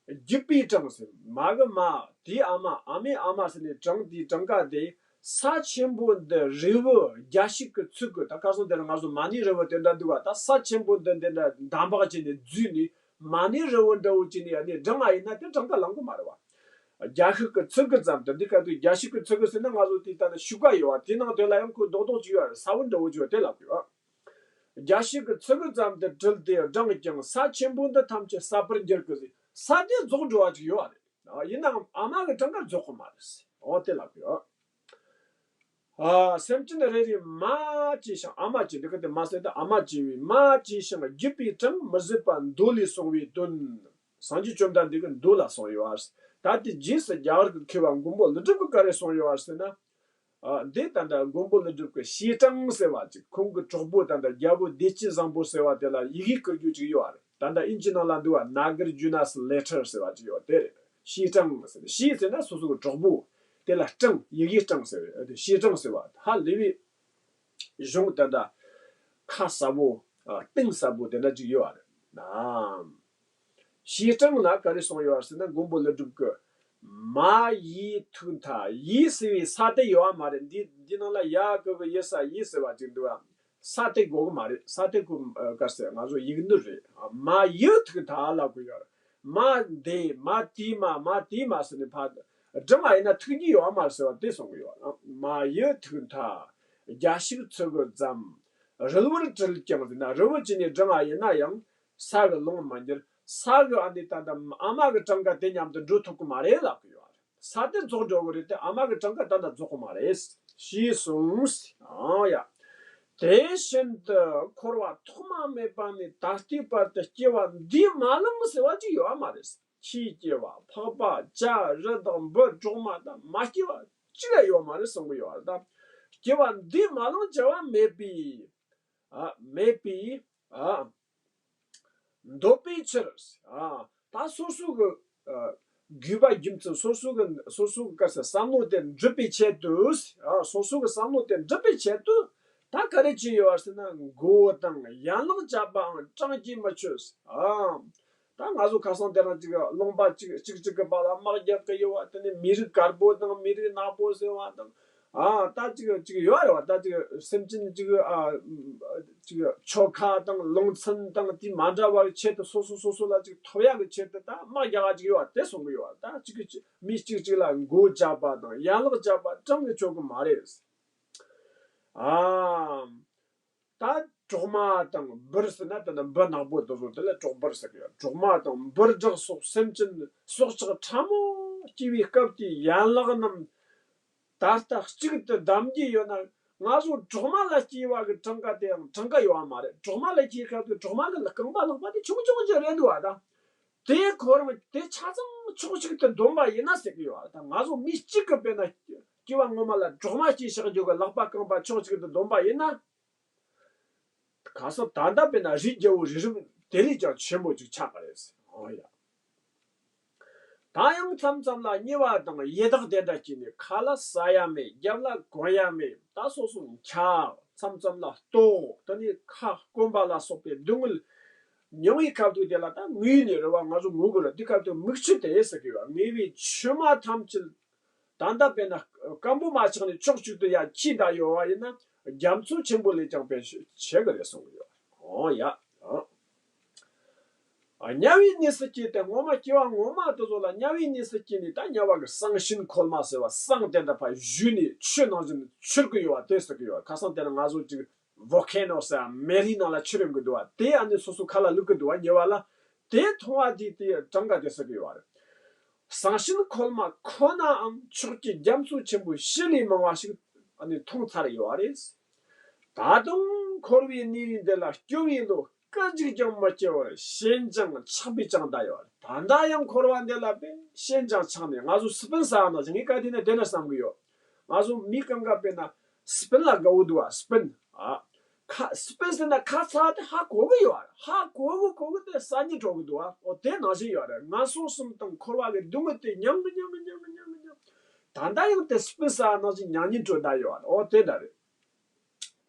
བརྒྱུད་པའི་གྲངས་ཟེར། མ་གི་མ། དེའི་ཨ་མ། ཨ་མའི་ཨ་མ་ཟེར་ནས་གྲངས་དེའི་གྲངས་ཀ་དེ། ས་ཆེན་པོ་འདི་རི་བོ་བརྒྱ་ཞིག་གི་ཚུལ་གྱིས། ད་ཁ་སང་དེ་ན་ང་ཚོ་མ་ཎི་རི་བོ་དེ་འདྲ་འདུག་བ། ད་ས་ཆེན་པོ་འདི་འདི་འདྲ་འདམ་བག་བྱས་ནས་བརྫུས་ནས། མ་ཎི་རི་བོ་འདྲ་བོ་ཅིག་ནས་ཡ་ནས་བགྲང་བ་ཡིན་ན་དེ་གྲངས་ཀ་ལང་གི་མ་རེད་བ། བརྒྱ་ཞིག་གི་ཚུལ་གྱིས་ཙམ་དུ། འདི་ག་དུས་བརྒྱ་ཞིག་གི་ཚུལ་གྱིས་ཟེར་ན་ང་ཚོ་དེ་ལྟ་ན་ཤུག་པ་ཡོད་བ། དེ་ནང་དོན་ལ་ཡང་ཁོ་རྡོག་རྡོག་ཅིག་ཡོད་རེད། ས་བོན་འདྲ་བོ་ཅིག་ཡོད་དེ་ལབ་དགོས་བ། བརྒྱ་ཞིག་གི་ཚུལ་གྱིས་ཙམ་དུ་དྲིལ་ཏེ་བགྲངས་ཀྱང་ས་ཆེན་པོ་འདི་ཐམས་ཅད་ཟད་པར་འགྱུར་གི་ཟེར། ས་དེ་རྫོགས་འགྲོ་བ་ཅིག་ཡོད་རེད། ཡིན་ནའང་ཨ་མ་གི་གྲངས་ཀ་རྫོགས་གི་མ་རེད། འོ་དེ་ལབ་དགོས་བ། ཨ། སེམས་ཅན་རེ་རེ་མ་བྱས་ཤིང་། ཨ་མ་བྱས། འདི་ག་དེ་མ་ཟེར་ཏེ་ཨ་མ་བྱས་པས། མ་བྱས་ཤིང་བརྒྱུད་པའི་གྲངས། མི་བཟོད་པ་མདོ་ལས་གསུངས་པའི་དོན། སངས་རྒྱས་བཅོམ་ལྡན་འདས་ཀྱིས་མདོ་ལ་གསུངས་ཡོད་པ། ད་དེ་རྗེས་སུ་རྒྱ་གར་གྱི་མཁས་པ་མགོན་པོ་ཀླུ་སྒྲུབ་ཀྱིས་ག་རེ་གསུངས་ཡོད་པ་ཟེར་ན། ཨ། འདི་ད་ལྟ་མགོན་པོ་ཀླུ་སྒྲུབ་ཀྱི་བྱེ་བྲག་ཟེར་བ་ཅིག་ཁོང་གི་གྲོགས་པོ་ད་ལྟ་རྒྱལ་པོ་བདེ་སྐྱིད་བཟང་པོ་ཟེར་བ་དེ་ལ་ཡི་གེ་བསྐུར་རྒྱུ་ཅིག་ཡོད་རེད། ད་ལྟ་དབྱིན་ཇི་ནང་ལ་འདུག་པ། Nagarjuna's letter ཟེར་བ་ཅིག་ཡོད་དེ་རེད། བྱེ་བྲག་ཟེར། བྱེ་ཟེར་ན་སོ་སོ་གི་གྲོགས་པོ། དེ་ལ་བྲག་ཡི་གེའི་བྲག་ཟེར་བས། བྱེ་བྲག་ཟེར་བ་ཧ་ལས་པའི་གཞུང་ད་ལྟ་ཁ་གསལ་པོ། ཨ། གཏིང་གསལ་པོ་དེ་འདྲ་ཅིག་ཡོད་རེད་ན། བྱེ་བྲག་ལ་ག་རེ་གསུངས་ཡོད་ཟེར་ན། མགོན་པོ་ཀླུ་སྒྲུབ་ཀྱི་མ་ཡི་ཐུག་མཐའ། ཡི་ཟེར་བའི་ས་དེ་ཡོད་མ་རེད། འདི་འདི་ནང་ལ་ཡ་གི་གུ་ཡི་ས་ཡི་ཟེར་བ་ཅིག་འདུག་པ། ས་དེ་དགོས་གི་མ་རེད། ས་དེ་གོ། ཨ། ག་རེ་ཟེར། ང་ཚོ་ཡིག་འདི་རེད། མ་ཡི་ཐུག་མཐའ་ལབ་གི་ཡོད་རེད། མ་འདི་མ་དེ་མ་མ་དེ་མ་ཟེར་ནས་ཕར་སྒྲིང་བ་ཡིན་ན་ཐུག་རྒྱུ་ཡོད་མ་རེད་ཟེར་བ་དེ་གསུང་གི་ཡོད་རེད། མ་ཡི་ཐུག་མཐའ། རྒྱ་ཤུག་ཚུ་གུ་ཙམ། རིལ་བུར་དྲིལ་ཀྱང་ཟེར་ན། རིལ་བུ་བྱས་ནས་སྒྲིང་བ་ཡིན་ན་ཡང་ས་གི་ལོང་མ་འགྱུར། ས་གི་ཨ་ནི་ད་ལྟ་ཨ་མ་གི་གྲངས་ཀ་དེ་མཉམ་དུ་འགྲོ་ཐུབ་གི་མ་རེད་ལབ་གི་ཡོད་རེད། ས་དེ་རྫོགས་འགྲོ་གི་རེད་དེ། ཨ་མ་གི་གྲངས་ཀ་ད་ལྟ་རྫོགས་གི་མ་རེད། ཞེས་གསུངས། ཨང་ཡ། དེ་བཞིན་དུ་འཁོར་བ་ཐོག་མ་མེད་པ་ནས་ད་ལྟའི་བར་དུ་སྐྱེ་བ་འདིས་མ་བླངས་ཟེར་བ་ཅིག་ཡོད་མ་རེད། ཁྱིའི་སྐྱེ་བ། ཕག་པ། བྱ། རི་དྭགས། འབུ། གྲོག་མ་དང་མ་སྐྱེས་པ་ཅི་ལ་ཡོད་མ་རེད་གསུང་གི་ཡོད་རེད་ད། སྐྱེ་བ་འདིས་མ་བླངས་བྱ་བ་མེད་པའི། ཨ། མེད་པའི། ཨ། འདོད་པའི་ཕྱིར། ཨ། ད་སོ་སོ་གི། ཨ། དགོས་པ་རྒྱུ་མཚན། སོ་སོ་གི། སོ་སོ་གི་ག་རེ་ཟེར། བསམ་བློ་དེ་འགྲུབ་པའི་ཆེད་དུ། ཨ། སོ་སོ་གི་བསམ་བློ་དེ་འགྲུབ་པའི་ཆེད་དུ་ད་ག་རེ་བྱས་ཡོད་ཟེར་ན། མགོ་བོ་དང་ཡན་ལག་བཅད་པའང་གྲངས་ཀྱིས་མི་ཆོད། ཨ། ད་ང་ཚོ་ཁ་སང་དེ་རིང་ཅིག་ལུང་པ་གཅིག་གཅིག་གཅིག་གི་བར་ལ་དམག་རྒྱག་གི་ཡོད་པ། དེ་ནས་མི་རིགས་དཀར་པོ་དང་མི་རིགས་ནག་པོ་ཟེར་བ་དང་། ཨ། ད་ཅིག་ཅིག་ཡོད་རེད་བ། ད་ཅིག་སེམས་ཅན་ཅིག་ཨ། ཅིག་ཆོལ་ཁ་དང་ལུང་ཚན་དང་དེ་མ་འདྲ་བའི་ཆེད་དུ། སོ་སོ་སོ་སོ་ལ་ཅིག་ཐོབ་ཡག་གི་ཆེད་དུ་ད་དམག་རྒྱག་ག་ཅིག་ཡོད་པ་དེ་གསུང་གི་ཡོད་པ། ད་ཅིག་གི་མི་གཅིག་གཅིག་ལ་མགོ་བཅད་པ་དང་ཡན་ལག་བཅད་པ་གྲངས་ཀྱིས་ཆོད་གི་མ་རེད། ཨ། ད་གྲོག་མ་དང་འབུར་ཟེར་ན། དེ་ནི་འབུ་ནག་པོ་དེ་ཚོ་དེ་ལ་གྲོག་འབུར་ཟེར་གི་ཡོད། གྲོག་མ་དང་འབུར་བྲག་སོགས་སེམས་ཅན་སྲོག་ཆགས་ཕྲ་མོ་སྐྱེ་བའི་སྐབས་དེའི་ཡན་ལག་རྣམས་ད་ལྟ་གཅིག་ཏུ་བསྡམས་ཀྱི་ཡོད་ན། ང་ཚོ་གྲོག་མ་ལ་སྐྱེས་པ་གི་གྲངས་ཀ་དེའང་གྲངས་ཀ་ཡོད་པ་མ་རེད། གྲོག་མ་ལ་སྐྱེས་སྐབས་དེ་གྲོག་མ་གི་རྐང་པ་ལག་པ་དེ་ཆུང་ཆུང་ཅིག་རེད་འདུག་པ། ད་དེ་ཁོ་རང་དེ་ཆ་ཚང་ཕྱོགས་གཅིག་ཏུ་བསྡོམས་པ་ཡིན་ན་ཟེར་གི་ཡོད་པ། ད་ང་ཚོ་མི་གཅིག་གི་དཔེར་ན་སྐྱེ་བ་སྔོན་མ་ལ་གྲོག་མ་སྐྱེས་བཞག་རྒྱུ་གི་ལག་པ་རྐང་པ་ཕྱོགས་གཅིག་ཏུ་བསྡོམས་པ་ཡིན་ན། ཁ་སང་ད་ལྟ་དཔེར་ན་རིགས་བརྒྱ་པོ་རིགས་རུས་དེ་ལས་ཀྱང་ཆེན་པོ་ཅིག་ཆགས་པ་རེད། འོ་ཡ། ད་ཡང་མཚམས་མཚམས་ལ་སྨྱོ་བ་དང་ཡི་དྭགས་དེ་འདྲ་སྐྱེས་ནས་ཁ་ལ་ཟ་ཡ་མེད། རྒྱབ་ལ་གོན་ཡ་མེད། ད་སོ་སོ་འཁྱག་མཚམས་མཚམས་ལ་ལྟོགས། དེ་ནས་ཁ་སྐོམ་པ་ལ་སོགས་པའི་སྡུག་བསྔལ་མྱོང་བའི་སྐབས་དུ་དེ་ལ། ད་ངུས་ནས་རེད་བ། ང་ཚོ་ངུ་དགོས་རེད། དེ་སྐབས་དུ་མིག་ཆུ་དེ་ཟེར་གི་ཡོད། ངུས་པའི་མཆི་མ་ཐམས་ཅད། ད་ལྟ་དཔེར་ན་སྐམ་པོ་མ་ཆགས་ནས་ཕྱོགས་གཅིག་ཏུ་ཡར་འཁྱིལ་བསྡད་ཡོད་པ་ཡིན་ན། རྒྱ་མཚོ་ཆེན་པོ་ལས་ཀྱང་དཔེ་ཆེ་གི་རེད་གསུང་གི་ཡོད། འོ་ཡ། ཨ། དམྱལ་བའི་གནས་སུ་སྐྱེས་ཏེ། སྔོན་མ་སྐྱེ་བ་སྔོན་མ་དེ་ཚོ་ལ་དམྱལ་བའི་གནས་སུ་སྐྱེས་ནས། ད་དམྱལ་བ་གི་ཟངས་ཤིང་ཁོལ་མ་ཟེར་བ། ཟངས་དེ་འདྲ་ཕར་བཞུས་ནས་ཆུ་ནང་བཞིན་འཁྱིལ་གི་ཡོད་པ་དེ་ཟེར་གི་ཡོད། ཁ་སང་དེ་ན་ང་ཚོ་ཅིག་ཝོལ་ཁེ་ནོ་ཟེར་མེ་རི་ནང་ལ་ཆུ་རིང་གི་འདུག་པ། དེ་ཨ་ནི་སོ་སོ་ཁ་ལ་བླུག་གི་འདུག་པ། ཉེ་བ་ལ་དེ་མཐོང་བ་དེ་དེ་གྲངས་ཀ་དེ་ཟེར་གི་ཡོད་རེད། ཟངས་ཤིང་ཁོལ་མ་ཁོ་ནའང་ཕྱོགས་ཀྱི་རྒྱ་མཚོ་ཆེན་པོ་བཞི་ལས་མང་བ་ཞིག་ཨ་ནི་མཐོང་ཚར་ཡོད་རེད། ད་དུང་འཁོར་བའི་གནས་རིས་འདི་ལ་སྐྱོ་བའི་བློ་སྐད་ཅིག་ཀྱང་མི་སྐྱེ་བར་ཞེན་ཅིང་ཆགས་པས་བཅིངས་བསྡད་ཡོད་རེད། ད་ལྟ་ཡང་འཁོར་བ་འདི་ལ་དཔེ་ཞེན་ཅིང་ཆགས་ནས། ང་ཚོ་སི་པིན་ཟ་ནང་བཞིན། ངས་ག་དུས་ནས་དེ་ནས་བསམ་གི་ཡོད། ང་ཚོ་མི་གང་ག་དཔེར་ན་སི་པིན་ལ་དགའ་བོ་འདུག་པ། སི་པིན། ཨ། ཁ་སི་པིན་ཟེར་ན་ཁ་ཚ་དེ་ཧ་གོ་གི་ཡོད་རེད། ཧ་གོ་གི་གོ་གི་དེ་ཟ་སྙིང་བྲོ་གི་འདུག་པ། འོ་དེ་ནང་བཞིན་ཡོད་རེད། ངན་སོང་གསུམ་དང་འཁོར་བ་གི་སྡུག་བསྔལ་དེ་མྱང་གི་མྱང་གི་མྱང་གི་མྱང་གི་མྱང་། ད་ལྟ་ཡང་དེ་སི་པིན་ཟ་ནང་བཞིན་མྱང་སྙིང་བྲོ་བསྡད་ཡོད་རེད། འོ་དེ་འདྲ་རེད།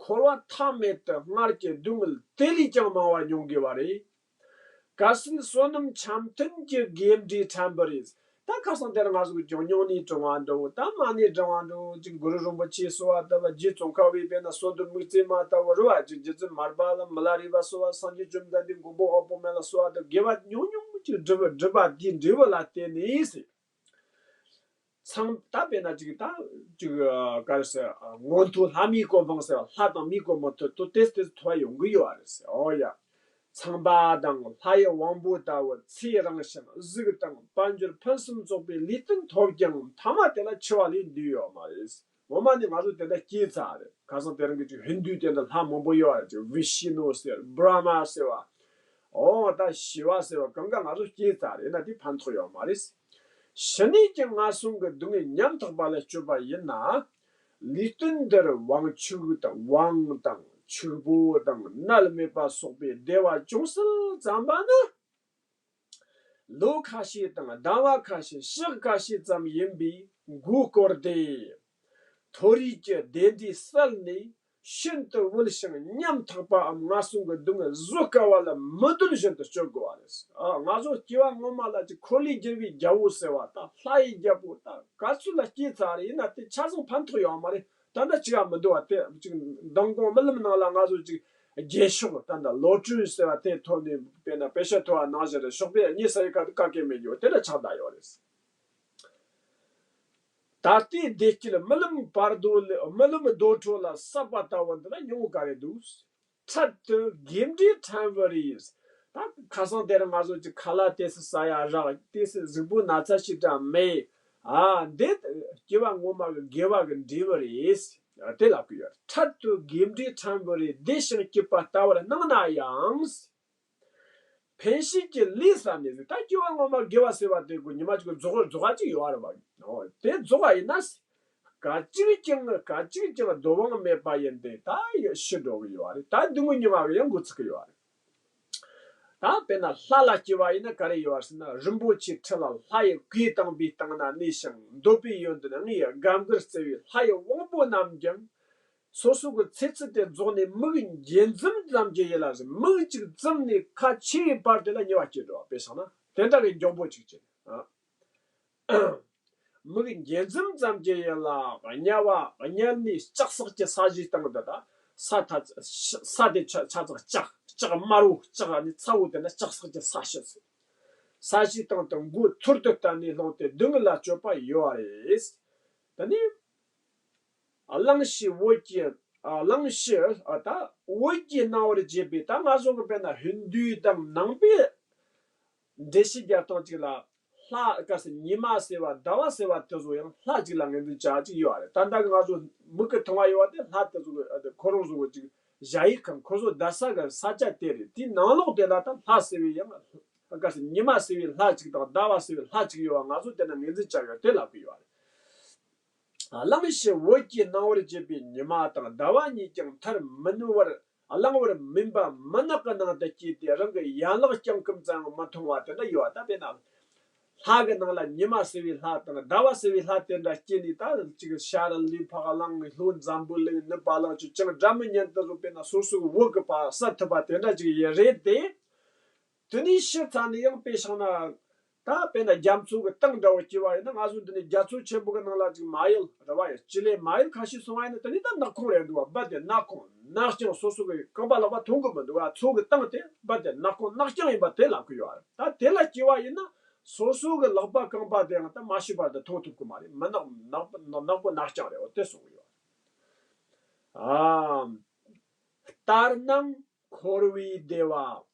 འཁོར་བ་མཐའ་མེད་དུ་སྔར་གྱི་སྡུག་བསྔལ་དེ་ལས་ཀྱང་མང་བ་མྱོང་དགོས་པ་རེད། གལ་སྲིད་བསོད་ནམས་འཆམ་མཐུན་གྱི་དགེ་འབྲས་ཕྲན་བུ་རེད། ད་ཁ་སང་དེར་ང་ཚོ་གི་ཅུང་སྙུང་གནས་དྲང་བ་འགྲོ། ད་མ་ཎི་དྲང་བ་འགྲོ། ཅིག་གུ་རུ་རིན་པོ་ཆེ་གསོལ་བ་བཏབ་པ། རྗེ་ཙོང་ཁ་པའི་དཔེར་ན་གསོལ་འདེབས་དམིགས་བརྩེ་མ་ལྟ་བུ་རེད་བ། ཅིག་རྗེ་བཙུན་མར་པ་ལ་མི་ལ་རས་པ་གསོལ་བ། སངས་རྒྱས་བཅོམ་ལྡན་འདས་མགོན་པོ་ཨོ་པོ་མེ་ལ་གསོལ་བ་དང་། དགེ་བ་ཉུང་ཉུང་ཅིག་བསྒྲུབས་བསྒྲུབས་པ་དེའི་འབྲས་བུ་ལ་བརྟེན་ནས་ཟེར། ཚངས་ད་དཔེར་ན་ཅིག་ད་ཅིག་ག་རེ་ཟེར། མངོན་མཐོ་ལྷ་མིའི་གོ་འཕང་ཟེར་བ། ལྷ་དང་མིའི་གོ་འཕང་དེ་དེ་དེ་ཐོབ་ཡོང་གི་ཡོད་རེད་ཟེར། འོ་ཡ། ཚངས་པ་དང་ལྷ་ཡི་དབང་པོ་ལྟ་བུར་ཚེ་རིང་ཞིང་གཟུགས་དང་དཔལ་འབྱོར་ཕུན་སུམ་ཚོགས་པའི་ལུས་རྟེན་ཐོབ་ཀྱང་མཐའ་མ་དེ་ལ་འཆི་བ་ལས་འདས་ཡོད་མ་རེད། ངོ་མ་ནི་ང་ཚོ་དེ་འདྲ་སྐྱེས་ཚར་རེད། ཁ་སང་དེ་རིང་གི་ཅིག་ཧིན་དུའི་དེ་འདྲ་ལྷ་མང་པོ་ཡོད་རེད། ཅིག་ཝི་ཤི་ནུ་ཟེར། བྷྲ་མ་ཟེར་བ། ཨོ་ད་ཤི་བ་ཟེར་བ་གང་ག་ང་ཚོ་སྐྱེས་ཚར་རེད། ཡིན་ན་དེ་ཕན་ཐོགས་ཡོད་མ་རེད། ཕྱི་ནས་ཀྱང་ངན་སོང་གི་སྡུག་བསྔལ་ཉམ་ཐག་པ་ལ་སྤྱོད་པ་ཡིན་ན། ལུས་རྟེན་འདིར་དབང་ཕྱུག་དང་དབང་དང་ཕྱུག་པོ་དང་མནལ་མེད་པ་སོགས་པའི་བདེ་བ་ཅུང་ཟད་ཙམ་པ་ནི། ལོ་ཁ་ཤས་དང་ཟླ་བ་ཁ་ཤས་ཞག་ཁ་ཤས་ཙམ་ཡིན་པས་མགོ་སྐོར་ཏེ། མཐོ་རིས་ཀྱི་བདེ་འབྲས་བསལ་ནས་ཤིན་ཏུ་བུད་ཤིང་ཉམ་ཐག་པའམ་ངན་སོང་གི་སྡུག་བསྔལ་བཟོད་དཀའ་བ་ལ་མི་འདོད་བཞིན་དུ་སྤྱོད་དགོས་པ་རེད། ཨ། ང་ཚོ་སྐྱེ་བ་སྔོན་མ་ལ་ཅིག་འཁོར་ལོས་སྒྱུར་བའི་རྒྱལ་པོ་ཟེར་བ་དང་ལྷ་ཡི་རྒྱལ་པོ་དང་ག་ཚོད་ལ་སྐྱེས་ཚར་རེད། ཡིན་ན་དེ་ཆ་ཚང་ཕན་ཐོགས་ཡོད་མ་རེད། ད་ལྟ་ཅིག་ཡང་མི་འདུག་བ། དེ་ཅིག་མདང་དགོང་རྨི་ལམ་ནང་ལ་ང་ཚོ་ཅིག་རྒྱལ་ཤོག་ད་ལྟ་ལོ་ཊ་རི་ཟེར་བ་དེ་ཐོབ་ནས་དཔེར་ན་པེ་ཤ་ཐོབ་པ་ནང་བཞིན་རེད། ཞོགས་པའི་གཉིད་སད་ཡོད་ཁ་དུ་ཀ་ཀེ་མེད་ཡོད། དེ་འདྲ་ཆགས་བསྡད་ཡོད་རེད། ད་ལྟའི་བདེ་སྐྱིད་རྨི་ལམ་བར་དོ་ལ། རྨི་ལམ་རྡོ་གྲོ་ལ་བསྲབས་པ་ལྟ་བུ་འདི་ལ་མྱོང་ག་རེ་འདུག་འཕྲལ་དུ་དགེ་འབྲས་ཕྲན་བུ་རེད། ད་ཁ་སང་དེར་ང་ཚོ་ཅིག་ཁ་ལག་དེ་སུ་ཟ་ཡ་རག་དེ་སུ་གཟུགས་པོ་ན་ཚ་ཞིག་ཀྱང་མེད། ཨ། འདི་སྐྱེ་བ་སྔོན་མ་གི་དགེ་བ་གི་འབྲས་བུ་རེད། དེ་ལབ་ཀྱི་ཡོད། འཕྲལ་དུ་དགེ་འབྲས་ཕྲན་བུ་རེ་བདེ་ཞིང་སྐྱིད་པ་ལྟ་བུར་སྣང་ན་ཡང་། ཕན་བྱེད་ཀྱི་ལས་བསམ་ནས་ཟེར། ད་སྐྱེ་བ་སྔོན་མ་དགེ་བ་ཟེར་བ་དེ་ཀོ་ཉི་མ་གཅིག་རྫོགས་རྫོགས་པ་ཅིག་ཡོད་རེད་བ། ཨོ་དེ་རྫོགས་པ་ཡིན་ན། ག་ཅིག་ཀྱང་ག་ཅིག་ཀྱང་བསྡུ་བ་མེད་པ་ཡིན་ཏེ་ད་ཡི་ཤི་འགྲོ་གི་ཡོད་རེད། ད་སྡུག་བསྔལ་ཉི་མ་གི་ཡང་འགོ་ཚུགས་ཀྱི་ཡོད་རེད། ད་དཔེར་ན་ལྷ་ལ་སྐྱེ་བ་ཡིན་ན་ག་རེ་ཡོད་རེད་ཟེར་ན། རིན་པོ་ཆེའི་ཁྲི་ལ་ལྷ་ཡི་གོས་བཏིང་བའི་སྟེང་ན་གནས་ཤིང་། འདོད་པའི་ཡོན་ཏན་ལྔ་ཡི་དགའ་མགུར་བརྩེ་བའི་ལྷ་ཡི་དབང་པོ་རྣམས་ཀྱང་སོ་སོ་གི་ཚེ་ཚད་དེ་རྫོགས་ནས་མིག་འགྱེད་འཛུམ་ཙམ་གྱི་ཡུལ་ལ་ཟེར། མིག་གཅིག་བཙུམ་ནས་ཁ་ཕྱེ་བའི་བར་དེ་ལ་དམྱལ་བ་སྐྱེ་འགྲོ་བ། དཔེ་བཞག་ན་དེ་འདྲ་གི་མགྱོགས་པོ་ཅིག་བྱེད། ཨ། མིག་འགྱེད་འཛུམ་ཙམ་གྱི་ཡུལ་ལ་དམྱལ་བ། དམྱལ་ནས་ལྕགས་སྲེག་གི་ས་གཞིའི་སྟེང་དུ། ད་ས་ཐ་ས་དེ་ཆ་ཆ་ཚང་ལྕགས། ལྕགས་དམར་བོ། ལྕགས་ནི་ཚ་བོ་དེ་ན་ལྕགས་སྲེག་གི་ས་གཞི་ཟེར། ས་གཞིའི་སྟེང་དུ་མགོ་ཐུར་དུ་བསྟན་ནས་ལྷུང་སྟེ་སྡུག་བསྔལ་ལ་སྤྱོད་པ་ཡོད་རེད། དེ་ནས་གླང་ཞེས་བོད་ཀྱི། ཨ། གླང་ཞེས། ཨ། ད་བོད་ཀྱི་སྣང་བར་བྱེད་པའི། ད་ང་ཚོ་གི་དཔེར་ན་ཧིན་དུའི་དང་ནང་པའི་འགྲེལ་བཤད་རྒྱབ་སྟངས་གཅིག་ལ། ལྷ་ག་ཟེར། ཉི་མ་ཟེར་བ་ཟླ་བ་ཟེར་བ་དེ་ཚོ་ཡང་ལྷ་གཅིག་ལ་ངོས་འཛིན་བྱ་གཅིག་ཡོད་རེད། ད་ལྟ་གི་ང་ཚོ་མིག་གིས་མཐོང་བ་ཡོད་པ་དེ་ལྷ་དེ་ཚོ་གི། ཨ། དེ་ཁོ་རང་ཚོ་གི་ཅིག་གཞལ་ཡས་ཁང་ཁོ་ཚོ་བསྡད་ས་གི་ས་ཆ་དེ་རེད། དེའི་ནང་ལོགས་དེ་ལ་ད་ལྷ་ཟེར་བའི་ཡང་། ག་ཟེར། ཉི་མ་ཟེར་བའི་ལྷ་གཅིག་དང་ཟླ་བ་ཟེར་བའི་ལྷ་གཅིག་ཡོད་པ་ང་ཚོ་དེ་ན་ངོས་འཛིན་བྱ་ཡོད་དེ་ལབ་གི་ཡོད་རེད། གླང་ཞེས་བོད་ཀྱི་སྣང་བར་བྱེད་པའི་ཉི་མ་དང་ཟླ་བ་གཉིས་ཀྱང་མཐར་མི་ནུས་པར། གླང་བར་མུན་པ་མུན་ནག་གི་ནང་དུ་སྐྱེས་ཏེ་རང་གི་ཡན་ལག་རྐྱང་ཁུམ་ཙམ་མི་མཐོང་བ་དེ་འདྲ་ཡོད་པ། ད་དཔེར་ན་ལྷ་གི་ནང་ལ་ཉི་མ་ཟེར་བའི་ལྷ་དང་ཟླ་བ་ཟེར་བའི་ལྷ་དེ་འདྲ་སྐྱེས་ནས། ད་ཅིག་ཤ་ར་ལུས་འཕགས་གླང་ལྷོ་འཛམ་བུ་གླིང་ནུབ་བ་ལང་སྤྱོད་ཅིང་སྒྲ་མི་སྙན་དུ་རུ་དཔེར་ན་སོ་སོའི་བོད་གི་པ་ས་ཐུབ་པ་དེ་འདྲ་ཅིག་ཡིན་རེད་དེ། དེ་ནས་ཤི་ཚར་ནས་ཡང་དཔེ་བཞག་ན། ད་དཔེར་ན་རྒྱ་མཚོ་གི་གཏིང་འདྲ་བོ་སྐྱེ་བ་ཡིན་ན། ང་ཚོ་འདི་ནས་རྒྱ་མཚོ་ཆེན་པོ་གི་ནང་ལ་ཅིག་མ་ཡལ་ར་བ་ཡ་སྤྱི་ལེ་མ་ཡལ་ཁ་ཤས་སོང་བ་ཡིན་ན། དེ་ནས་ད་ནག་ཁུང་རེད་འདུག་བ། རྦད་དེ་ནག་ཁུང་ནག་རྐྱང་། སོ་སོ་གི་རྐང་པ་ལག་པ་མཐོང་གི་མི་འདུག་བ། མཚོ་གི་གཏིང་དེ་རྦད་དེ་ནག་ཁུང་ནག་རྐྱང་ཡིན་པ་དེ་ལབ་གི་ཡོད་རེད། ད་དེ་ལ་སྐྱེ་བ་ཡིན་ན་སོ་སོ་གི་ལག་པ་རྐང་པ་དེའང་ད་མ་ཤི་བར་དུ་མཐོང་ཐུབ་གི་མ་རེད། མི་ནག་ནག་པོ་ནག་པོ་ནག་རྐྱང་རེད། འོ་དེ་གསུང་གི་ཡོད་རེད། ཨ། ལྟར་སྣང་འཁོར་བའི་བདེ་བ།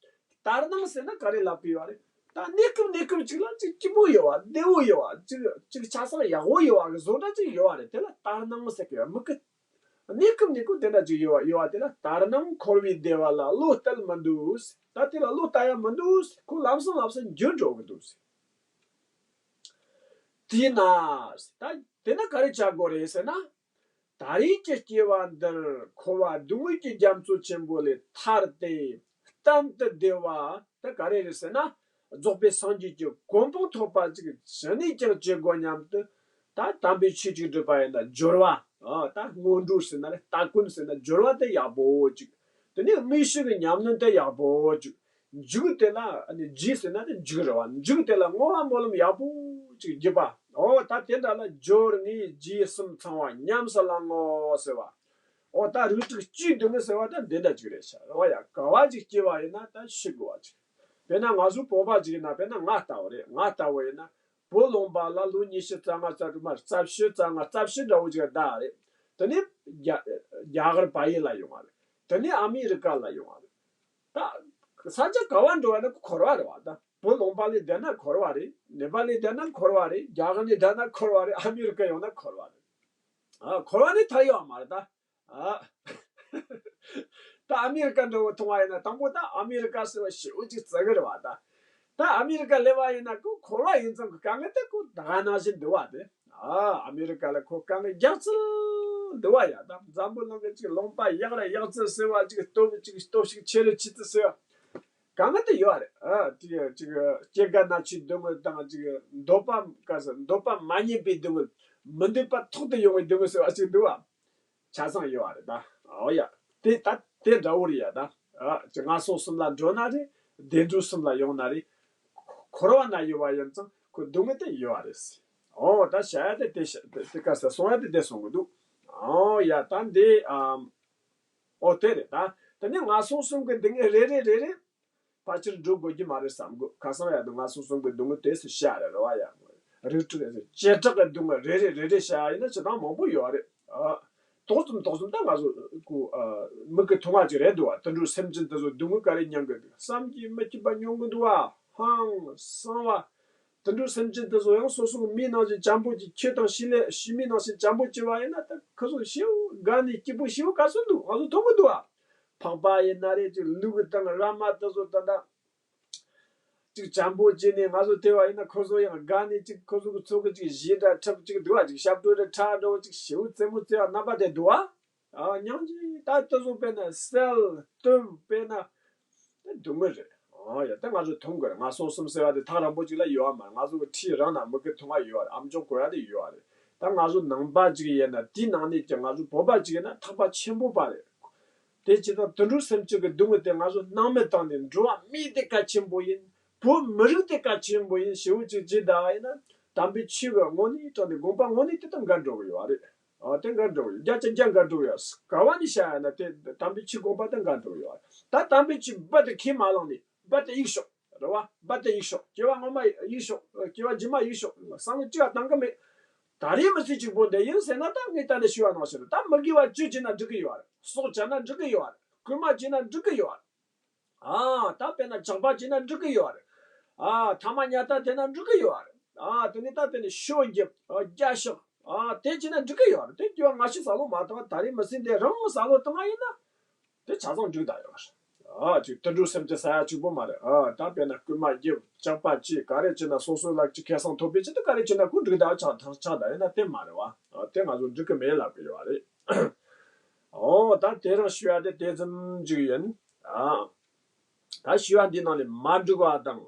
ལྟར་སྣང་ཟེར་ན་ག་རེ་ལབ་ཀྱི་ཡོད་རེད། ད་གནས་སྐབས་གནས་སྐབས་ཅིག་ལ་ཅིག་སྐྱིད་པོ་ཡོད་པ། བདེ་བོ་ཡོད་པ། ཅིག་ཅིག་ཆ་ཚང་ཡག་པོ་ཡོད་པ་གི་བཟོ་འདྲ་ཅིག་ཡོད་པ་རེད། དེ་ལ་ལྟར་སྣང་ཟེར་གི་ཡོད། མི་གི་གནས་སྐབས་གནས་སྐབས་དེ་འདྲ་ཅིག་ཡོད་པ། ཡོད་པ་དེ་ལ་ལྟར་སྣང་འཁོར་བའི་བདེ་བ་ལ་བློ་གཏད་མི་འདུག་ད་དེ་ལ་བློ་གཏད་ཡ་མི་འདུག་ཁོ་ལམ་སང་ལམ་སང་འགྱུར་འགྲོ་གི་འདུག་དེས་ན། ད་དེ་ན་ག་རེ་བྱ་དགོས་རེད་ཟེར་ན། ད་རེས་ཀྱི་སྐྱེ་བ་འདིར་འཁོར་བ་སྡུག་བསྔལ་གྱི་རྒྱ་མཚོ་ཆེན་པོ་ལས་ཐར་ཏེ་གཏན་དུ་བདེ་བ་དེ་ག་རེ་རེད་ཟེར་ན། རྫོགས་པའི་སངས་རྒྱས་ཀྱི་གོ་འཕང་ཐོབ་པ་ཅིག་ཇི་ནས་ཀྱང་བྱེད་དགོས་སྙམ་དུ། ད་དམ་པའི་ཆོས་ཅིག་སྒྲུབ་པ་ཡིན་ན་སྦྱོར་བ། ཨ། ད་སྔོན་འགྲོ་ཟེར་ན་རེད། སྟ་གོན་ཟེར་ན་སྦྱོར་བ་དེ་ཡག་པོ་ཅིག་དེ་ནས་དངོས་གཞི་གི་ཉམས་ལེན་དེ་ཡག་པོ་ཅིག་མཇུག་དེ་ལ་ཨ་ནི་རྗེས་ཟེར་ན་དེ་མཇུག་རེད་བ། མཇུག་དེ་ལ་བསྔོ་བ་སྨོན་ལམ་ཡག་པོ་ཅིག་བགྱིས་པ། འོ་ད་དེ་འདྲ་ལ་སྦྱོར་དངོས་རྗེས་གསུམ་ཚང་བ་ཉམས་སུ་བླང་ངོ་ཟེར་བ། འོ་ད་རིགས་དྲུག་སྤྱིའི་སྡུག་བསྔལ་ཟེར་བ་ད་འདི་འདྲ་ཅིག་རེད་ཤག་རེད་བ་ཡ། ག་བ་ཅིག་སྐྱེ་བ་ཡིན་ན་ད་ཤི་དགོས་བ་ཅིག་དཔེར་ན་ང་ཚོ་བོད་པ་ཅིག་ཡིན་ན། དཔེར་ན་ང་ལྟ་བུ་རེད། ང་ལྟ་བུ་ཡིན་ན། བོད་ལུང་པ་ལ་ལོ་ཉི་ཤུ་རྩ་ལྔ་རྩ་དྲུག་མ་རྩ་བཞི་རྩ་ལྔ་རྩ་བཞི་འདྲ་བོ་ཅིག་ལ་བསྡད་རེད། དེ་ནས་རྒྱ་རྒྱ་གར་བལ་ཡུལ་ལ་ཡོང་བ་རེད། དེ་ནས་ཨ་མི་རི་ཀ་ལ་ཡོང་བ་རེད། ད་ས་ཆ་ག་བ་འགྲོ་བ་ན་འཁོར་བ་རེད་བ། ད་བོད་ལུང་པ་ལ་བསྡད་ན་འཁོར་བ་རེད། ནེ་པ་ལ་བསྡད་ན་འཁོར་བ་རེད། རྒྱ་གར་ལ་བསྡད་ན་འཁོར་བ་རེད། ཨ་མི་རི་ཀ་ཡོང་ན་འཁོར་བ་རེད། ཨ། འཁོར་བ་ནས་ཐར་ཡོད་མ་རེད་ད། ཨ། ད་ཨ་མི་རི་ཀ་འདྲ་བོ་མཐོང་བ་ཡིན་ན་དང་པོ་ད་ཨ་མི་རི་ཀ་ཟེར་བ་ཞེ་པོ་ཅིག་བརྩི་གི་རེད་བ་ད། ད་ཨ་མི་རི་ཀ་སླེབས་པ་ཡིན་ན་ཁོ་འཁོར་བ་ཡིན་ཙང་གི་དཀའ་ངལ་དེ་ཁོ་ད་ག་ནང་བཞིན་འདུག་བ་དེ། ཨ། ཨ་མི་རི་ཀ་ལ་ཁོ་དཀའ་ངལ་རྒྱག་ཚུལ་འདུག་བ་ཡ། ད་འཛམ་བུ་གླིང་གི་ཅིག་ལུང་པ་ཡག་ར་ཡག་ཚུལ་ཟེར་བ་ཅིག་སྟོབས་ཅིག་སྟོབས་ཤུགས་ཆེ་རུ་ཆེ་ཚུལ་ཟེར་བ། གང་ག་དེ་ཡོད་རེད། ཨ། དེ་ཅིག་སྐྱེ་རྒ་ན་འཆིའི་སྡུག་བསྔལ་དང་ཅིག་འདོད་པ་ག་ས་འདོད་པ་མ་ཉམས་པའི་སྡུག་བསྔལ། མི་འདོད་པ་ཐོག་ཏུ་ཡོང་བའི་སྡུག་བསྔལ་ཟེར་བ་ཅིག་འདུག་བ། ཆ་ཚང་ཡོད་རེད་ད། ཨོ་ཡ། དེ་ད་དེ་འདྲ་བོ་རེད་ཡ་ད། ཨ། ཅིག་ངན་སོང་གསུམ་ལ་འགྲོ་ན་རེད། བདེ་འགྲོ་གསུམ་ལ་ཡོང་ན་རེད། འཁོར་བ་ན་ཡོད་པ་ཡིན་ཙང་ཁོ་སྡུག་བསྔལ་དེ་ཡོད་རེད། ཨོ་ད་བཤད་ཡ་དེ་དེ་བཤད་དེ་དེ་ག་ས་གསུང་ཡ་དེ་དེ་གསུང་གི་འདུག་ཨོ་ཡ་ད་འདི་ཨམ། ཨོ་དེ་རེད་ད། དེ་ནས་ངན་སོང་གསུམ་གྱི་སྡུག་བསྔལ་རེ་རེ་རེ་རེ་ཕལ་ཆེར་འགྲོ་དགོས་ཀྱི་མ་རེད་བསམ་གི། ཁ་སང་ཡ་དུ་ངན་སོང་གསུམ་གྱི་སྡུག་བསྔལ་དེ་སུ་བཤད་རེད་རེད་བ་ཡ། རིགས་དྲུག་བྱེ་བྲག་གི་སྡུག་བསྔལ་རེ་རེ་རེ་རེ་བཤད་ཡ་ཡིན་ན་ཇི་ལྟར་མང་པོ་ཡོད་རེད། ཨ། ཏོག་ཙམ་ཏོག་ཙམ་ད་ང་ཚོ་ཀུ་ཨ་མིག་གིས་མཐོང་བ་ཅིག་རེད་འདུག་བ། དུད་འགྲོ་སེམས་ཅན་དེ་ཚོ་སྡུག་བསྔལ་ག་རེ་མྱོང་གི་འདུག་བསམ་གྱིས་མི་ཁྱབ་པ་མྱོང་གི་འདུག་བ། ཧང་སང་བ། དུད་འགྲོ་སེམས་ཅན་དེ་ཚོ་ཡང་སོ་སོ་གི་མི་ནང་བཞིན་བྱམས་པོ་ཅིག་ཁྱི་དང་བྱི་ལས་བྱི་མི་ནང་བཞིན་བྱམས་པོ་བྱེད་པ་ཡིན་ན་ད་ཁོ་ཚོ་ཞེ་པོ་དགའ་ནས་སྐྱིད་པོ་ཞེ་པོ་ག་ཚོད་འདུག་ང་ཚོ་མཐོང་གི་འདུག་བ། ཕག་པ་ཡིན་ན་རེད། ཅིག་ལུག་དང་ར་མ་དེ་ཚོ་ད་ལྟ་ཅིག་བྱམས་པོ་བྱས་ནས་ང་ཚོ་དེ་བ་ཡིན་ན་ཁོ་ཚོ་ཡང་དགའ་ནས་ཅིག་ཁོ་ཚོ་གི་ཚོགས་ཀྱི་ཅིག་གཞས་འདྲ་འཁྲབ་ཅིག་འདུག་བ། ཅིག་ཞབས་བྲོ་འདྲ་འཁྲབ་འདྲ་བོ་ཅིག་ཞེ་པོ་རྩེད་མོ་རྩེ་བ་རྣམ་པ་དེ་འདུག་བ། ཨ། སྙིང་རྗེ། ད་དེ་ཚོ་དཔེར་ན་གསལ་སྟོབས་དཔེར་ན་དེ་སྡུག་བསྔལ་རེད། ཨ་ཡ། ད་ང་ཚོ་མཐོང་དགོས་རེད། ངན་སོང་གསུམ་ཟེར་བ་དེ་ཐག་རིང་པོ་ཅིག་ལ་ཡོད་བ་མ་རེད། ང་ཚོ་གི་འཁྲིས་རང་ན་མིག་གིས་མཐོང་བ་ཡོད་བ་རེད། ཨམ་ཅོག་གོ་ཡ་དེ་ཡོད་བ་རེད། ད་ང་ཚོ་ནང་པ་ཅིག་ཡིན་ན་དེའི་ནང་ནས་ཀྱང་ང་ཚོ་བོད་པ་ཅིག་ཡིན་ན་ཐག་པ་ཆེན་པོ་པ་རེད། དེ་ཇི་ལྟར་དུད་འགྲོ་སེམས་ཅན་གྱི་སྡུག་བསྔལ་དེ་ང་ཚོ་སྣང་མེད་བཏང་ནས་འགྲོ་བ་མི་དེ་གལ་ཆེན་པོ་ཡིན། བོད་མི་རིགས་དེ་གལ་ཆེན་པོ་ཡིན་ཞེ་པོ་ཅིག་ཅིག་ད་ཡིན་ན་དམ་པའི་ཆོས་ཀྱི་དངོས་གནས་དྲང་ནས་དགོངས་པ་དངོས་གནས་དེ་དང་འགལ་འགྲོ་གི་ཡོད་རེད། ཨ། དེ་འགལ་འགྲོ་གི་ཡོད། བརྒྱ་ཆ་བརྒྱ་འགལ་འགྲོ་གི་ཡོད། ག་བ་ནས་བཤད་ཡ་ན་དེ་དམ་པའི་ཆོས་དགོངས་པ་དང་འགལ་འགྲོ་གི་ཡོད་རེད། ད་དམ་པའི་ཆོས་རྦད་དེ་ཁས་མ་བླངས་ནས་རྦད་དེ་གཡུག་ཤོག་རེད་བ། རྦད་དེ་གཡུག་ཤོག་སྐྱེ་བ་སྔོན་མ་གཡུག་ཤོག་སྐྱེ་བ་རྗེས་མ་གཡུག་ཤོག་བསམ་བློ་ཅི་ཡང་བཏང་གི་མེད། ད་རེས་མི་ཚེ་གཅིག་པོ་འདི་ཡིན་ཟེར་ན་ད་ངས་ད་ནས་ཞུ་བ་ནང་བཞིན་རེད། ད་མི་དགེ་བ་བཅུ་བྱས་ན་འགྲིག་གི་ཡོད་རེད། སྲོག་བཅད་ན་འགྲིག་གི་ཡོད་རེད། རྐུན་མ་བྱས་ན་འགྲིག་གི་ཡོད་རེད། ཨ། ད་དཔེར་ན་ཇག་པ་བྱས་ན་འགྲིག་གི་ཡོད་རེད། ཨ། ཐ་མག་ཉལ་ཐ་དེ་ན་འགྲིག་གི་ཡོད་རེད། ཨ། དེ་ནས་ད་དཔེར་ན་ཤོ་རྒྱབ། ཨ། རྒྱ་ཤག་ཨ། དེ་བྱས་ན་འགྲིག་གི་ཡོད་རེད། དེ་སྐྱེ་བ་སྔ་ཕྱི་བསམ་བློ་མ་བཏང་བ་ད་རེས་མི་ཚེ་འདི་རང་བསམ་བློ་བཏང་བ་ཡིན་ན་དེ་ཆ་ཚང་འགྲིག་ད་ཡོད་རེད། ཨ། ཅིག་དུད་འགྲོ་སེམས་ཅན་ཟ་ཡ་གཅིག་པོ་མ་རེད། ཨ། ད་དཔེར་ན་རྐུན་མ་རྒྱབ། ཇག་པ་བྱས། ག་རེ་བྱས་ན་སོ་སོའི་ལ་ཅིག་ཁེ་བཟང་ཐོབ་པའི་ཆེད་དུ་ག་རེ་བྱས་ན་ཁོ་འགྲིག་ད་ཆགས་ཆགས་ད་ཡིན་ན་དེ་མ་རེད་བ། ཨ། དེ་ང་ཚོ་འགྲིག་གི་མེད་ལབ་གི་ཡོད་རེད། ཨོ། ད་དེ་རིང་ཞུ་ཡ་དེ་དེ་ཙམ་ཅིག་ཡིན། ཨ། ད་ཞུ་བ་འདི་ནང་ལས་མ་འགྲིག་པ་དང་།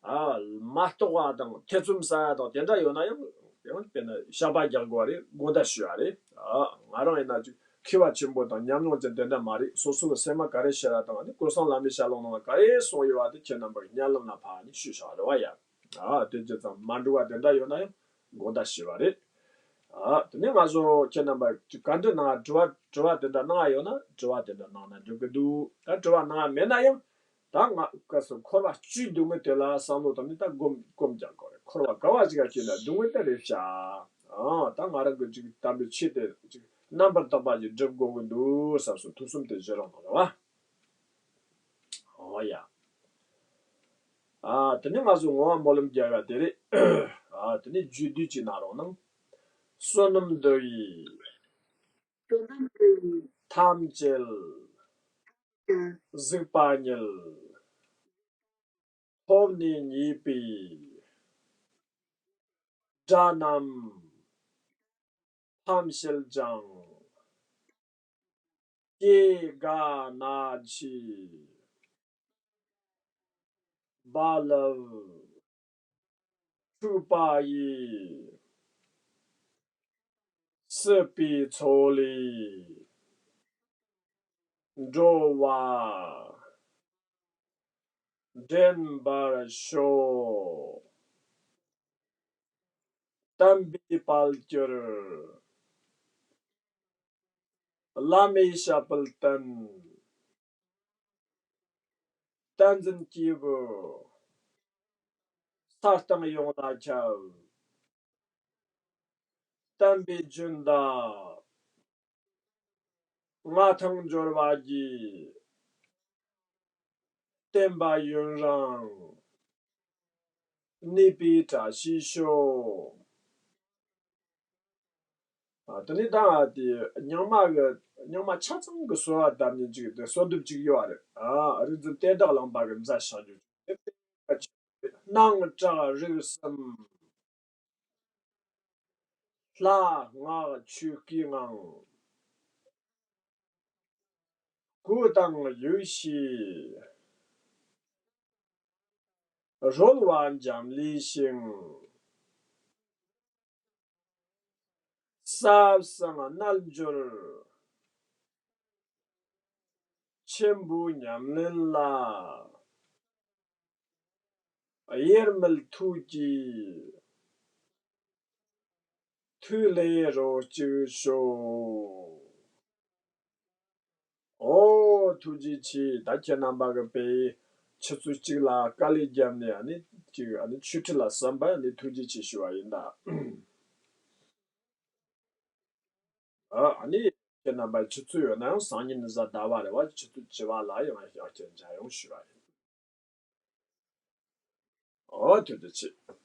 ཨ། མ་རྟོགས་པ་དང་ཐེ་ཚོམ་ཟ་ཡ་དང་དེ་འདྲ་ཡོད་ན་ཡང་ཡང་དཔེར་ན་བཤགས་པ་རྒྱག་དགོས་པ་རེད། དགོངས་དག་ཞུ་བ་རེད། ཨ། ང་རང་ཡིན་ན་ཅིག་མཁས་པ་ཆེན་པོ་དང་ཉམས་མྱོང་ཅན་དེ་འདྲ་མ་རེད། སོ་སོ་གི་སེམས་མ་ག་རེ་ཤར་བ་དང་ནི་ཀུན་བཟང་བླ་མའི་ཞལ་ལུང་ནང་ལ་ག་རེ་གསུངས་ཡོད་པ་དེ་ཁྱེད་རྣམ་པ་གི་སྙན་ལམ་ལ་ཕབ་ནས་ཞུས་བཞག་རེད་བ་ཡ། ཨ། དེ་ཇི་ཙམ་མ་འགྲིག་པ་དེ་འདྲ་ཡོད་ན་ཡང་དགོངས་དག་ཞུ་བ་རེད། ཨ། དེ་ནས་ང་ཚོ་ཁྱེད་རྣམ་པ་ཅིག་བཀའ་འདྲི་གནང་དྲི་བ་དྲི་བ་དེ་འདྲ་གནང་ཡ་ཡོད་ན་དྲི་བ་དེ་འདྲ་གནང་ན་འགྲིག་གི་འདུག་ད་དྲི་བ་གནང་ཡ་མེད་ན་ཡང་། ད་ང་སྐབས་སུ་འཁོར་བ་བཅུའི་སྡུག་བསྔལ་དེ་ལ་བསམ་བློ་བཏང་ནས་ད་སྒོམ་སྒོམ་རྒྱག་དགོས་རེད། འཁོར་བ་ག་བ་ཞིག་ལ་སྐྱེས་ན་སྡུག་བསྔལ་དེ་རེད་ཤག་ཨ། ད་ང་རང་གི་ཅིག་དམ་པའི་ཆོས་དེ་ཅིག་རྣམ་པར་དག་པ་ཞིག་སྒྲུབ་དགོས་ཀྱི་འདུག་བསམ་སོང་། ཐུགས་བསམ་དེ་བཞེས་རོགས་གནང་རོགས་ཨ། ཨོ་ཡ། ཨ། དེ་ནས་ང་ཚོ་བསྔོ་བ་སྨོན་ལམ་རྒྱག་ཡ་དེ་རེད། ཨ། དེ་ནས་རྒྱུད་སྡུད་ཅིག་གནང་རོགས་གནང་། བསོད་ནམས་འདི་ཡིས་ཐམས་ཅད་གཟིགས་པ་ཉིད། ཐོབ་ནས་ཉེས་པའི་དགྲ་རྣམས་ཕམ་བྱེད་ཅིང་། སྐྱེ་རྒ་ན་འཆིའི་རྦ་རླབས་འཁྲུགས་པ་ཡི། སྲིད་པའི་མཚོ་ལས་འགྲོ་བ་འདྲེན་པར་ཤོག་དམ་པའི་དཔལ་གྱུར་བླ་མའི་ཞབས་པད་བརྟན། བསྟན་འཛིན་སྐྱེས་བུ་ས་སྟེང་ཡོངས་ལ་ཁྱབ། བསྟན་པའི་ལྗོན་ཟླ་མངའ་ཐང་འབྱོར་བ་རྒྱས། བསྟན་པ་ཡུན་རིང་གནས་པའི་བཀྲ་ཤིས་ཤོག་ཨ། དེ་ནས་ད་དེ་རྙིང་མ་གི་རྙིང་མ་ཆ་ཚང་གི་གསོལ་བ་བཏབ་ནས་ཅིག་དེ་གསོལ་འདེབས་ཅིག་ཡོད་རེད། ཨ། རིག་འཛིན་བསྟན་བདག་གླིང་པ་གི་མཛད་ཕྱག་རྒྱུད་དེ། སྣང་གྲགས་རིག་གསུམ་ལྷ་སྔགས་ཆོས་སྐུའི་ངང་། གཽ་དང་ཡེ་ཤེས་རོལ་བ་འབྱམས་ཀླས་ཤིང་། ཟབ་གསང་རྣལ་འབྱོར་ཆེན་པོའི་ཉམས་ལེན་ལ། དབྱེར་མེད་ཐུགས་ཀྱི་མཐུ་ལས་རོ་གཅིག་ཤོག། ཨོ། ཐུགས་རྗེ་ཆེ། ད་ཁྱེད་རྣམ་པ་གི་དཔེ་ཆུ་ཚོད་གཅིག་ལ་དཀའ་ལས་བརྒྱབ་ནས་ཨ་ནི་ཅིག་ཨ་ནི་ཆོས་ཁྲིད་ལ་གསན་པ་ཨ་ནི་ཐུགས་རྗེ་ཆེ་ཞུ་བ་ཡིན་ད། ཨ་ཨ་ནི་ཁྱེད་རྣམ་པ་ཆུ་ཚོད་ཡོད་ན་ཡང་སང་ཉིན་གཟའ་ཟླ་བ་རེད་བ། ཆུ་ཚོད་བཅུ་པ་ལ་ཡང་ཡང་བསྐྱར་མཇལ་ཡོང་ཞུ་བ་ཡིན། ཨོ། ཐུགས་རྗེ་ཆེ།